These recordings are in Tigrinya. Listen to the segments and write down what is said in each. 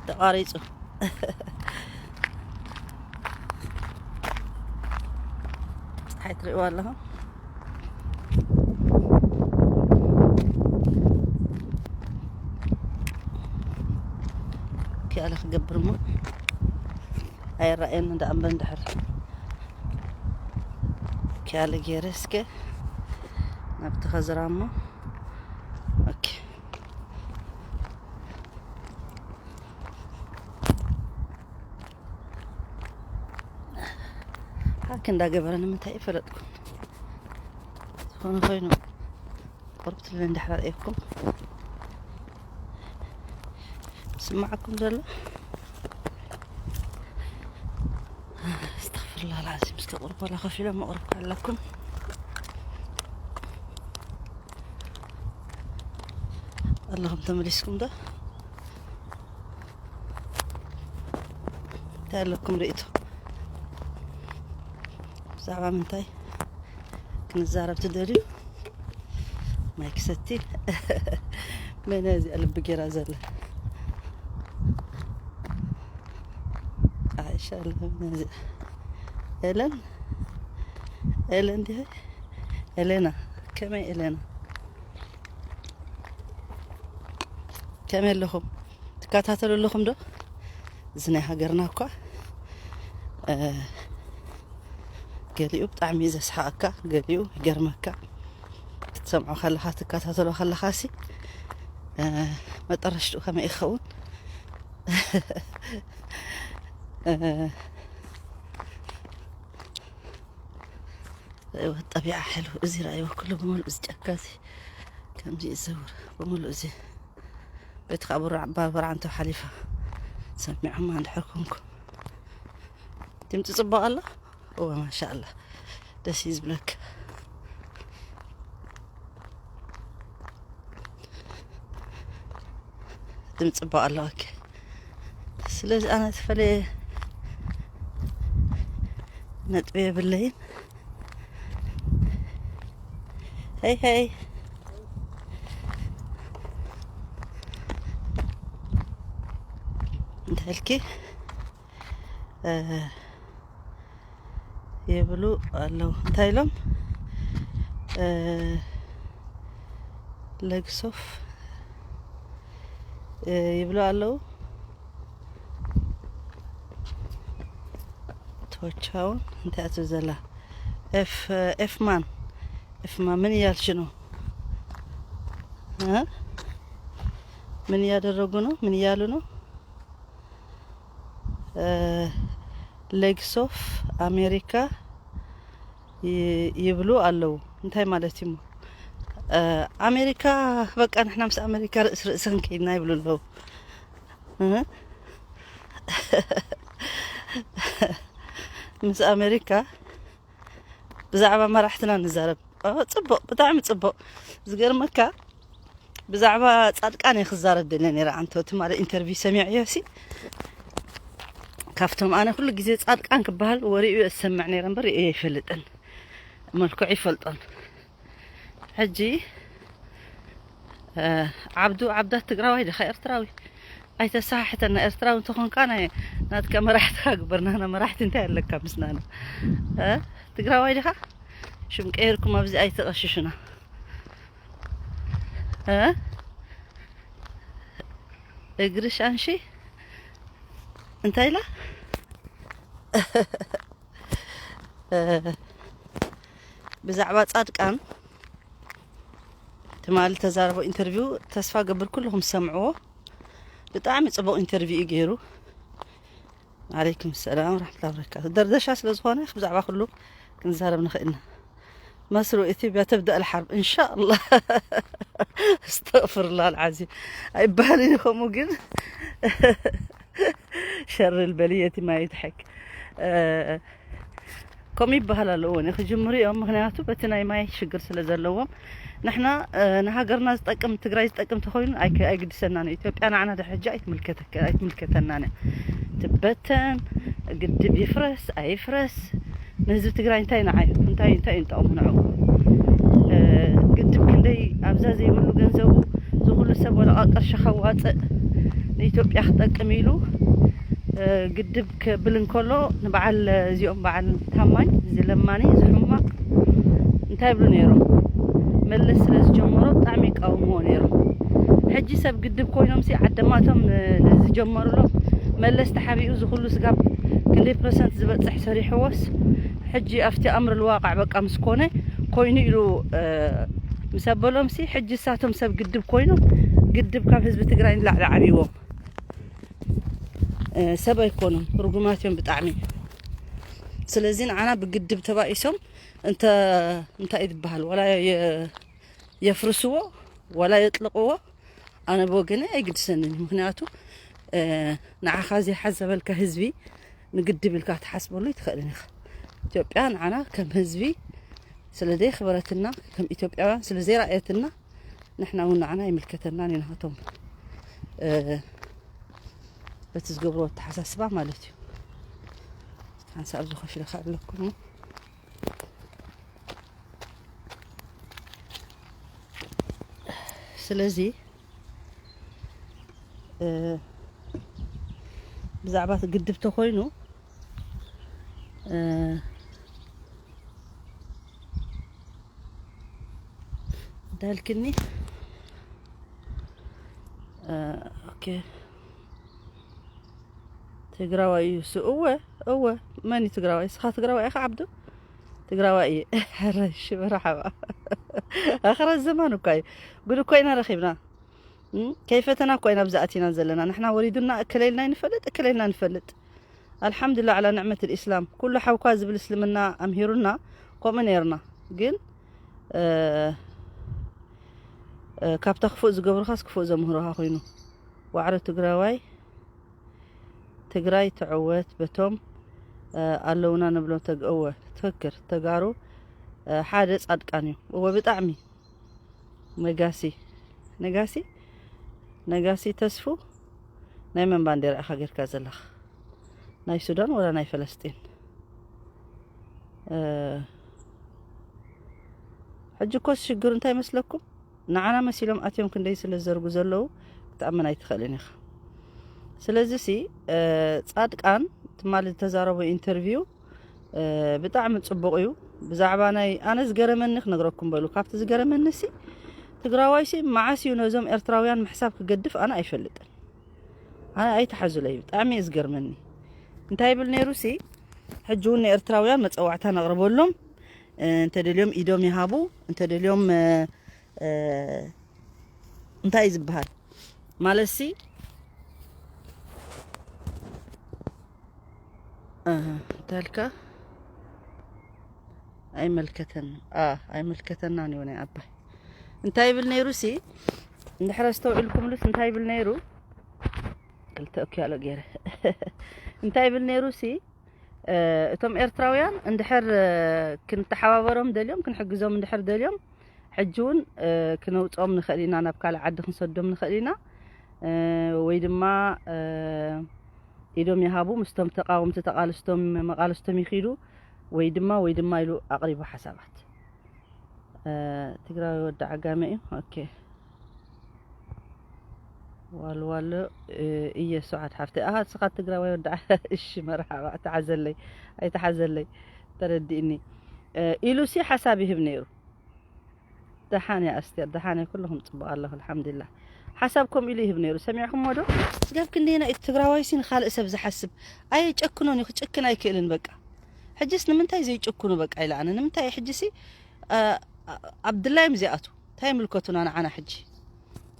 ተቋሪጹ። ፀሓይ ትርእይዋ ኣለኹም። ክያለ ክገብር እሞ ኣይረኣየኒ ደኣ እምበር እንድሕር ክያለ ገይረ እስከ ናብቲ ከዝራ እሞ። ኦኬ። ሃክ እንዳገበረ ንምንታይ ይፈለጥኩም። ዝኾነ ኮይኑ ቁርብ ትልለ እንድሕር ርእየኩም ስማዓኩም ዘሎ። استغفر الله العظيم. እስከ ቁርብ ወላ ከፊሎም መቕረብ ኣለኩም ኣለኹም ተመሊስኩም ዶ? እንታይ ኣለኩም ርእይቶ? ብዛዕባ ምንታይ ክንዛረብ ትደልዩ? ማይ ክሰቲ። መን እያ እዚኣ ልቢ ጌራ ዘላ? ዓሻ ኣላ። መን እያ እዚኣ? ኤለን? ኤለን ድያ? ኤሌና። ከመይ ኤሌና? ከመይ ኣለኹም? ትከታተሉ ኣለኹም ዶ? እዚ ናይ ሃገርና እኳ፣ እ፣ ገሊኡ ብጣዕሚ እዩ ዘስሓቐካ፣ ገሊኡ ይገርመካ። ክትሰምዖ ከለኻ፣ ትከታተሎ ከለኻሲ፣ እ፣ መጠረሽትኡ ከመይ ይኸውን? እ፣ ረእይዎ ጠቢዓ ሕልው። እዚ ረእይዎ ኩሉ ብምሉእ እዚ ጫካ እዚ ከምዚ ይዘውር ብምሉእ እዚ ቤት ከዓ ብራ-፣ ባርበራ እንተ ሓሊፋ ሰሚዖማ እንድሕር ኮንኩ። ድምፂ ፅቡቅ ኣሎ? እወ ማሻኣላ ደስ እዩ ዝብለካ። ድምፂ ጽቡቅ ኣሎ። ኦኬ፣ ስለዚ ኣነ ተፈለየ ነጥቢ የብለይን። ሄይ ሄይ፣ እንታይ ኢልኪ? እ፣ ይብሉ ኣለዉ። እንታይ ኢሎም? እ፣ ለግሶፍ፣ እ፣ ይብሉ ኣለዉ። ቶቻውን እንታይ ኣትብል ዘላ? ኤፍ፣ ኤፍማን፣ ኤፍማን ምን እያልሽ ነው? እ? ምን እያደረጉ ነው? ምን እያሉ ነው? እ፣ ሌግስ ኦፍ ኣሜሪካ ይ-፣ ይብሉ ኣለዉ። እንታይ ማለት እዩ? እ፣ ኣሜሪካ በቃ ንሕና ምስ ኣሜሪካ ርእሲ ርእሲ ክንከይድና ይብሉ ኣለዉ። እ? ምስ ኣሜሪካ ብዛዕባ መራሕትና ንዛረብ። ኦ፣ ጽቡቕ፣ ብጣዕሚ ጽቡቕ። ዝገርመካ ብዛዕባ ጻድቃን እየ ክዛረብ ደልየ ነይረ። ኣንተ ትማሊ ኢንተርቪው ሰሚዐዮ ሲ፣ ካብቶም ኣነ ኩሉ ግዜ ጻድቃን ክበሃል ወሬኡ እየ ዝሰምዕ ነይረ እምበር ርእየ ኣይፈልጥን። መልክዑ ይፈልጦን። ሕጂ፣ እ፣ ዓብዱ ዓብዳት ትግራዋይ ዲኻ ኤርትራዊ? ኣይተሰሓሕተና። ኤርትራዊ እንተኾንካ ናይ ናትካ መራሕትካ ግበር። ናና መራሕቲ እንታይ ኣለካ ምስናና? እ? ትግራዋይ ዲኻ? ሽም ቀይርኩም ኣብዚ ኣይተቐሽሹና። እ? እግሪ ሻንሺ እንታይ ኢላ? እ፣ ብዛዕባ ጻድቃን ትማሊ ተዛረቦ ኢንተርቪው ተስፋ ገብር ኩልኹም ሰምዕዎ። ብጣዕሚ ጽቡቕ ኢንተርቪው እዩ ገይሩ። ዓለይኩም ሰላም ወራሕመቱላሂ ወበረካቱ። ደርደሻ ስለ ዝኾነ ብዛዕባ ኩሉ ክንዛረብ ንኽእል ኢና። مصر وإثيوبيا تبدأ الحرب إن شاء الله. استغفر الله العظيم. ኣይበሃልን እዩ ከምኡ ግን شر البلية ما يضحك. እ፣ ከምኡ ይበሃል ኣለዎ ን ክጅምሩ እዮም። ምኽንያቱ በቲ ናይ ማይ ሽግር ስለ ዘለዎም ንሕና፣ እ፣ ንሃገርና ዝጠቅም ትግራይ ዝጠቅም ተኾይኑ ኣይክ-፣ ኣይግድሰናን እዩ። ኢትዮጵያ ንዓና ዶ ሕጂ ኣይትምልከተከ-፣ ኣይትምልከተናን እያ። ትበተን፣ ግድብ ይፍረስ ኣይፍረስ ንህዝቢ ትግራይ እንታይ ንዓይ እንታይ እንታይ ንጠቕሙ ንዕኡ? እ፣ ግድብ ክንደይ ኣብዛ ዘይብሉ ገንዘቡ እዚ ኩሉ ሰብ ወረቓ ቅርሺ ከዋፅእ ንኢትዮጵያ ክጠቅም ኢሉ ግድብ ክብል እንከሎ፣ ንበዓል እዚኦም በዓል ታማኝ፣ እዚ ለማኒ፣ እዚ ሕማቕ እንታይ ይብሉ ነይሮም? መለስ ስለ ዝጀመሮ ብጣዕሚ ይቃወምዎ ነይሮም። ሕጂ ሰብ ግድብ ኮይኖም ሲ ዓደማቶም ንዝጀመሩሎም መለስ ተሓቢኡ ዝኹሉ ስጋብ ክንደይ ፐርሰንት ዝበፅሕ ሰሪሕዎስ፣ ሕጂ ኣብቲ ኣምር ልዋቃዕ በቃ ምስ ኮነ ኮይኑ ኢሉ ምስ ኣበሎም ሲ፣ ሕጂ እሳቶም ሰብ ግድብ ኮይኖም ግድብ ካብ ህዝቢ ትግራይ ንላዕሊ ዓብይዎም ሰብ ኣይኮኑን፣ ርጉማት እዮም ብጣዕሚ። ስለዚ ንዓና ብግድብ ተባኢሶም እንተ እንታይ ዝበሃል፣ ዋላ የፍርስዎ ዋላ የጥልቕዎ፣ ኣነ ብወገነ ኣይግድሰንን። ምክንያቱ ንዓኻ ዘይሓዘበልካ ህዝቢ ንግድብ ኢልካ ክትሓስበሉ ይትኽእልን ኢኻ። ኢትዮጵያ ንዓና ከም ህዝቢ ስለ ዘይኽበረትና፣ ከም ኢትዮጵያውያን ስለ ዘይረኣየትና፣ ንሕና እውን ንዓና ኣይምልከተናን እዩ። ናቶም በቲ ዝገብርዎ ኣተሓሳስባ ማለት እዩ። ሓንሳብ ኣብዚ ኮፍ ኢለ ክዕለኩም። ስለዚ ብዛዕባ እቲ ግድብ ተኮይኑ እንዳልክኒ ኦኬ። ትግራዋይ እዩ እሱ። እወ እወ። መን እዩ ትግራዋይ? እስኻ ትግራዋይ ኢኻ ዓብዱ? ትግራዋይ እየ። ሕራይ ሽበራ ሓባ። ኣኸራ ዘማን እኳ እዩ። ጉድ እኮ ኢና ረኺብና። ከይፈተና እኮ ኢና ብዛእቲና ዘለና። ንሕና ወሪዱና እከለልና ይንፈልጥ እከለልና ንፈልጥ። ኣልሓምዱላ ዓላ ንዕመት ልእስላም። ኩሉ ሓውካ ዝብል እስልምና ኣምሂሩና፣ ከምኡ ነይርና። ግን ካብታ ክፉእ ዝገብሩኻስ ክፉእ ዘምህሩኻ ኮይኑ። ዋዕሮ ትግራዋይ ትግራይ ትዕወት በቶም ኣለውና ንብሎም ተግ እወ ትክክር ተጋሩ ሓደ ፃድቃን እዩ እወ ብጣዕሚ ነጋሲ ነጋሲ ነጋሲ ተስፉ ናይ መን ባንዴራ ኢኻ ጌርካ ዘለኻ ናይ ሱዳን ወላ ናይ ፈለስጢን ሕጂ እኮ ሽግር እንታይ መስለኩም ንዓና መሲሎም ኣትዮም ክንደይ ስለ ዝዘርጉ ዘለዉ ክትኣምን ኣይትኽእልን ኢኻ። ስለዚ ሲ ጻድቃን ትማሊ ዝተዛረቦ ኢንተርቪው ብጣዕሚ ጽቡቕ እዩ። ብዛዕባ ናይ ኣነ ዝገረመኒ ክነግረኩም በሉ። ካብቲ ዝገረመኒ ሲ ትግራዋይ ሲ መዓስ እዩ ነዞም ኤርትራውያን ምሕሳብ ክገድፍ ኣነ ኣይፈልጥን። ኣነ ኣይተሓዙለይ ብጣዕሚ እዩ ዝገርመኒ። እንታይ ይብል ነይሩ ሲ ሕጂ እውን ንኤርትራውያን መጸዋዕታ ነቕርበሎም። እንተደልዮም ኢዶም ይሃቡ፣ እንተደልዮም እንታይ እዩ ዝበሃል ማለት ሲ እንታይ ኢልካ ኣይመልከተን ኣይመልከተናን እዩ ናይ ኣባይ እንታይ ይብል ነይሩ ሲ እንድሕር ኣስተውዒልኩምሉስ እንታይ ይብል ነይሩ ክልተ እኩያሎ ገይረ እንታይ ይብል ነይሩ ሲ እቶም ኤርትራውያን እንድሕር ክንተሓባበሮም ደልዮም ክንሕግዞም እንድሕር ደልዮም ሕጂ እውን ክነውፅኦም ንኽእል ኢና ናብ ካልእ ዓዲ ክንሰዶም ንኽእል ኢና ወይ ድማ ኢዶም ይሃቡ ምስቶም ተቃወምቲ ተቃልስቶም መቃልስቶም ይኺዱ ወይ ድማ ወይ ድማ ኢሉ ኣቕሪቡ ሓሳባት ትግራዊ ወዲ ዓጋመ እዩ ኦኬ ዋልዋሎ እየ ሰዓት ሓፍተይ ኣሃ ስኻ ትግራዋይ ወዲ እሺ መርሓባ ተሓዘለይ ኣይተሓዘለይ ተረዲእኒ ኢሉሲ ሓሳብ ይህብ ነይሩ ደሓን እያ ኣስቴር ደሓን እያ ኩልኹም ፅቡቅ ኣለኹ ኣልሓምዱላ ሓሳብ ከምኡ ኢሉ ይህብ ነይሩ ሰሚዕኩሞ ዶ ስጋብ ክንደየና እዩ ትግራዋይሲ ንካልእ ሰብ ዝሓስብ ኣየጨክኖን እዩ ክጭክን ኣይክእልን በቃ ሕጅስ ንምንታይ ዘይጭክኑ በቃ ኢለ ኣነ ንምንታይ ሕጅሲ ኣብድላዮም እዚኣቱ እንታይ ይምልከቱና ንዓና ሕጂ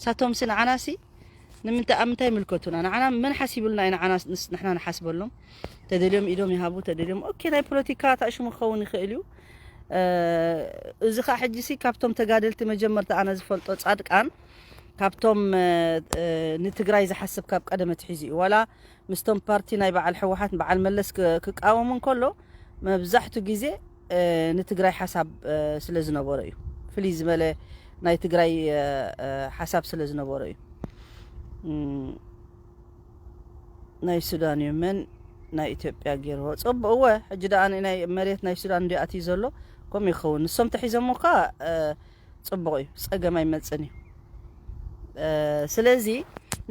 ሳቶምሲ ንዓናሲ ንምንታይ ኣብ ምንታይ ይምልከቱና ንዓና መን ሓሲብልና እዩ ንዓና ንሕና ንሓስበሎም ተደልዮም ኢዶም ይሃቡ ተደልዮም ኦኬ ናይ ፖለቲካ ታሽሙ ክኸውን ይኽእል እዩ እዚ ከዓ ሕጂሲ ካብቶም ተጋደልቲ መጀመርታ ኣነ ዝፈልጦ ፃድቃን ካብቶም ንትግራይ ዝሓስብ ካብ ቀደመ ትሒዙ እዩ ዋላ ምስቶም ፓርቲ ናይ በዓል ሕወሓት በዓል መለስ ክቃወሙ እንከሎ መብዛሕቱ ግዜ ንትግራይ ሓሳብ ስለ ዝነበሮ እዩ ፍልይ ዝበለ ናይ ትግራይ ሓሳብ ስለ ዝነበሮ እዩ ናይ ሱዳን እዩ መን ናይ ኢትዮጵያ ገይርዎ ፅቡቅ እወ ሕጂ ደኣ ናይ መሬት ናይ ሱዳን እንዲ ኣትዩ ዘሎ ከምኡ ይኸውን ንሶም ተሒዞሞ እኳ ፅቡቕ እዩ፣ ጸገም ኣይመጽን እዩ። ስለዚ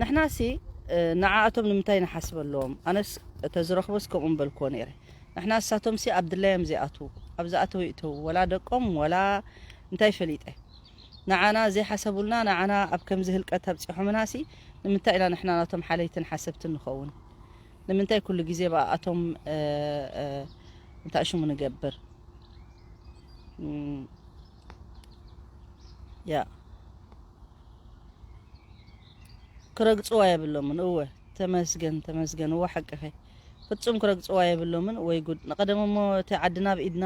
ንሕና ሲ ንዓኣቶም ንምንታይ ንሓስበሎም? ኣነስ ተዝረኽቦስ ከምኡ ምበልክዎ ነይረ። ንሕና እሳቶምሲ ኣብ ድላዮም ዘይኣትዉ፣ ኣብ ዝኣተዉ ይእተዉ፣ ወላ ደቆም ወላ እንታይ ፈሊጠ። ንዓና ዘይሓሰቡልና፣ ንዓና ኣብ ከምዚ ህልቀት ኣብፂሖምናሲ ንምንታይ ኢና ንሕና ናቶም ሓለይትን ሓሰብትን ንኸውን? ንምንታይ ኩሉ ግዜ ብኣኣቶም እንታይ ሽሙ ንገብር? ያ ክረግጽዋ የብሎምን። እወ ተመስገን ተመስገን። እወ ሓቅኸ ፍጹም ክረግጽዋ የብሎምን። ወይ ጉድ ንቀደም እሞ እቲ ዓድና ብኢድና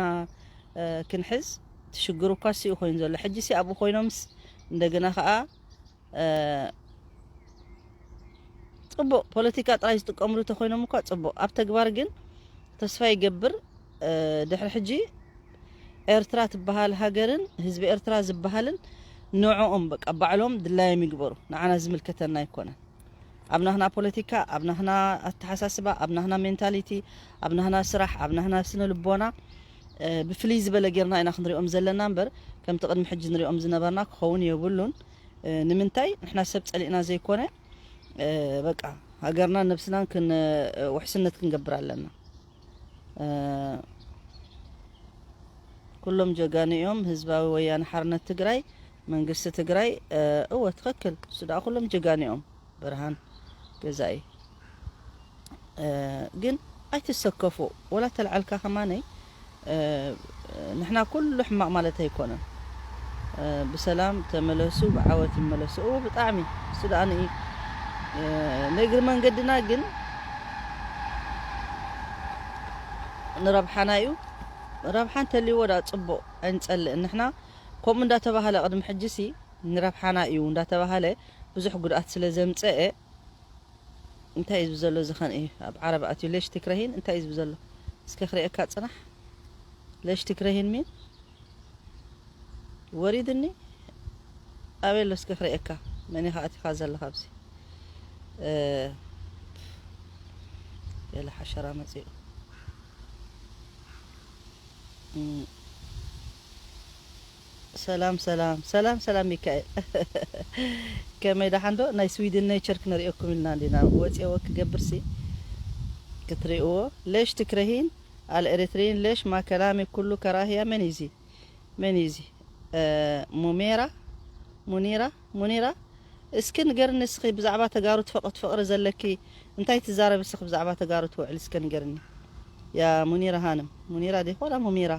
ክንሕዝ ትሽግሩ እኳ ሲኡ ኮይኑ ዘሎ ሕጂ ሲ ኣብኡ ኮይኖምስ እንደገና ከኣ ጽቡቕ ፖለቲካ ጥራይ ዝጥቀምሉ ተኮይኖም እኳ ጽቡቕ ኣብ ተግባር ግን ተስፋ ይገብር። ድሕሪ ሕጂ ኤርትራ ትበሃል ሃገርን ህዝቢ ኤርትራ ዝበሃልን ንዕኦም በቃ ባዕሎም ድላዮም ይግበሩ። ንዓና ዝምልከተና ኣይኮነን። ኣብ ናህና ፖለቲካ፣ ኣብ ናህና ኣተሓሳስባ፣ ኣብ ናህና ሜንታሊቲ፣ ኣብ ናህና ስራሕ፣ ኣብ ናህና ስነ ልቦና ብፍልይ ዝበለ ጌርና ኢና ክንሪኦም ዘለና እምበር ከምቲ ቅድሚ ሕጂ ንሪኦም ዝነበርና ክኸውን የብሉን። ንምንታይ ንሕና ሰብ ጸሊእና ዘይኮነ በቃ ሃገርናን ነብስናን ክን ውሕስነት ክንገብር ኣለና። ኩሎም ጀጋኑ እዮም። ህዝባዊ ወያነ ሓርነት ትግራይ፣ መንግስቲ ትግራይ። እወ ትኽክል። እሱ ደኣ ኩሎም ጀጋኑ እዮም። ብርሃን ገዛኢ ግን ኣይትሰከፉ ወላ ተልዓልካ ከማነይ ንሕና ኩሉ ሕማቕ ማለት ኣይኮነን። ብሰላም ተመለሱ፣ ብዓወት ይመለሱ። እዎ ብጣዕሚ እሱ ደኣ ንኢ ንእግሪ መንገድና ግን ንረብሓና እዩ። ረብሓ እንተልይዎ ዳ ጽቡቕ ኣይንጸልእን ንሕና ከምኡ እንዳተባሃለ ቅድሚ ሕጂ ሲ ንረብሓና እዩ እንዳተባሃለ ብዙሕ ጉድኣት ስለ ዘምጸአ እንታይ እዩ ዝብል ዘሎ ዝኸን እዩ ኣብ ዓረብ ኣትዩ ሌሽ ትክረሂን እንታይ እዩ ዝብል ዘሎ እስከ ክርእየካ ጽናሕ ሌሽ ትክረሂን ሚን ወሪድኒ ኣበይ ኣሎ እስከ ክርእየካ መን ኢኻ ኣቲኻ ዘለኻ ኣብዚ ገለ ሓሸራ መጺኡ ሰላም ሰላም ሰላም ሰላም ሚካኤል ከመይ ደሓን ዶ ናይ ስዊድን ኔቸር ክነርእየኩም ኢልና እንዲና ወፂኦ ክገብር ሲ ክትርእዎ ሌሽ ትክረሂን ኣልኤሪትሪን ሌሽ ማከላሚ ኩሉ ከራህያ መን እዩ እዚ መን እዩ እዚ ሙሜራ ሙኒራ ሙኒራ እስኪ ንገርኒ እስኺ ብዛዕባ ተጋሩ ትፈቅ ትፈቅሪ ዘለኪ እንታይ ትዛረቢ እስኺ ብዛዕባ ተጋሩ ትውዕሊ እስኪ ንገርኒ ያ ሙኒራ ሃንም ሙኒራ ዲኺ ወላ ሙሚራ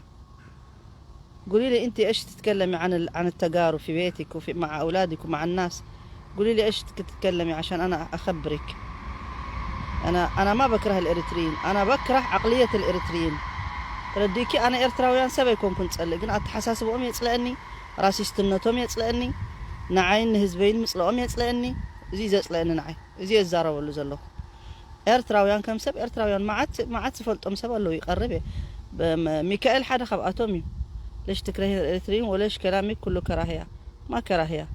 قولي لي انت ايش تتكلمي عن ال... عن التجارب في بيتك وفي مع اولادك ومع الناس قولي لي ايش تتكلمي عشان انا اخبرك انا انا ما بكره الاريتريين انا بكره عقليه الاريتريين ترديكي انا ኤርትራውያን ሰብ ኣይኮንኩን ጸልእ ግን ኣተሓሳስበኦም የጽለእኒ ራሲስትነቶም የጽለእኒ ንዓይን ንህዝበይን ምጽለኦም የጽለእኒ እዚ ዘጽለእኒ ንዓይ እዚ የዛረበሉ ዘለኹ ኤርትራውያን ከም ሰብ ኤርትራውያን መዓት መዓት ዝፈልጦም ሰብ ኣለዉ ይቀርብ እየ ሚካኤል ሓደ ካብኣቶም እዩ ليش تكرهين الإريتريين وليش كلامك كله كراهية ما كراهية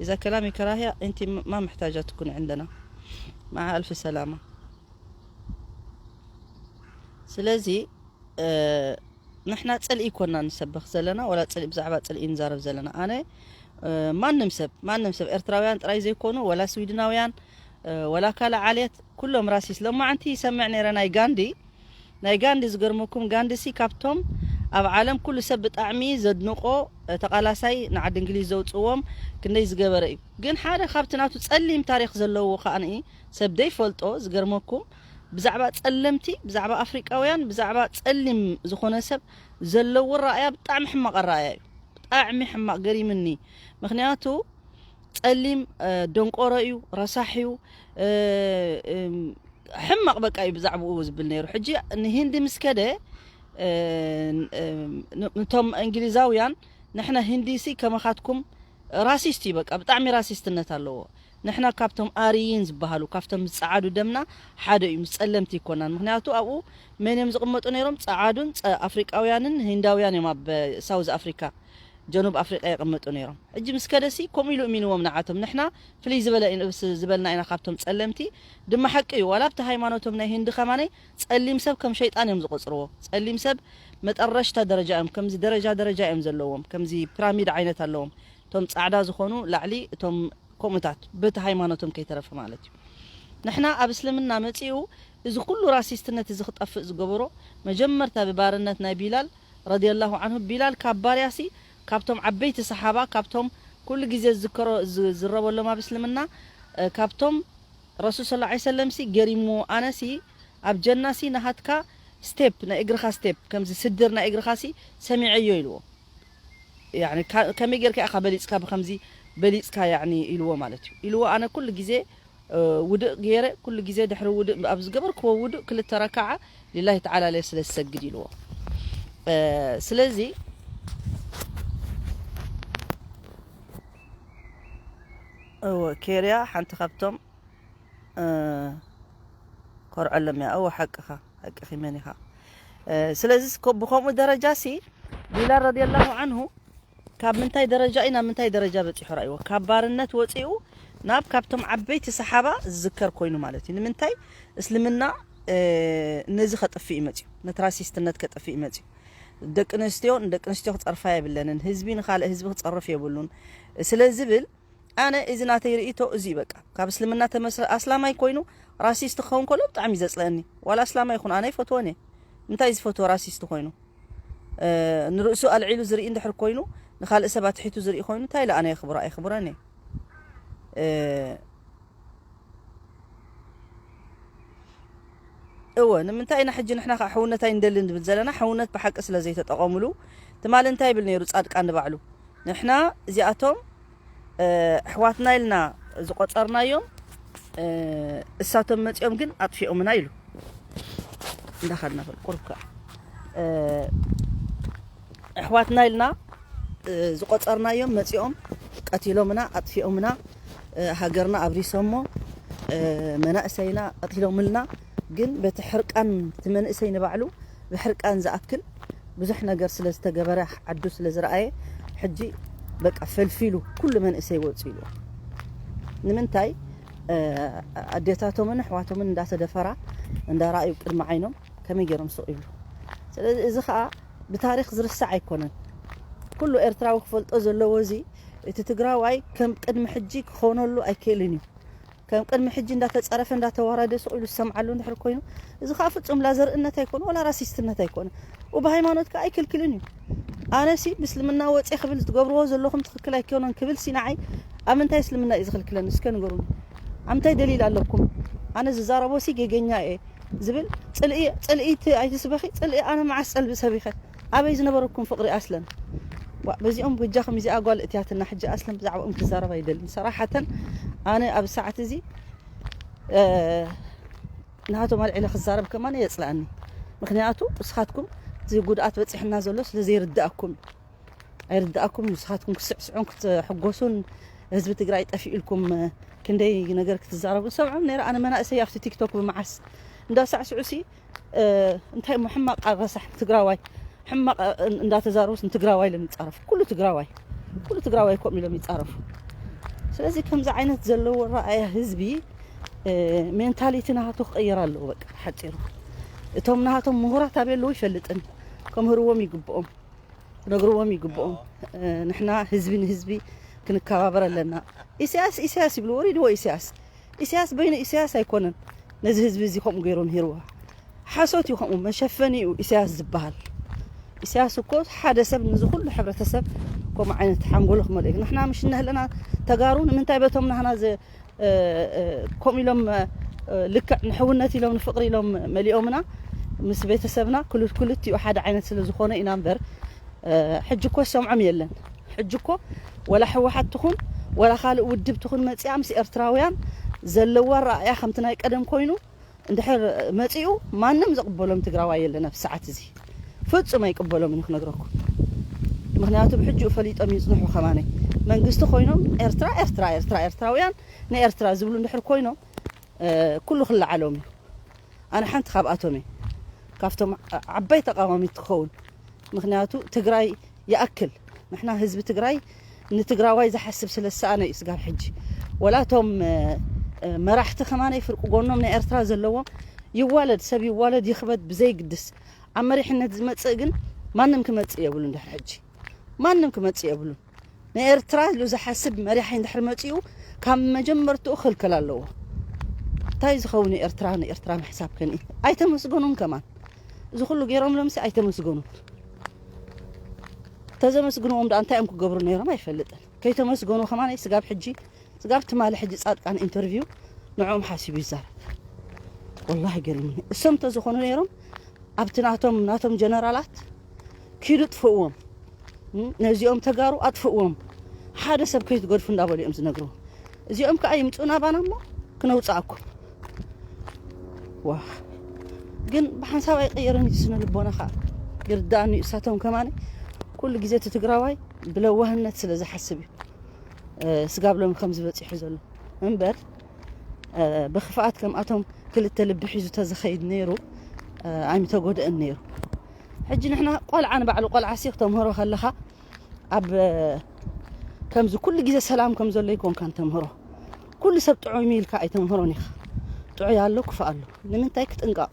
إذا كلامي كراهية أنت ما محتاجة تكوني عندنا مع ألف سلامة ስለዚ ንሕና ጽልኢ ይኮና ንሰብኽ ዘለና ወላ ጽልኢ ብዛዕባ ጽልኢ ንዛረብ ዘለና ኣነ ማንም ሰብ ማንም ሰብ ኤርትራውያን ጥራይ ዘይኮኑ ወላ ስዊድናውያን ወላ ካልእ ዓሌት ኩሎም ራሲስ ለማዓንቲ ይሰምዕ ነይረ ናይ ጋንዲ ናይ ጋንዲ ዝገርመኩም ጋንዲ ሲ ካብቶም ኣብ ዓለም ኩሉ ሰብ ብጣዕሚ ዘድንቆ ተቃላሳይ ንዓዲ እንግሊዝ ዘውፅዎም ክንደይ ዝገበረ እዩ ግን ሓደ ካብቲ ናቱ ጸሊም ታሪክ ዘለዎ ከዓኒ ሰብ ዘይፈልጦ ዝገርመኩም ብዛዕባ ጸለምቲ ብዛዕባ ኣፍሪቃውያን ብዛዕባ ጸሊም ዝኾነ ሰብ ዘለዎ ረኣያ ብጣዕሚ ሕማቕ ኣረኣያ እዩ ብጣዕሚ ሕማቕ ገሪምኒ ምክንያቱ ጸሊም ደንቆሮ እዩ ረሳሕ እዩ ሕማቕ በቃ እዩ ብዛዕባኡ ዝብል ነይሩ ሕጂ ንሂንዲ ምስ ከደ ነቶም እንግሊዛውያን ንሕና ሂንዲሲ ከመኻትኩም ራሲስት እዩ በቃ ብጣዕሚ ራሲስትነት ኣለዎ ንሕና ካብቶም ኣርይን ዝበሃሉ ካብቶም ዝጸዓዱ ደምና ሓደ እዩ ምስ ጸለምቲ ይኮናን ምክንያቱ ኣብኡ መን እዮም ዝቕመጡ ነይሮም ጸዓዱን ኣፍሪቃውያንን ሂንዳውያን እዮም ኣብ ሳውዝ ኣፍሪካ ጀኑብ ኣፍሪቃ ይቕመጡ ነይሮም ሕጂ ምስ ከደሲ ከምኡ ኢሉ እሚንዎም ንዓቶም ንሕና ፍልይ ዝበለ ዝበልና ኢና ካብቶም ጸለምቲ ድማ ሓቂ እዩ ዋላ ኣብቲ ሃይማኖቶም ናይ ህንዲ ከማነይ ጸሊም ሰብ ከም ሸይጣን እዮም ዝቆጽርዎ ጸሊም ሰብ መጠረሽታ ደረጃ እዮም ከምዚ ደረጃ ደረጃ እዮም ዘለዎም ከምዚ ፒራሚድ ዓይነት ኣለዎም እቶም ጻዕዳ ዝኾኑ ላዕሊ እቶም ከምኡታት በቲ ሃይማኖቶም ከይተረፈ ማለት እዩ ንሕና ኣብ እስልምና መጺኡ እዚ ኩሉ ራሲስትነት እዚ ክጠፍእ ዝገበሮ መጀመርታ ብባርነት ናይ ቢላል ረዲየላሁ ዐንሁ፣ ቢላል ካብ ባርያሲ ካብቶም ዓበይቲ ሰሓባ፣ ካብቶም ኩሉ ግዜ ዝዝከሮ፣ ዝ-፣ ዝረበሎም ኣብ እስልምና፣ እ፣ ካብቶም ረሱል ሰለላሁ ዐለይሂ ወሰለም ሲ ገሪምዎ፣ ኣነ ሲ ኣብ ጀና ሲ ናሃትካ ስቴፕ፣ ናይ እግርኻ ስቴፕ፣ ከምዚ ስድር ናይ እግርኻ ሲ ሰሚዐዮ ኢልዎ። ያኒ፣ ካ-፣ ከመይ ጌርካ ኢኻ በሊጽካ፣ ብኸምዚ በሊጽካ፣ ያኒ፣ ኢልዎ ማለት እዩ። ኢልዎ፣ ኣነ ኩሉ ግዜ፣ እ፣ ውድእ ገይረ፣ ኩሉ ግዜ ድሕሪ ውድእ፣ ኣብ ዝገበርክዎ ውድእ ክልተ ረካዓ ሊላሂ ተዓላ ኢለ ስለ ዝሰግድ ኢልዎ። እ፣ ስለዚ፣ እወ፣ ኬርያ ሓንቲ ካብቶም፣ እ፣ ኮርዐሎም እያ። እወ፣ ሓቅኻ፣ ሓቅኺ፣ መን ኢኻ? እ፣ ስለዚ፣ ኮ-፣ ብኸምኡ ደረጃ ሲ፣ ቢላል ረዲየላሁ ዐንሁ ካብ ምንታይ ደረጃ እዩ ናብ ምንታይ ደረጃ በጺሑ ረኣይዎ? ካብ ባርነት ወጺኡ ናብ ካብቶም ዓበይቲ ሰሓባ ዝዝከር ኮይኑ ማለት እዩ። ንምንታይ? እስልምና፣ እ፣ ነዚ ከጥፍእ እዩ መጺኡ፣ ነቲ ራሲስትነት ከጥፍእ እዩ መጺኡ። ደቂ ኣንስትዮ ንደቂ ኣንስትዮ ክጸርፋ የብለንን፣ ህዝቢ ንኻልእ ህዝቢ ክጸርፍ የብሉን ስለ ዝብል፣ ኣነ እዚ ናተይ ርእይቶ እዚ እዩ። በቃ፣ ካብ እስልምና ተመስረ-፣ ኣስላማይ ኮይኑ ራሲስት ክኸውን ከሎ ብጣዕሚ እዩ ዘጽልአኒ። ዋላ ኣስላማይ ይኹን፣ ኣነ ኣይፈትዎን እየ። እንታይ ዝፈትዎ ራሲስት ኮይኑ? እ፣ ንርእሱ ኣልዒሉ ዝርኢ እንድሕር ኮይኑ፣ ንኻልእ ሰብ ኣትሒቱ ዝርኢ ኮይኑ፣ እንታይ ኢለ ኣነ የኽብሮ? ኣይኽብሮን እየ። እ፣ እወ፣ ንምንታይ ኢና ሕጂ ንሕና ኸዓ ሕውነት ኣይንደልን ንብል ዘለና? ሕውነት ብሓቂ ስለ ዘይተጠቐሙሉ። ትማሊ እንታይ ይብል ነይሩ ጻድቃን ንባዕሉ? ንሕና እዚኣቶም፣ እ፣ ኣሕዋትና ኢልና ዝቖጸርናዮም፣ እ፣ እሳቶም መጺኦም ግን ኣጥፊኦምና ኢሉ። እንዳኸድና ቁሩብ ከኣ፣ እ፣ ኣሕዋትና ኢልና፣ እ፣ ዝቖጸርናዮም መጺኦም ቀቲሎምና፣ ኣጥፊኦምና፣ እ፣ ሃገርና ኣብሪሶሞ፣ እ፣ መናእሰይና ቀቲሎምልና። ግን በቲ ሕርቃን፣ እቲ መንእሰይ ንባዕሉ ብሕርቃን ዝኣክል ብዙሕ ነገር ስለ ዝተገበረ፣ ዓዱ ስለ ዝረኣየ፣ ሕጂ በቃ ፈልፊሉ ኩሉ መንእሰይ ወጹ ኢሉ። ንምንታይ? እ፣ ኣዴታቶምን ኣሕዋቶምን እንዳተደፈራ እንዳረኣዩ ቅድሚ ዓይኖም ከመይ ገይሮም ስቕ ይብሉ? ስለዚ እዚ ኸኣ ብታሪኽ ዝርሳዕ ኣይኮነን። ኩሉ ኤርትራዊ ክፈልጦ ዘለዎ እዚ፣ እቲ ትግራዋይ ከም ቅድሚ ሕጂ ክኾነሉ ኣይክእልን እዩ። ከም ቅድሚ ሕጂ እንዳተጸረፈ፣ እንዳተዋረደ ስቕ ኢሉ ዝሰምዓሉ እንድሕር ኮይኑ፣ እዚ ኸኣ ፍጹም ላ ዘርእነት ኣይኮነ፣ ወላ ራሲስትነት ኣይኮነ። ብሃይማኖት ከኣ ኣይክልክልን እዩ። ኣነሲ ብእስልምና ወጽየ ክብል ትገብርዎ ዘለኹም ትኽክል ኣይኮነን ክብል ሲ ንዓይ ኣብ ምንታይ እስልምና እዩ ዝኽልክለኒ? እስከ ንገሩኒ። ኣብ ምንታይ ደሊል ኣለኩም? ኣነ ዝዛረቦ ሲ ጌገኛ እየ ዝብል ጽልኢ፣ ጽልኢ ት-፣ ኣይትስበኺ። ጽልኢ ኣነ መዓስ ጸልቢ ሰቢኸ? ኣበይ ዝነበረኩም ፍቕሪ ኣስለን? ዋ፣ በዚኦም በጃኹም እዚኣ ጓል እትያትና ሕጂ ኣስለን ብዛዕባኦም ክዛረብ ኣይደልን። ሰራሓተን ኣነ ኣብ ሰዓት እዚ፣ እ፣ ናቶም ኣልዒለ ክዛረብ ከማን የጽልኣኒ። ምኽንያቱ ንስኻትኩም እዚ ጉድኣት በጺሕና ዘሎ ስለ ዘይርድኣኩም፣ ኣይርድኣኩም። ንስኻትኩም ክትስዕስዑን ክትሕጎሱን፣ ህዝቢ ትግራይ ጠፊኡ ኢልኩም ክንደይ ነገር ክትዛረቡ ሰምዖም ነይረ። ኣነ መናእሰይ ኣብቲ ቲክቶክ ብመዓስ እንዳሳዕስዑ ሲ፣ እ፣ እንታይ እሞ ሕማቕ ኣረሳሕ ትግራዋይ፣ ሕማቕ፣ እ፣ እንዳተዛረቡስ ንትግራዋይ ኢሎም ይጻረፉ። ኩሉ ትግራዋይ፣ ኩሉ ትግራዋይ ከምኡ ኢሎም ይጻረፉ። ስለዚ ከምዚ ዓይነት ዘለዎ ረኣያ ህዝቢ፣ እ፣ ሜንታሊቲ ናሃቱ ክቕየር ኣለዎ። በቃ ሓጺሩ እቶም ናሃቶም ምሁራት ኣበይ ኣለዉ ይፈልጥን፣ ከምህርዎም ይግብኦም፣ ክነግርዎም ይግብኦም። እ፣ ንሕና ህዝቢ ንህዝቢ ክንከባበር ኣለና። ኢሳያስ፣ ኢሳያስ ይብሉ፣ ወሪድዎ ኢሳያስ። ኢሳያስ በይኑ ኢሳያስ ኣይኮነን ነዚ ህዝቢ እዚ ከምኡ ገይሩ ምሂርዎ። ሓሶት እዩ፣ ከምኡ መሸፈኒ እዩ ኢሳያስ ዝበሃል። ኢሳያስ እኮ ሓደ ሰብ ንዚ ኩሉ ሕብረተሰብ ከምኡ ዓይነት ሓንጎሉ ክመልኦ እዩ። ንሕና ምሽ እነህለና ተጋሩ ንምንታይ በቶም ናህና ዘ-፣ እ፣ እ፣ ከምኡ ኢሎም፣ እ፣ ልክዕ ንሕውነት ኢሎም ንፍቕሪ ኢሎም መሊኦምና ምስ ቤተሰብና ክሉ-፣ ክልቲኡ ሓደ ዓይነት ስለ ዝኾነ ኢና እምበር፣ እ፣ ሕጂ እኮ ዝሰምዖም የለን። ሕጂ እኮ ወላ ህወሓት ትኹን ወላ ካልእ ውድብ ትኹን መጺኣ ምስ ኤርትራውያን ዘለዋ ረኣያ ከምቲ ናይ ቀደም ኮይኑ እንድሕር መጺኡ ማንም ዝቕበሎም ትግራዋይ የለን ኣብ ሰዓት እዚ። ፍጹም ኣይቅበሎምን እዩ ክነግረኩም። ምኽንያቱ ብሕጂኡ ፈሊጦም ይጽንሑ ከማነይ። መንግስቲ ኮይኖም ኤርትራ፣ ኤርትራ፣ ኤርትራ፣ ኤርትራውያን ንኤርትራ ዝብሉ እንድሕር ኮይኖም፣ እ፣ ኩሉ ክለዓሎም እዩ። ኣነ ሓንቲ ካብኣቶም እየ። ካብቶም ዓ-፣ ዓባይ ተቃዋሚት ትኸውን። ምኽንያቱ ትግራይ ይኣክል። ንሕና ህዝቢ ትግራይ ንትግራዋይ ዝሓስብ ስለ ዝሰኣነ እዩ ስጋብ ሕጂ። ወላ እቶም፣ እ፣ እ፣ መራሕቲ ከማነይ ፍርቂ ጎኖም ናይ ኤርትራ ዘለዎም ይዋለድ፣ ሰብ ይዋለድ ይኽበድ ብዘይግድስ፣ ኣብ መሪሕነት ዝመጽእ ግን ማንም ክመጽእ የብሉ። እንድሕር ሕጂ ማንም ክመጽእ የብሉን። ንኤርትራ ኢሉ ዝሓስብ መሪሕ እንድሕር መጺኡ ካብ መጀመርትኡ ክልከል ኣለዎ። እንታይ ዝኸውን ኤርትራ ንኤርትራ ምሕሳብ ከኒ ኣይተመስገኑን ከማን። እዚ ኩሉ ገይሮም ለምሲ ኣይተመስገኑን። ተዘመስግንዎም ደኣ እንታይ እዮም ክገብሩ ነይሮም ኣይፈልጥን። ከይተመስገኑ ከማን ስጋብ ሕጂ፣ ስጋብ ትማሊ ሕጂ ጻድቃን ኢንተርቪው ንዕኦም ሓሲቡ ይዛረብ። ወላሂ ገሪሙኒ። እሶም ተዝኾኑ ነይሮም ኣብቲ ናቶም፣ ናቶም ጀነራላት ኪዱ ጥፍእዎም። እም፣ ነዚኦም ተጋሩ ኣጥፍእዎም። ሓደ ሰብ ከይትገድፉ እንዳበሉ እዮም ዝነግሩ። እዚኦም ከኣ ይምጽኡ ናባና እሞ ክነውጽኣኩም። ዋ፣ ግን ብሓንሳብ ኣይቀየርን እዩ ስነ ልቦና ከኣ። ይርዳእኒ እዩ። እሳቶም ከማን ኩሉ ግዜ እቲ ትግራዋይ ብለዋህነት ስለ ዝሓስብ እዩ፣ እ፣ ስጋብ ሎሚ ከም ዝበጺሑ ዘሎ እምበር፣ እ፣ ብክፍኣት ከምኣቶም ክልተ ልቢ ሒዙ ተዝኸይድ ነይሩ፣ እ፣ ኣይምተጎድእን ነይሩ። ሕጂ ንሕና ቆልዓ ንባዕሉ ቆልዓ ሲ ክተምህሮ ከለኻ ኣብ፣ እ፣ ከምዚ ኩሉ ግዜ ሰላም ከም ዘሎ ይኮንካን ተምህሮ። ኩሉ ሰብ ጥዑይ ኢልካ ኣይተምህሮን ኢኻ። ጥዑይ ኣሎ፣ ክፉእ ኣሎ። ንምንታይ? ክጥንቀቕ።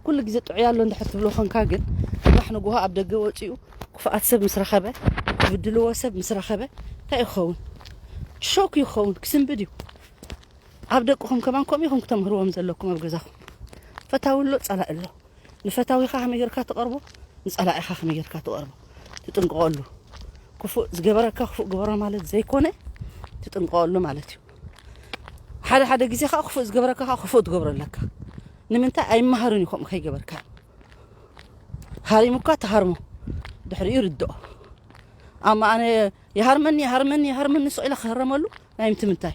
ኩሉ ግዜ ጥዑይ ኣሎ እንድሕር ትብሎ ኾንካ ግን፣ ጽባሕ ንግሆ ኣብ ደገ ወጺኡ ክፉኣት ሰብ ምስ ረኸበ፣ ዝብድልዎ ሰብ ምስ ረኸበ፣ እንታይ እዩ ክኸውን? ሾክ እዩ ክኸውን፣ ክስንብድ እዩ። ኣብ ደቅኹም ከማን ከምኡ ኢኹም ክተምህርዎም ዘለኩም ኣብ ገዛኹም። ፈታዊ ኣሎ፣ ጸላኢ ኣሎ። ንፈታዊኻ ከመይ ጌርካ ትቐርቦ፣ ንጸላኢኻ ከመይ ጌርካ ትቐርቦ፣ ትጥንቀቐሉ። ክፉእ ዝገበረካ ክፉእ ግበሮ ማለት ዘይኮነ፣ ትጥንቀቐሉ ማለት እዩ። ሓደ ሓደ ግዜ ከኣ ክፉእ ዝገበረካ ከኣ ክፉእ ትገብሮ ኣለካ። ንምንታይ ኣይመሃርን እዩ ከምኡ ከይገበርካ? ሃሪሙካ ትሃርሞ፣ ድሕሪኡ ይርድኦ። ኣማ ኣነ ይሃርመኒ፣ ይሃርመኒ፣ ይሃርመኒ፣ ስቕ ኢለ ክህረመሉ ናይ ምንታይ ምንታይ?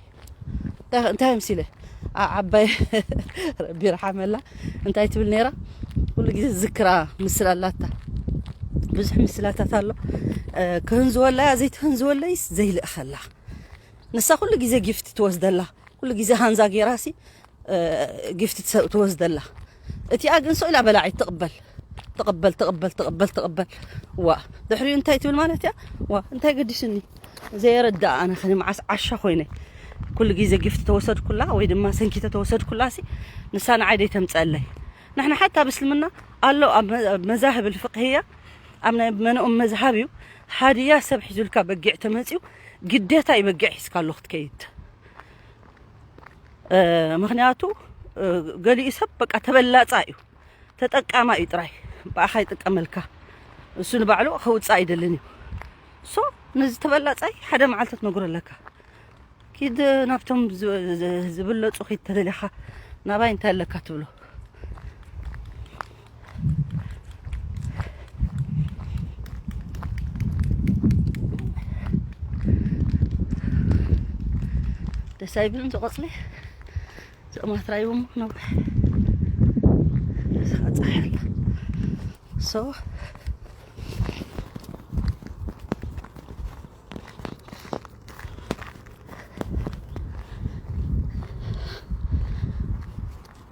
እንታይ፣ እንታይ መሲለ? ዓ-፣ ዓባይ ረቢ ይርሓመላ እንታይ ትብል ነይራ? ኩሉ ግዜ ዝዝክራ ምስላ ኣላታ። ብዙሕ ምስላታት ኣሎ። እ፣ ክህንዝወላያ ዘይትህንዝወለይስ ዘይልእኸላ። ንሳ ኩሉ ግዜ ጊፍት ትወስደላ። ኩሉ ግዜ ሃንዛ ጌራሲ፣ እ፣ ጊፍት ትሰ-፣ ትወስደላ። እቲኣ ግን ስቕ ኢላ በላዒት ትቕበል። ትቕበል፣ ትቕበል፣ ትቕበል፣ ትቕበል። ዋ፣ ድሕሪኡ እንታይ ትብል ማለት እያ? ዋ፣ እንታይ ገዲስኒ? ዘየረዳእ ኣነ ኸኒ መዓስ ዓሻ ኮይነ። ኩሉ ግዜ ጊፍት ተወሰድኩላ ወይ ድማ ሰንኪተ ተወሰድኩላ ሲ፣ ንሳ ንዓይ ደይ ተምጸለይ። ንሕና ሓታ ኣብ እስልምና ኣሎ፣ ኣብ መ-፣ ኣብ መዛህብ ልፍቅህያ፣ ኣብ ናይ መነኦም መዝሃብ እዩ። ሃድያ ሰብ ሒዙልካ በጊዕ ተመጺኡ፣ ግዴታ እዩ በጊዕ ሒዝካ ኣሎ ክትከይድ። እ፣ ምኽንያቱ፣ እ፣ ገሊኡ ሰብ በቃ ተበላጻ እዩ፣ ተጠቃማ እዩ ጥራይ። ብኣኻ ይጥቀመልካ። እሱ ንባዕሉ ከውጽእ ኣይደልን እዩ። ሶ፣ ነዚ ተበላጻይ ሓደ መዓልቲ ትነግሮ ኣለካ። ኪድ ናብቶም ዝ-፣ ዝ-፣ ዝብለጹ ኪድ ተደሊኻ፣ ናባይ እንታይ ኣለካ ትብሎ? ደስ ኣይብልን እዚ ቆጽሊ? እዚ ማትራይዎም ነዊሕ። እዚ ኸዓ ጸሓይ ኣላ። ሶ፣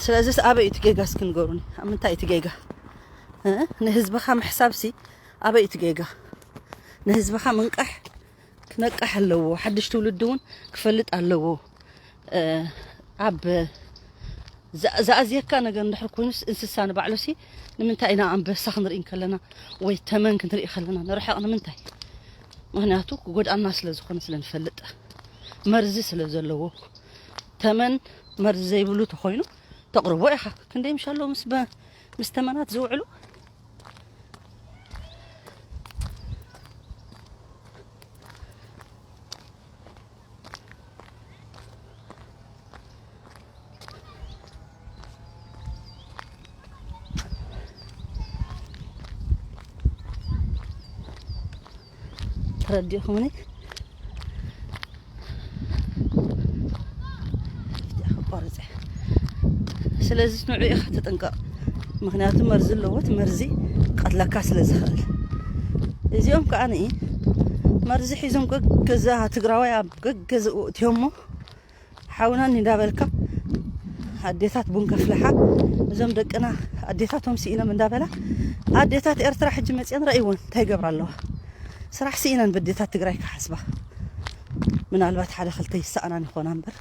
ስለዚስ ኣበይ እዩ እቲ ጌጋ እስኪ ንገሩኒ? ኣብ ምንታይ እዩ እቲ ጌጋ? እ? ንህዝብኻ ምሕሳብሲ ኣበይ እዩ እቲ ጌጋ? ንህዝብኻ ምንቃሕ ክነቅሕ ኣለዎ። ሓድሽ ትውልዲ እውን ክፈልጥ ኣለዎ። እ፣ ኣብ ዛ-፣ ዝኣዝየካ ነገር እንድሕር ኮይኑስ እንስሳ ንባዕሉሲ ንምንታይ ኢና ኣንበሳ ክንርኢ ከለና ወይ ተመን ክንርኢ ከለና ንርሕቕ ንምንታይ? ምኽንያቱ ክጎድኣና ስለ ዝኾነ ስለ ንፈልጥ፣ መርዚ ስለ ዘለዎ። ተመን መርዚ ዘይብሉ ተኾይኑ ተቕርቦ ኢኻ። ክንደይ ምሽ ኣለዉ ምስ በ-፣ ምስ ተመናት ዝውዕሉ? ተረዲእኹምኒ? ቆርፀ። ስለዚ ንዑ ኢኻ ተጠንቀቕ። ምኽንያቱ መርዚ ኣለዎ፣ እቲ መርዚ ቀትለካ ስለ ዝኽእል። እዚኦም ከዓኒ መርዚ ሒዞም ገገዛ ትግራዋይ ኣብ ገገዝኡ እትዮሞ ሓውናኒ እንዳበልካ ኣዴታት ቡን ከፍልሓ እዞም ደቅና ኣዴታቶም ስኢኖም እንዳበላ ኣዴታት ኤርትራ ሕጂ መፅየን ረእይወን እንታይ ይገብራ ኣለዋ? ስራሕ ስኢነን በዴታት ትግራይ ክሓስባ ምናልባት ሓደ ክልተ ይሰኣናን ይኾና እምበር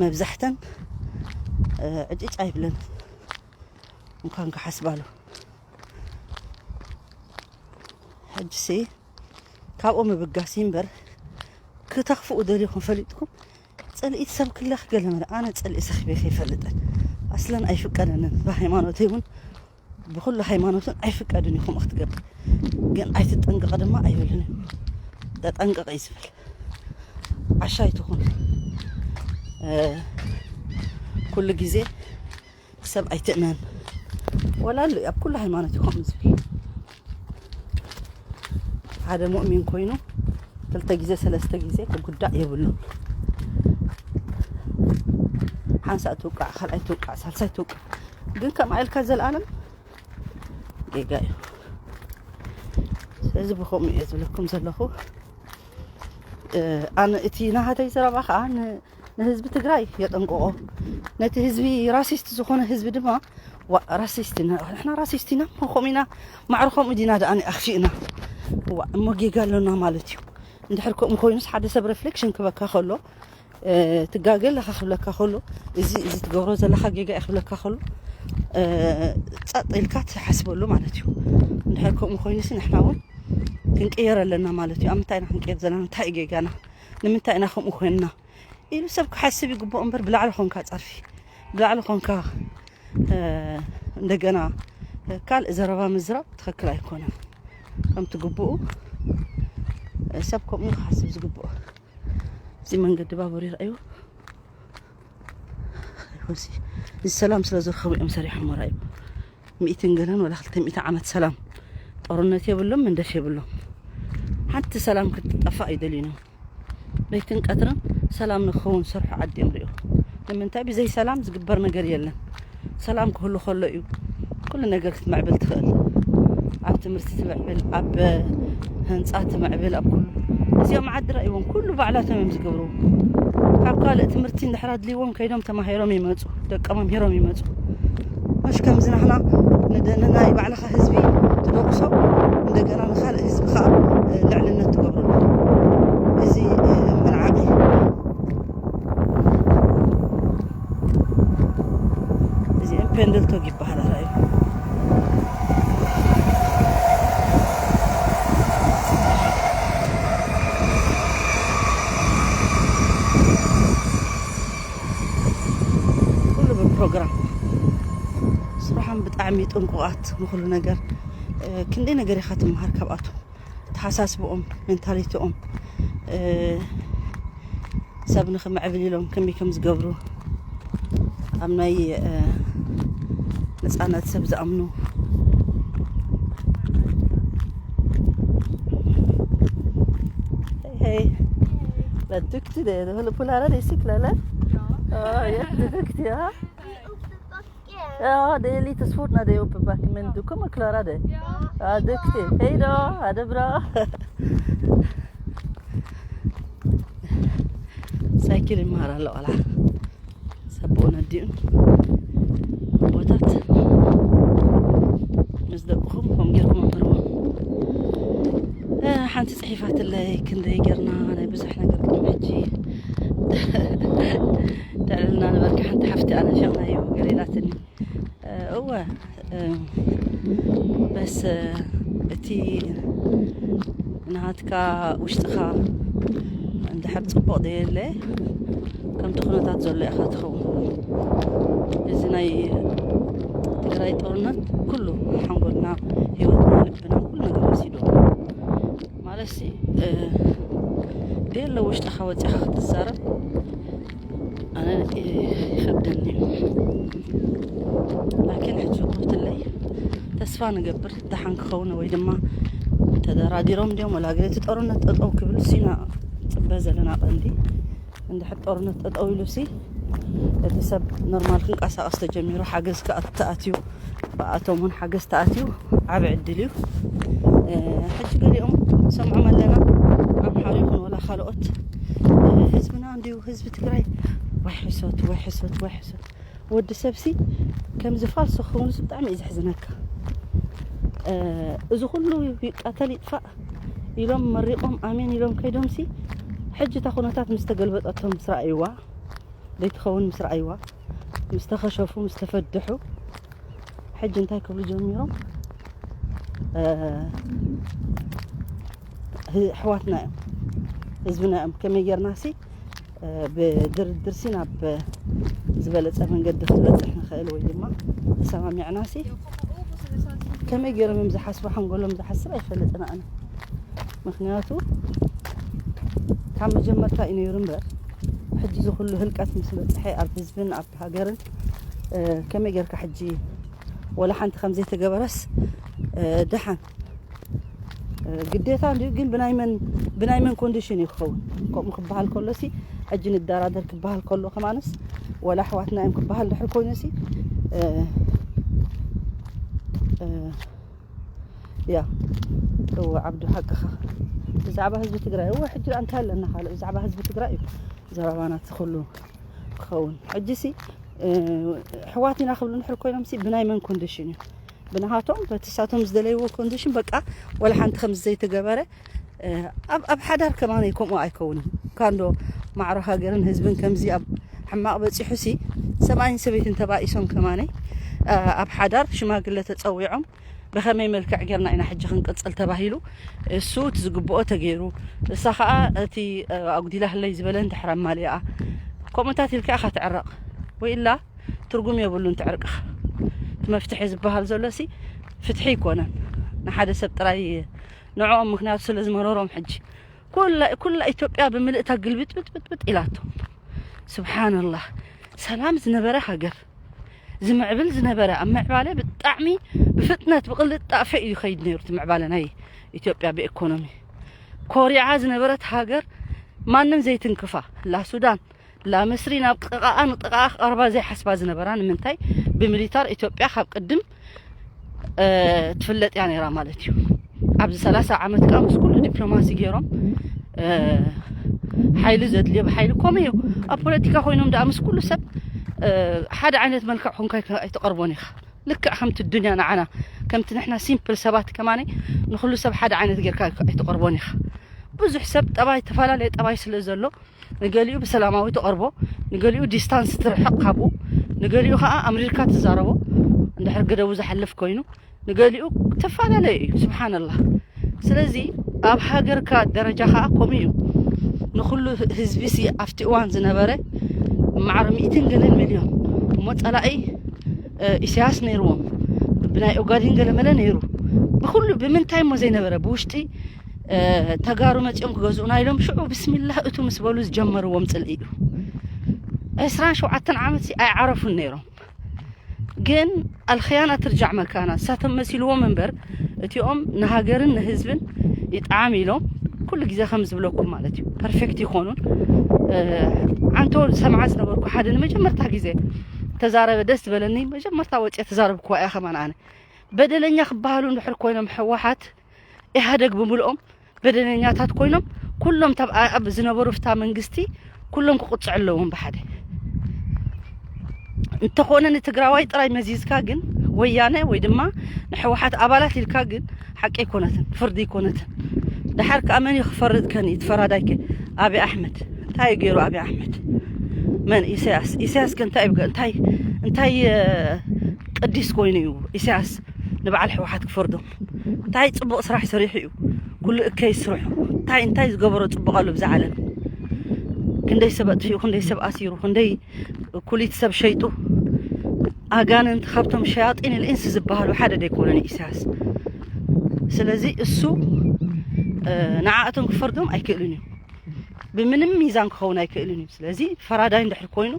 መብዛሕተን፣ እ፣ ዕጭጭ ኣይብለን እንኳን ክሓስባሉ። ሕጂሲ ካብኡ ምብጋስ እምበር ክተኽፍኡ ደሊኹም ፈሊጥኩም ጸልኢት ሰብ ክለኽ ገለ መለ ኣነ ጸልኢ ሰኺበ ከይፈልጠ ኣስለን ኣይፍቀደንን። ብሃይማኖተይ እውን ብኹሉ ሃይማኖትን ኣይፍቀድን እዩ ከምኡ ክትገብር። ግን ኣይትጠንቀቕ ድማ ኣይብልን እዩ። ተጠንቀቕ እዩ ዝብል። ዓሻ ኣይትኹን። እ፣ ኩሉ ግዜ ሰብ ኣይትእመን። ወላ ኣሎ ኣብ ኩሉ ሃይማኖት እዩ ከምኡ ዝብል። ሓደ ሙእሚን ኮይኑ ክልተ ግዜ ሰለስተ ግዜ ክጉዳእ የብሉን። ሓንሳእ ትውቃዕ፣ ካልኣይ ትውቃዕ፣ ሳልሳይ ትውቃዕ፣ ግን ከምኣ ኢልካ ዘለኣለም ጌጋ እዩ። ስለዚ ብኸምኡ እየ ዝብለኩም ዘለኹ። እ፣ ኣነ እቲ ናሃተይ ዘረባ ከዓ ን-፣ ንህዝቢ ትግራይ የጠንቅቆ። ነቲ ህዝቢ ራሲስት ዝኾነ ህዝቢ ድማ ዋ ራሲስት ኢና፣ ንሕና ራሲስት ኢና፣ ከምኡ ኢና፣ ማዕረ ከምኡ ዲና ደኣ ኣኽፊእና። ዋ እሞ ጌጋ ኣሎና ማለት እዩ። እንድሕር ከምኡ ኮይኑስ ሓደ ሰብ ሬፍሌክሽን ክበካ ከሎ፣ እ፣ ትጋገ ኣለኻ ክብለካ ከሎ፣ እዚ፣ እዚ ትገብሮ ዘለኻ ጌጋ እዩ ክብለካ ከሎ፣ እ፣ ጸጥ ኢልካ ትሓስበሉ ማለት እዩ። እንድሕር ከምኡ ኮይኑሲ ንሕና እውን ክንቅየር ኣለና ማለት እዩ። ኣብ ምንታይ ኢና ክንቅየር ዘለና? እንታይ እዩ ጌጋና? ንምንታይ ኢና ከምኡ ኮይንና? ኢሉ ሰብ ክሓስብ ይግብኦ እምበር ብላዕሊ ኾንካ ጸርፊ፣ ብላዕሊ ኾንካ፣ እ፣ እንደገና ካልእ ዘረባ ምዝራብ ትኽክል ኣይኮነን። ከምቲ ግብኡ፣ እ፣ ሰብ ከምኡ ክሓስብ ዝግብኦ። እዚ መንገዲ ባቡር ይርኣዩ። እዚ፣ እዚ ሰላም ስለ ዝረኸቡ እዮም ሰሪሖም ሞራዩ። ሚእትን ገለን ወላ ክልተ ሚእቲ ዓመት ሰላም። ጦርነት የብሎም፣ መንደፍ የብሎም። ሓንቲ ሰላም ክትጠፋእ ኣይደልዩን እዮም። ለይትን ቀትርን ሰላም ንክኸውን ዝሰርሑ ዓዲ እዮም ሪኦ። ንምንታይ? ብዘይ ሰላም ዝግበር ነገር የለን። ሰላም ክህሉ ከሎ እዩ ኩሉ ነገር ክትምዕብል ትኽእል። ኣብ ትምህርቲ ትምዕብል፣ ኣብ ህንፃ ትምዕብል፣ ኣብ ኩሉ። እዚኦም ዓዲ ራእይዎም ኩሉ ባዕላቶም እዮም ዝገብሩ። ካብ ካልእ ትምህርቲ እንድሕር ኣድልይዎም ከይዶም ተማሂሮም ይመፁ፣ ደቀም ኣምሂሮም ይመፁ። መሽ ከምዚ ናህና ንደ-፣ ንናይ ባዕልኻ ህዝቢ ትደቁሶ፣ እንደገና ንኻልእ ህዝቢ ከዓ ልዕልነት ትገብረሉ። እዚ፣ እ፣ መልዓቂ። እዚአን ፔንድልቶግ ይበሃላ። ራእዩ ኩሉ ብፕሮግራም ስራሖም ብጣዕሚ ጥንቁቓት ንኹሉ ነገር። እ፣ ክንደይ ነገር ኢኻ ትመሃር ካብኣቶም። ተሓሳስብኦም፣ ሜንታሊቲኦም፣ እ፣ ሰብ ንኽምዕብል ኢሎም ከመይ ከም ዝገብሩ፣ ኣብ ናይ፣ እ፣ ነፃነት ሰብ ዝኣምኑ። Hey, hey. Wat doet u daar? Hulp Polara de Cyclale? Ja. Oh, ja, dat doet ja. Ja, de liet is voort naar de open bak. Men doe kom ik Clara de. Ja. Ah, doet hij. Hey, da, ah, de bra. Cycling maar al, voilà. ሰብኡን ኣዲኡን ኣቦታት ምስ ደቅኹም ከም ጌርኩም ኣምህርዎም። እ፣ ሓንቲ ጽሒፋትለይ ክንደይ ጌርና ናይ ብዙሕ ነገር ቅድሚ ሕጂ ተዕልልና ነበርካ ሓንቲ ሓፍቲ ኣነ ሸቕናዮ ገለ ኢላትኒ። እ፣ እወ፣ እ፣ በስ፣ እ፣ እቲ ናሃትካ ውሽጥኻ እንድሕር ጽቡቕ ደየለ፣ ከምቲ ኩነታት ዘሎ ኢኻ ትኸውን። እዚ ናይ ትግራይ ጦርነት ኩሉ ሓንጎልና፣ ህይወትና፣ ልብና፣ ኩሉ ነገር ወሲዱ። ማለትሲ፣ እ፣ ደየለ ውሽጥኻ ወጺኻ ክትዛረብ ኣነ ይኸብደኒ እዩ። ላኪን ሕጂ ኮትለይ ተስፋ ንገብር ደሓን ክኸውን ወይ ድማ ተደራዲሮም ድዮም ወላ ገለ እቲ ጦርነት ጠጠው ክብል ሲና ጽበ ዘለና ቀንዲ። እንድሕር ጦርነት ጠጠው ኢሉ ሲ እቲ ሰብ ኖርማል ክንቀሳቐስ ተጀሚሩ ሓገዝ ክኣ-፣ ተኣትዩ ብኣቶም እውን ሓገዝ ተኣትዩ ዓቢ ዕድል እዩ። እ፣ ሕጂ ገሊኦም ሰምዖም ኣለና ኣምሓሩ ይኹን ወላ ካልኦት፣ እ፣ ህዝብና እንድዩ ህዝቢ ትግራይ ወይ ሕሶት ወይ ሕሶት ወይ ሕሶት። ወዲ ሰብሲ ከምዚ ፋልሶ ክኸውን ብጣዕሚ እዩ ዘሕዝነካ። እ፣ እዚ ኩሉ ይቃተል ይጥፋእ ኢሎም መሪቖም ኣሜን ኢሎም ከይዶምሲ ሕጂ እታ ኩነታት ምስ ተገልበጠቶም ምስ ረኣይዋ ዘይትኸውን ምስ ረኣይዋ ምስ ተኸሸፉ ምስ ተፈድሑ ሕጂ እንታይ ክብሉ ጀሚሮም? እ፣ ህ-፣ ኣሕዋትና እዮም ህዝብና እዮም ከመይ ጌርናሲ ብድርድርሲ ናብ ዝበለፀ መንገዲ ክትበፅሕ ንኽእል ወይ ድማ ተሰማሚዕናሲ ከመይ ገይሮም እዮም ዝሓስቡ ሓንጎሎም ዝሓስብ ኣይፈልጥን ኣነ። ምክንያቱ ካብ መጀመርታ እዩ ነይሩ እምበር ሕጂ ዝኩሉ ህልቀት ምስ በፅሐ ኣብ ህዝብን ኣብ ሃገርን ከመይ ጌርካ ሕጂ ወላ ሓንቲ ከምዘይተገበረስ ደሓን ግዴታ እንዲዩ። ግን ብናይ መን ብናይ መን ኮንዲሽን እዩ ክኸውን? ከምኡ ክበሃል ከሎ ሲ ሕጂ ንደራደር ክበሃል ከሎ ከማንስ ወላ ኣሕዋትና እዮም ክበሃል ድሕር ኮይኑ ሲ ያ እወ ዓብዱ ሓቅኻ። ብዛዕባ ህዝቢ ትግራይ እወ ሕጂ እንታይ ኣለና ካልእ ብዛዕባ ህዝቢ ትግራይ እዩ ዘረባና እቲ ኩሉ ክኸውን። ሕጂ ሲ ኣሕዋት ኢና ክብሉ ድሕር ኮይኖም ሲ ብናይ መን ኮንዲሽን እዩ ብናሃቶም በቲ ሳቶም ዝደለይዎ ኮንዲሽን በቃ ወላ ሓንቲ ከም ዘይተገበረ ኣብ ኣብ ሓዳር ከማነይ ከምኡ ኣይከውንን። ካንዶ ማዕሮ ሃገርን ህዝብን ከምዚ ኣብ ሕማቕ በፂሑ ሲ ሰብኣይን ሰበይትን ተባኢሶም ከማነይ ኣብ ሓዳር ሽማግለ ተፀዊዖም ብኸመይ መልክዕ ጌርና ኢና ሕጂ ክንቅፅል ተባሂሉ እሱ እቲ ዝግብኦ ተገይሩ እሳ ከዓ እቲ ኣጉዲላ ህለይ ዝበለ እንድሕር ኣማሊኣ ከምኡታት ኢልካ ኢኻ ትዕረቕ ወይላ ትርጉም የብሉን ትዕርቅኻ። እቲ መፍትሒ ዝበሃል ዘሎ ሲ ፍትሒ ይኮነን ንሓደ ሰብ ጥራይ ንዕኦም ምክንያቱ ስለ ዝመረሮም ሕጂ ኩላ ኩላ ኢትዮጵያ ብምልእታ ግልብጥብጥብጥ ኢላቶም። ስብሓንላህ ሰላም ዝነበረ ሃገር ዝምዕብል ዝነበረ ኣብ ምዕባለ ብጣዕሚ ብፍጥነት ብቅልጣፈ እዩ ይኸይድ ነይሩ እቲ ምዕባለ ናይ ኢትዮጵያ ብኢኮኖሚ ኮሪዓ ዝነበረት ሃገር ማንም ዘይትንክፋ ላ ሱዳን ላ ምስሪ ናብ ጥቃኣ ንጥቃኣ ክቀርባ ዘይሓስባ ዝነበራ ንምንታይ ብምሊታር ኢትዮጵያ ካብ ቅድም ትፍለጥ እያ ነይራ ማለት እዩ ኣብዚ ሰላሳ ዓመት ከዓ ምስ ኩሉ ዲፕሎማሲ ገይሮም ሓይሊ ዘድልዮ ብሓይሊ ኮም እዩ ኣብ ፖለቲካ ኮይኖም ደኣ ምስ ኩሉ ሰብ ሓደ ዓይነት መልክዕ ኮንካ ኣይትቀርቦን ኢኻ ልክዕ ከምቲ ዱንያ ንዓና ከምቲ ንሕና ሲምፕል ሰባት ከማኒ ንኩሉ ሰብ ሓደ ዓይነት ጌርካ ኣይትቀርቦን ኢኻ ብዙሕ ሰብ ጠባይ ተፈላለየ ጠባይ ስለ ዘሎ ንገሊኡ ብሰላማዊ ተቐርቦ ንገሊኡ ዲስታንስ ትርሕቕ ካብኡ ንገሊኡ ከዓ ኣምሪርካ ትዛረቦ እንድሕር ገደቡ ዝሓልፍ ኮይኑ ንገሊኡ ተፈላለየ እዩ ስብሓንላህ ስለዚ ኣብ ሃገርካ ደረጃ ከዓ ከምኡ እዩ ንኩሉ ህዝቢ ሲ ኣብቲ እዋን ዝነበረ ማዕረ ሚእትን ገለን ሚልዮን እሞ ፀላኢ ኢሳያስ ነይርዎም ብናይ ኦጋዴን ገለመለ ነይሩ ብኩሉ ብምንታይ እሞ ዘይነበረ ብውሽጢ ተጋሩ መፂኦም ክገዝኡና ኢሎም ሽዑ ብስሚላህ እቱ ምስ በሉ ዝጀመርዎም ፅልኢ እዩ ዕስራን ሸውዓተን ዓመት ኣይዓረፉን ነይሮም ግን ኣልክያና ትርጃዕ መካና እሳቶም መሲልዎም እምበር እቲኦም ንሃገርን ንህዝብን ይጣዓም ኢሎም ኩሉ ግዜ ከም ዝብለኩም ማለት እዩ ፐርፌክት ይኮኑን ዓንተ ወሉ ሰምዓ ዝነበርኩ ሓደ ንመጀመርታ ግዜ ተዛረበ ደስ ዝበለኒ መጀመርታ ወፅየ ተዛረብኩዋ እያ ከማን ኣነ በደለኛ ክበሃሉ እንድሕር ኮይኖም ሕወሓት ኢህኣደግ ብምልኦም በደለኛታት ኮይኖም ኩሎም ተብኣብ ዝነበሩ ፍታ መንግስቲ ኩሎም ክቁፅዕ ኣለዎም ብሓደ እንተኾነ ንትግራዋይ ጥራይ መዚዝካ ግን ወያነ ወይ ድማ ንሕወሓት ኣባላት ኢልካ ግን ሓቂ ኣይኮነትን ፍርዲ ኣይኮነትን ደሓር ከዓ መን እዩ ክፈርድ ከን እዩ ትፈራዳይከ ኣብይ ኣሕመድ እንታይ እዩ ገይሩ ኣብይ ኣሕመድ መን ኢሳያስ ኢሳያስ ከ እንታይ እንታይ እንታይ ቅዲስ ኮይኑ እዩ ኢሳያስ ንበዓል ሕወሓት ክፈርዶም እንታይ ፅቡቕ ስራሕ ሰሪሑ እዩ ኩሉ እከይ ስርሑ እንታይ እንታይ ዝገበሮ ፅቡቕ ኣሎ ብዛ ዓለም ክንደይ ሰብ ኣጥፊኡ ክንደይ ሰብ ኣሲሩ ክንደይ ኩሊት ሰብ ሸይጡ ኣጋንንቲ ካብቶም ሸያጢን ልኢንስ ዝበሃሉ ሓደ ደይኮነን ኢሳያስ ስለዚ እሱ ንዓእቶም ክፈርዶም ኣይክእልን እዩ ብምንም ሚዛን ክኸውን ኣይክእልን እዩ ስለዚ ፈራዳይ እንድሕር ኮይኑ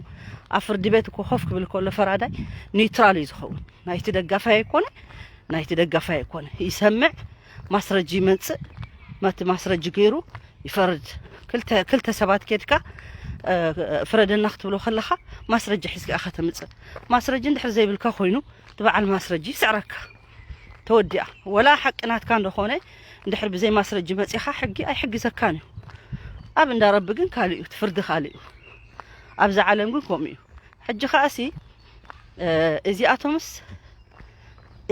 ኣብ ፍርዲ ቤት እኮ ኮፍ ክብል ከሎ ፈራዳይ ኒውትራል እዩ ዝኸውን ናይቲ ደጋፋይ ኣይኮነ ናይቲ ደጋፋይ ኣይኮነ ይሰምዕ ማስረጂ ይመፅእ መቲ ማስረጂ ገይሩ ይፈርድ ክልተ ሰባት ኬድካ ፍረደና ክትብሎ ከለካ ማስረጂ ሒዝካ ኢካ ተምፅእ ማስረጂ እንድሕር ዘይብልካ ኮይኑ እቲ በዓል ማስረጂ ይስዕረካ ተወዲኣ ወላ ሓቂ ናትካ እንደኾነ እንድሕር ብዘይ ማስረጂ መፂኻ ሕጊ ኣይሕግዘካን እዩ ኣብ እንዳረቢ ግን ካልእ እዩ እቲ ፍርዲ ካልእ እዩ ኣብዚ ዓለም ግን ከምኡ እዩ ሕጂ ከኣሲ እዚኣቶምስ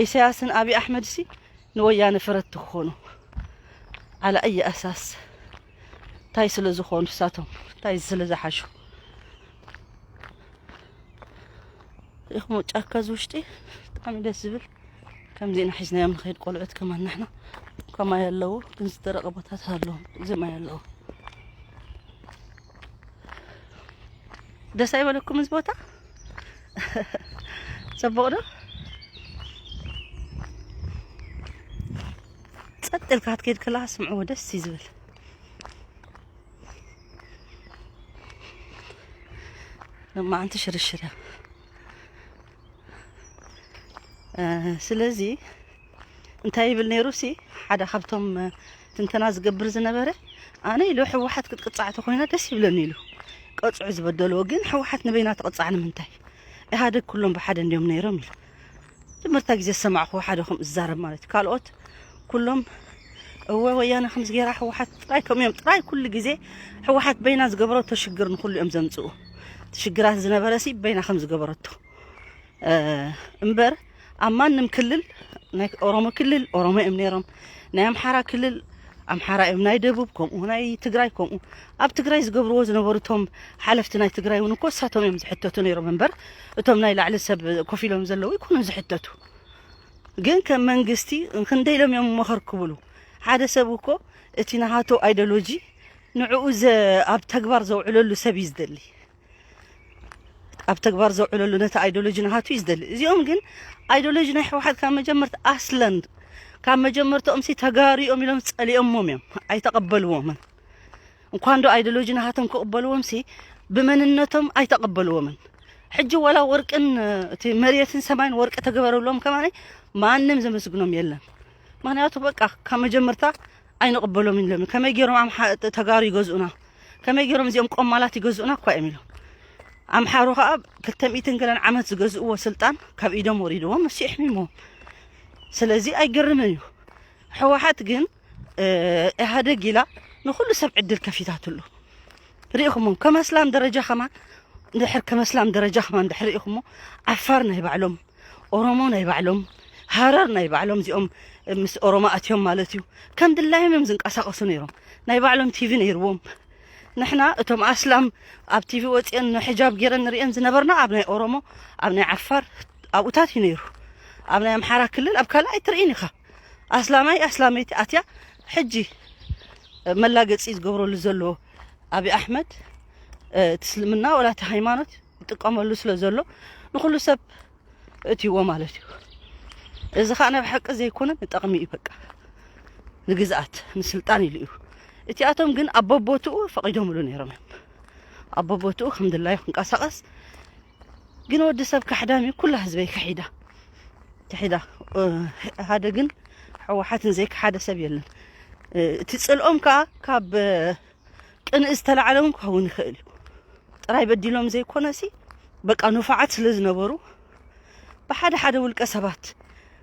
ኢሳያስን ኣብይ ኣሕመድ ሲ ንወያነ ፈረድቲ ክኾኑ ዓላ ኣየ ኣሳስ እንታይ ስለ ዝኾኑ እሳቶም እንታይ ስለ ዝሓሹ ኢኹም ጫካ እዚ ውሽጢ ብጣዕሚ ደስ ዝብል ከምዚ ኢና ሒዝናዮም ንኸይድ ቆልዑት ከማን ንሕና ከማይ ኣለዉ ግን ዝደረቐ ቦታት ኣለዉ እዚ ማይ ኣለዉ ደስ ኣይበለኩም እዚ ቦታ? ጽቡቕ ዶ? ጸጥ ኢልካ ክትከይድ ከለኻ ስምዕዎ፣ ደስ እዩ ዝብል። ሎማዓንቲ ሽርሽር እያ። እ፣ ስለዚ እንታይ ይብል ነይሩ ሲ፣ ሓደ ካብቶም፣ እ፣ ትንተና ዝገብር ዝነበረ፣ ኣነ ኢሉ፣ ህወሓት ክትቅጻዕ ተኾይና ደስ ይብለኒ ኢሉ። ቀጽዑ ዝበደልዎ፣ ግን ህወሓት ንበይና ትቕጻዕ ንምንታይ? ኢህኣደግ ኩሎም ብሓደ እንዲዮም ነይሮም ኢሉ። ጅምርታ ግዜ ዝሰማዕኹዎ ሓደ ከምኡ ዝዛረብ ማለት እዩ። ካልኦት ኩሎም እወ ወያነ ከምዚ ገይራ፣ ህወሓት ጥራይ ከምኡ እዮም፣ ጥራይ ኩሉ ግዜ ህወሓት በይና ዝገበረቶ ሽግር ንኹሉ እዮም ዘምጽኡ። እቲ ሽግራት ዝነበረ ሲ በይና ከም ዝገበረቶ፣ እ፣ እምበር ኣብ ማንም ክልል፣ ናይ ኦሮሞ ክልል ኦሮሞ እዮም ነይሮም፣ ናይ ኣምሓራ ክልል ኣምሓራ እዮም፣ ናይ ደቡብ ከምኡ፣ ናይ ትግራይ ከምኡ። ኣብ ትግራይ ዝገብርዎ ዝነበሩ እቶም ሓለፍቲ ናይ ትግራይ እውን እኮ እሳቶም እዮም ዝሕተቱ ነይሮም እምበር እቶም ናይ ላዕሊ ሰብ ኮፍ ኢሎም ዘለዉ ኣይኮኑን ዝሕተቱ። ግን ከም መንግስቲ ክንደይ ኢሎም እዮም መኸር ክብሉ? ሓደ ሰብ እኮ እቲ ናሃቱ ኣይዲዮሎጂ ንዕኡ ዘ-፣ ኣብ ተግባር ዘውዕለሉ ሰብ እዩ ዝደሊ። ኣብ ተግባር ዘውዕለሉ ነቲ ኣይዲዮሎጂ ናሃቱ እዩ ዝደሊ። እዚኦም ግን ኣይዲዮሎጂ ናይ ህወሓት ካብ መጀመርታ ኣስለን፣ ካብ መጀመርታኦም ሲ ተጋሩ እዮም ኢሎም ጸሊኦሞም እዮም። ኣይተቐበልዎምን። እንኳን ዶ ኣይዲዮሎጂ ናሃቶም ክቕበልዎም ሲ ብመንነቶም ኣይተቐበልዎምን። ሕጂ ዋላ ወርቅን፣ እቲ መሬትን ሰማይን ወርቂ ተገበረሎም ከማን ማንም ዘመስግኖም የለን። ምኽንያቱ በቃ ካብ መጀመርታ ኣይንቕበሎም ኢሎም። ከመይ ገይሮም ኣምሓ-፣ ተጋሩ ይገዝኡና? ከመይ ገይሮም እዚኦም ቆማላት ይገዝኡና እኳ እዮም ኢሎም። ኣምሓሩ ከኣ ክልተ ሚእትን ገለን ዓመት ዝገዝእዎ ስልጣን ካብ ኢዶም ወሪድዎም፣ እሱ የሕሚምዎም። ስለዚ ኣይገርምን እዩ። ህወሓት ግን፣ እ፣ ኢህኣደግ ኢላ ንኹሉ ሰብ ዕድል ከፊታትሉ። ርኢኹሞም፣ ከም ኣስላም ደረጃ ከማን፣ ድሕር ከም ኣስላም ደረጃ ከማን ድሕር ርኢኹሞ፣ ዓፋር ናይ ባዕሎም፣ ኦሮሞ ናይ ባዕሎም፣ ሃረር ናይ ባዕሎም፣ እዚኦም ምስ ኦሮሞ ኣትዮም ማለት እዩ። ከም ድላዮም እዮም ዝንቀሳቐሱ ነይሮም። ናይ ባዕሎም ቲቪ ነይርዎም። ንሕና እቶም ኣስላም ኣብ ቲቪ ወፂአን ሕጃብ ገይረን ንሪአን ዝነበርና ኣብ ናይ ኦሮሞ፣ ኣብ ናይ ዓፋር ኣብኡታት እዩ ነይሩ። ኣብ ናይ ኣምሓራ ክልል ኣብ ካልእ ኣይትርኢን ኢኻ። ኣስላማይ ኣስላመይቲ ኣትያ ሕጂ መላገፂ ዝገብረሉ ዘሎ ኣብይ ኣሕመድ፣ እ፣ እቲ እስልምና ወላ እቲ ሃይማኖት ይጥቀመሉ ስለ ዘሎ ንኹሉ ሰብ እትይዎ ማለት እዩ። እዚ ኸዓ ናይ ብሓቂ ዘይኮነ ንጠቕሚ እዩ፣ በቃ ንግዝኣት ንስልጣን ኢሉ እዩ። እቲኣቶም ግን ኣብ በቦትኡ ፈቒዶምሉ ነይሮም እዮም። ኣብ በቦትኡ ከም ድላዩ ክንቀሳቐስ። ግን ወዲ ሰብ ካሕዳም እዩ፣ ኩላ ህዝበይ ከሒዳ፣ ከሒዳ። እ፣ ሓደ ግን ህወሓትን ዘይከሓደ ሰብ የለን። እ፣ እቲ ጽልኦም ከኣ ካብ ቅንኢ ዝተላዕለ እውን ክኸውን ይኽእል እዩ። ጥራይ በዲሎም ዘይኮነሲ፣ በቃ ንፉዓት ስለ ዝነበሩ፣ ብሓደ ሓደ ውልቀ ሰባት፣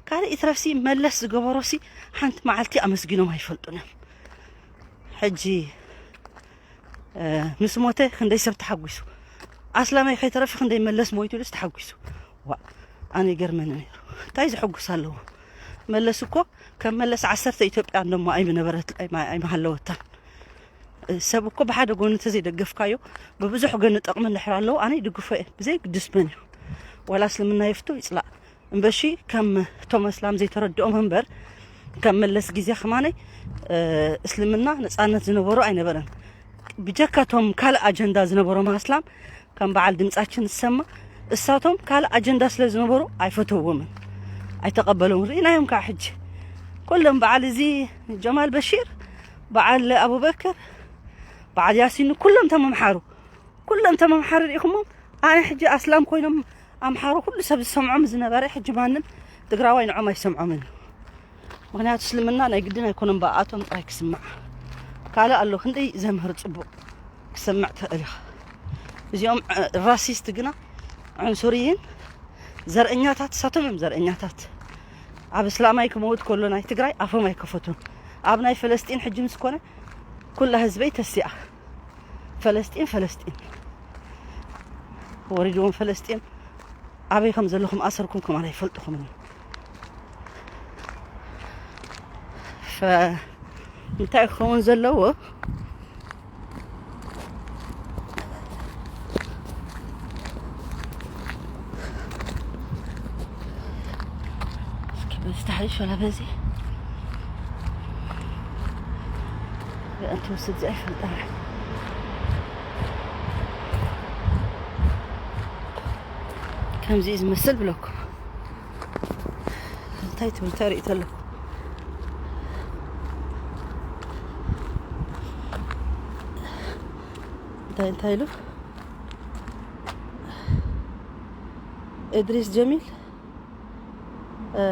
ካልእ ይትረፍሲ መለስ ዝገበሮሲ ሓንቲ መዓልቲ ኣመስጊኖም ኣይፈልጡን እዮም። ሕጂ፣ እ፣ ምስ ሞተ ክንደይ ሰብ ተሓጒሱ፣ ኣስላማይ ከይተረፈ ክንደይ መለስ ሞይቱሉስ ተሓጒሱ። ዋ፣ ኣነ ይገርመኒ ነይሩ። እንታይ ዘሐጉስ ኣለዎ? መለስ እኮ ከም መለስ ዓሰርተ ኢትዮጵያ እንደሞ ኣይምነበረት፣ ኣይማ-፣ ኣይምሃለወታን። እ፣ ሰብ እኮ ብሓደ ጎኒ እንተዘይደገፍካዮ፣ ብብዙሕ ጎኒ ጠቕሚ እንድሕር ኣለዎ፣ ኣነ ይድግፎ እየ፣ ብዘይ ግድስ መን እዩ። ዋላ እስልምና ይፍቶ ይጽላእ። እምበሺ ከም እቶም ኣስላም ዘይተረድኦም እምበር፣ ከም መለስ ግዜ ከማነይ፣ እ፣ እስልምና ነጻነት ዝነበሮ ኣይነበረን። ብጀካ እቶም ካልእ ኣጀንዳ ዝነበሮም ኣስላም፣ ከም በዓል ድምጻችን ዝሰማ፣ እሳቶም ካልእ ኣጀንዳ ስለ ዝነበሩ ኣይፈተውዎምን፣ ኣይተቐበለውን። ርኢናዮም ከዓ ሕጂ። ኩሎም በዓል እዚ ጀማል በሺር፣ በዓል ኣቡበከር፣ በዓል ያሲን፣ ኩሎም ተመምሓሩ። ኩሎም ተመምሓሩ ርኢኹሞም። ኣነ ሕጂ ኣስላም ኮይኖም ኣምሓሩ ኩሉ ሰብ ዝሰምዖም ዝነበረ፣ ሕጂ ማንም ትግራዋይ ንዖም ኣይሰምዖምን እዩ። ምኽንያቱ እስልምና ናይ ግድን ኣይኮነን ብኣቶም ጥራይ ክስማዕ። ካልእ ኣሎ ክንደይ ዘምህር ጽቡቕ ክሰምዕ ትኽእል ኢኻ። እዚኦም፣ እ፣ ራሲስት ግና፣ ዑንሱርይን፣ ዘርእኛታት፣ እሳቶም እዮም ዘርእኛታት። ኣብ እስላማይ ክመውት ከሎ ናይ ትግራይ ኣፎም ኣይከፈቱን። ኣብ ናይ ፈለስጢን ሕጂ ምስ ኮነ ኩላ ህዝበይ ተሲኣ። ፈለስጢን፣ ፈለስጢን። ወሪድዎም ፈለስጢን። ኣበይ ከም ዘለኹም ኣሰርኩም ከማን ኣይፈልጥኹምን። ፈ-፣ እንታይ ክኸውን ዘለዎ? እስኪ በዚ ተሓይሽ ወላ በዚ። በእንተ ውስድ እዚ ኣይፈልጣ። ከምዚ እዩ ዝመስል ብለኩም። እንታይ ትብል? እንታይ ርኢ ተለኹ? እንታይ እንታይ ኢሉ? እድሪስ ጀሚል፣ እ፣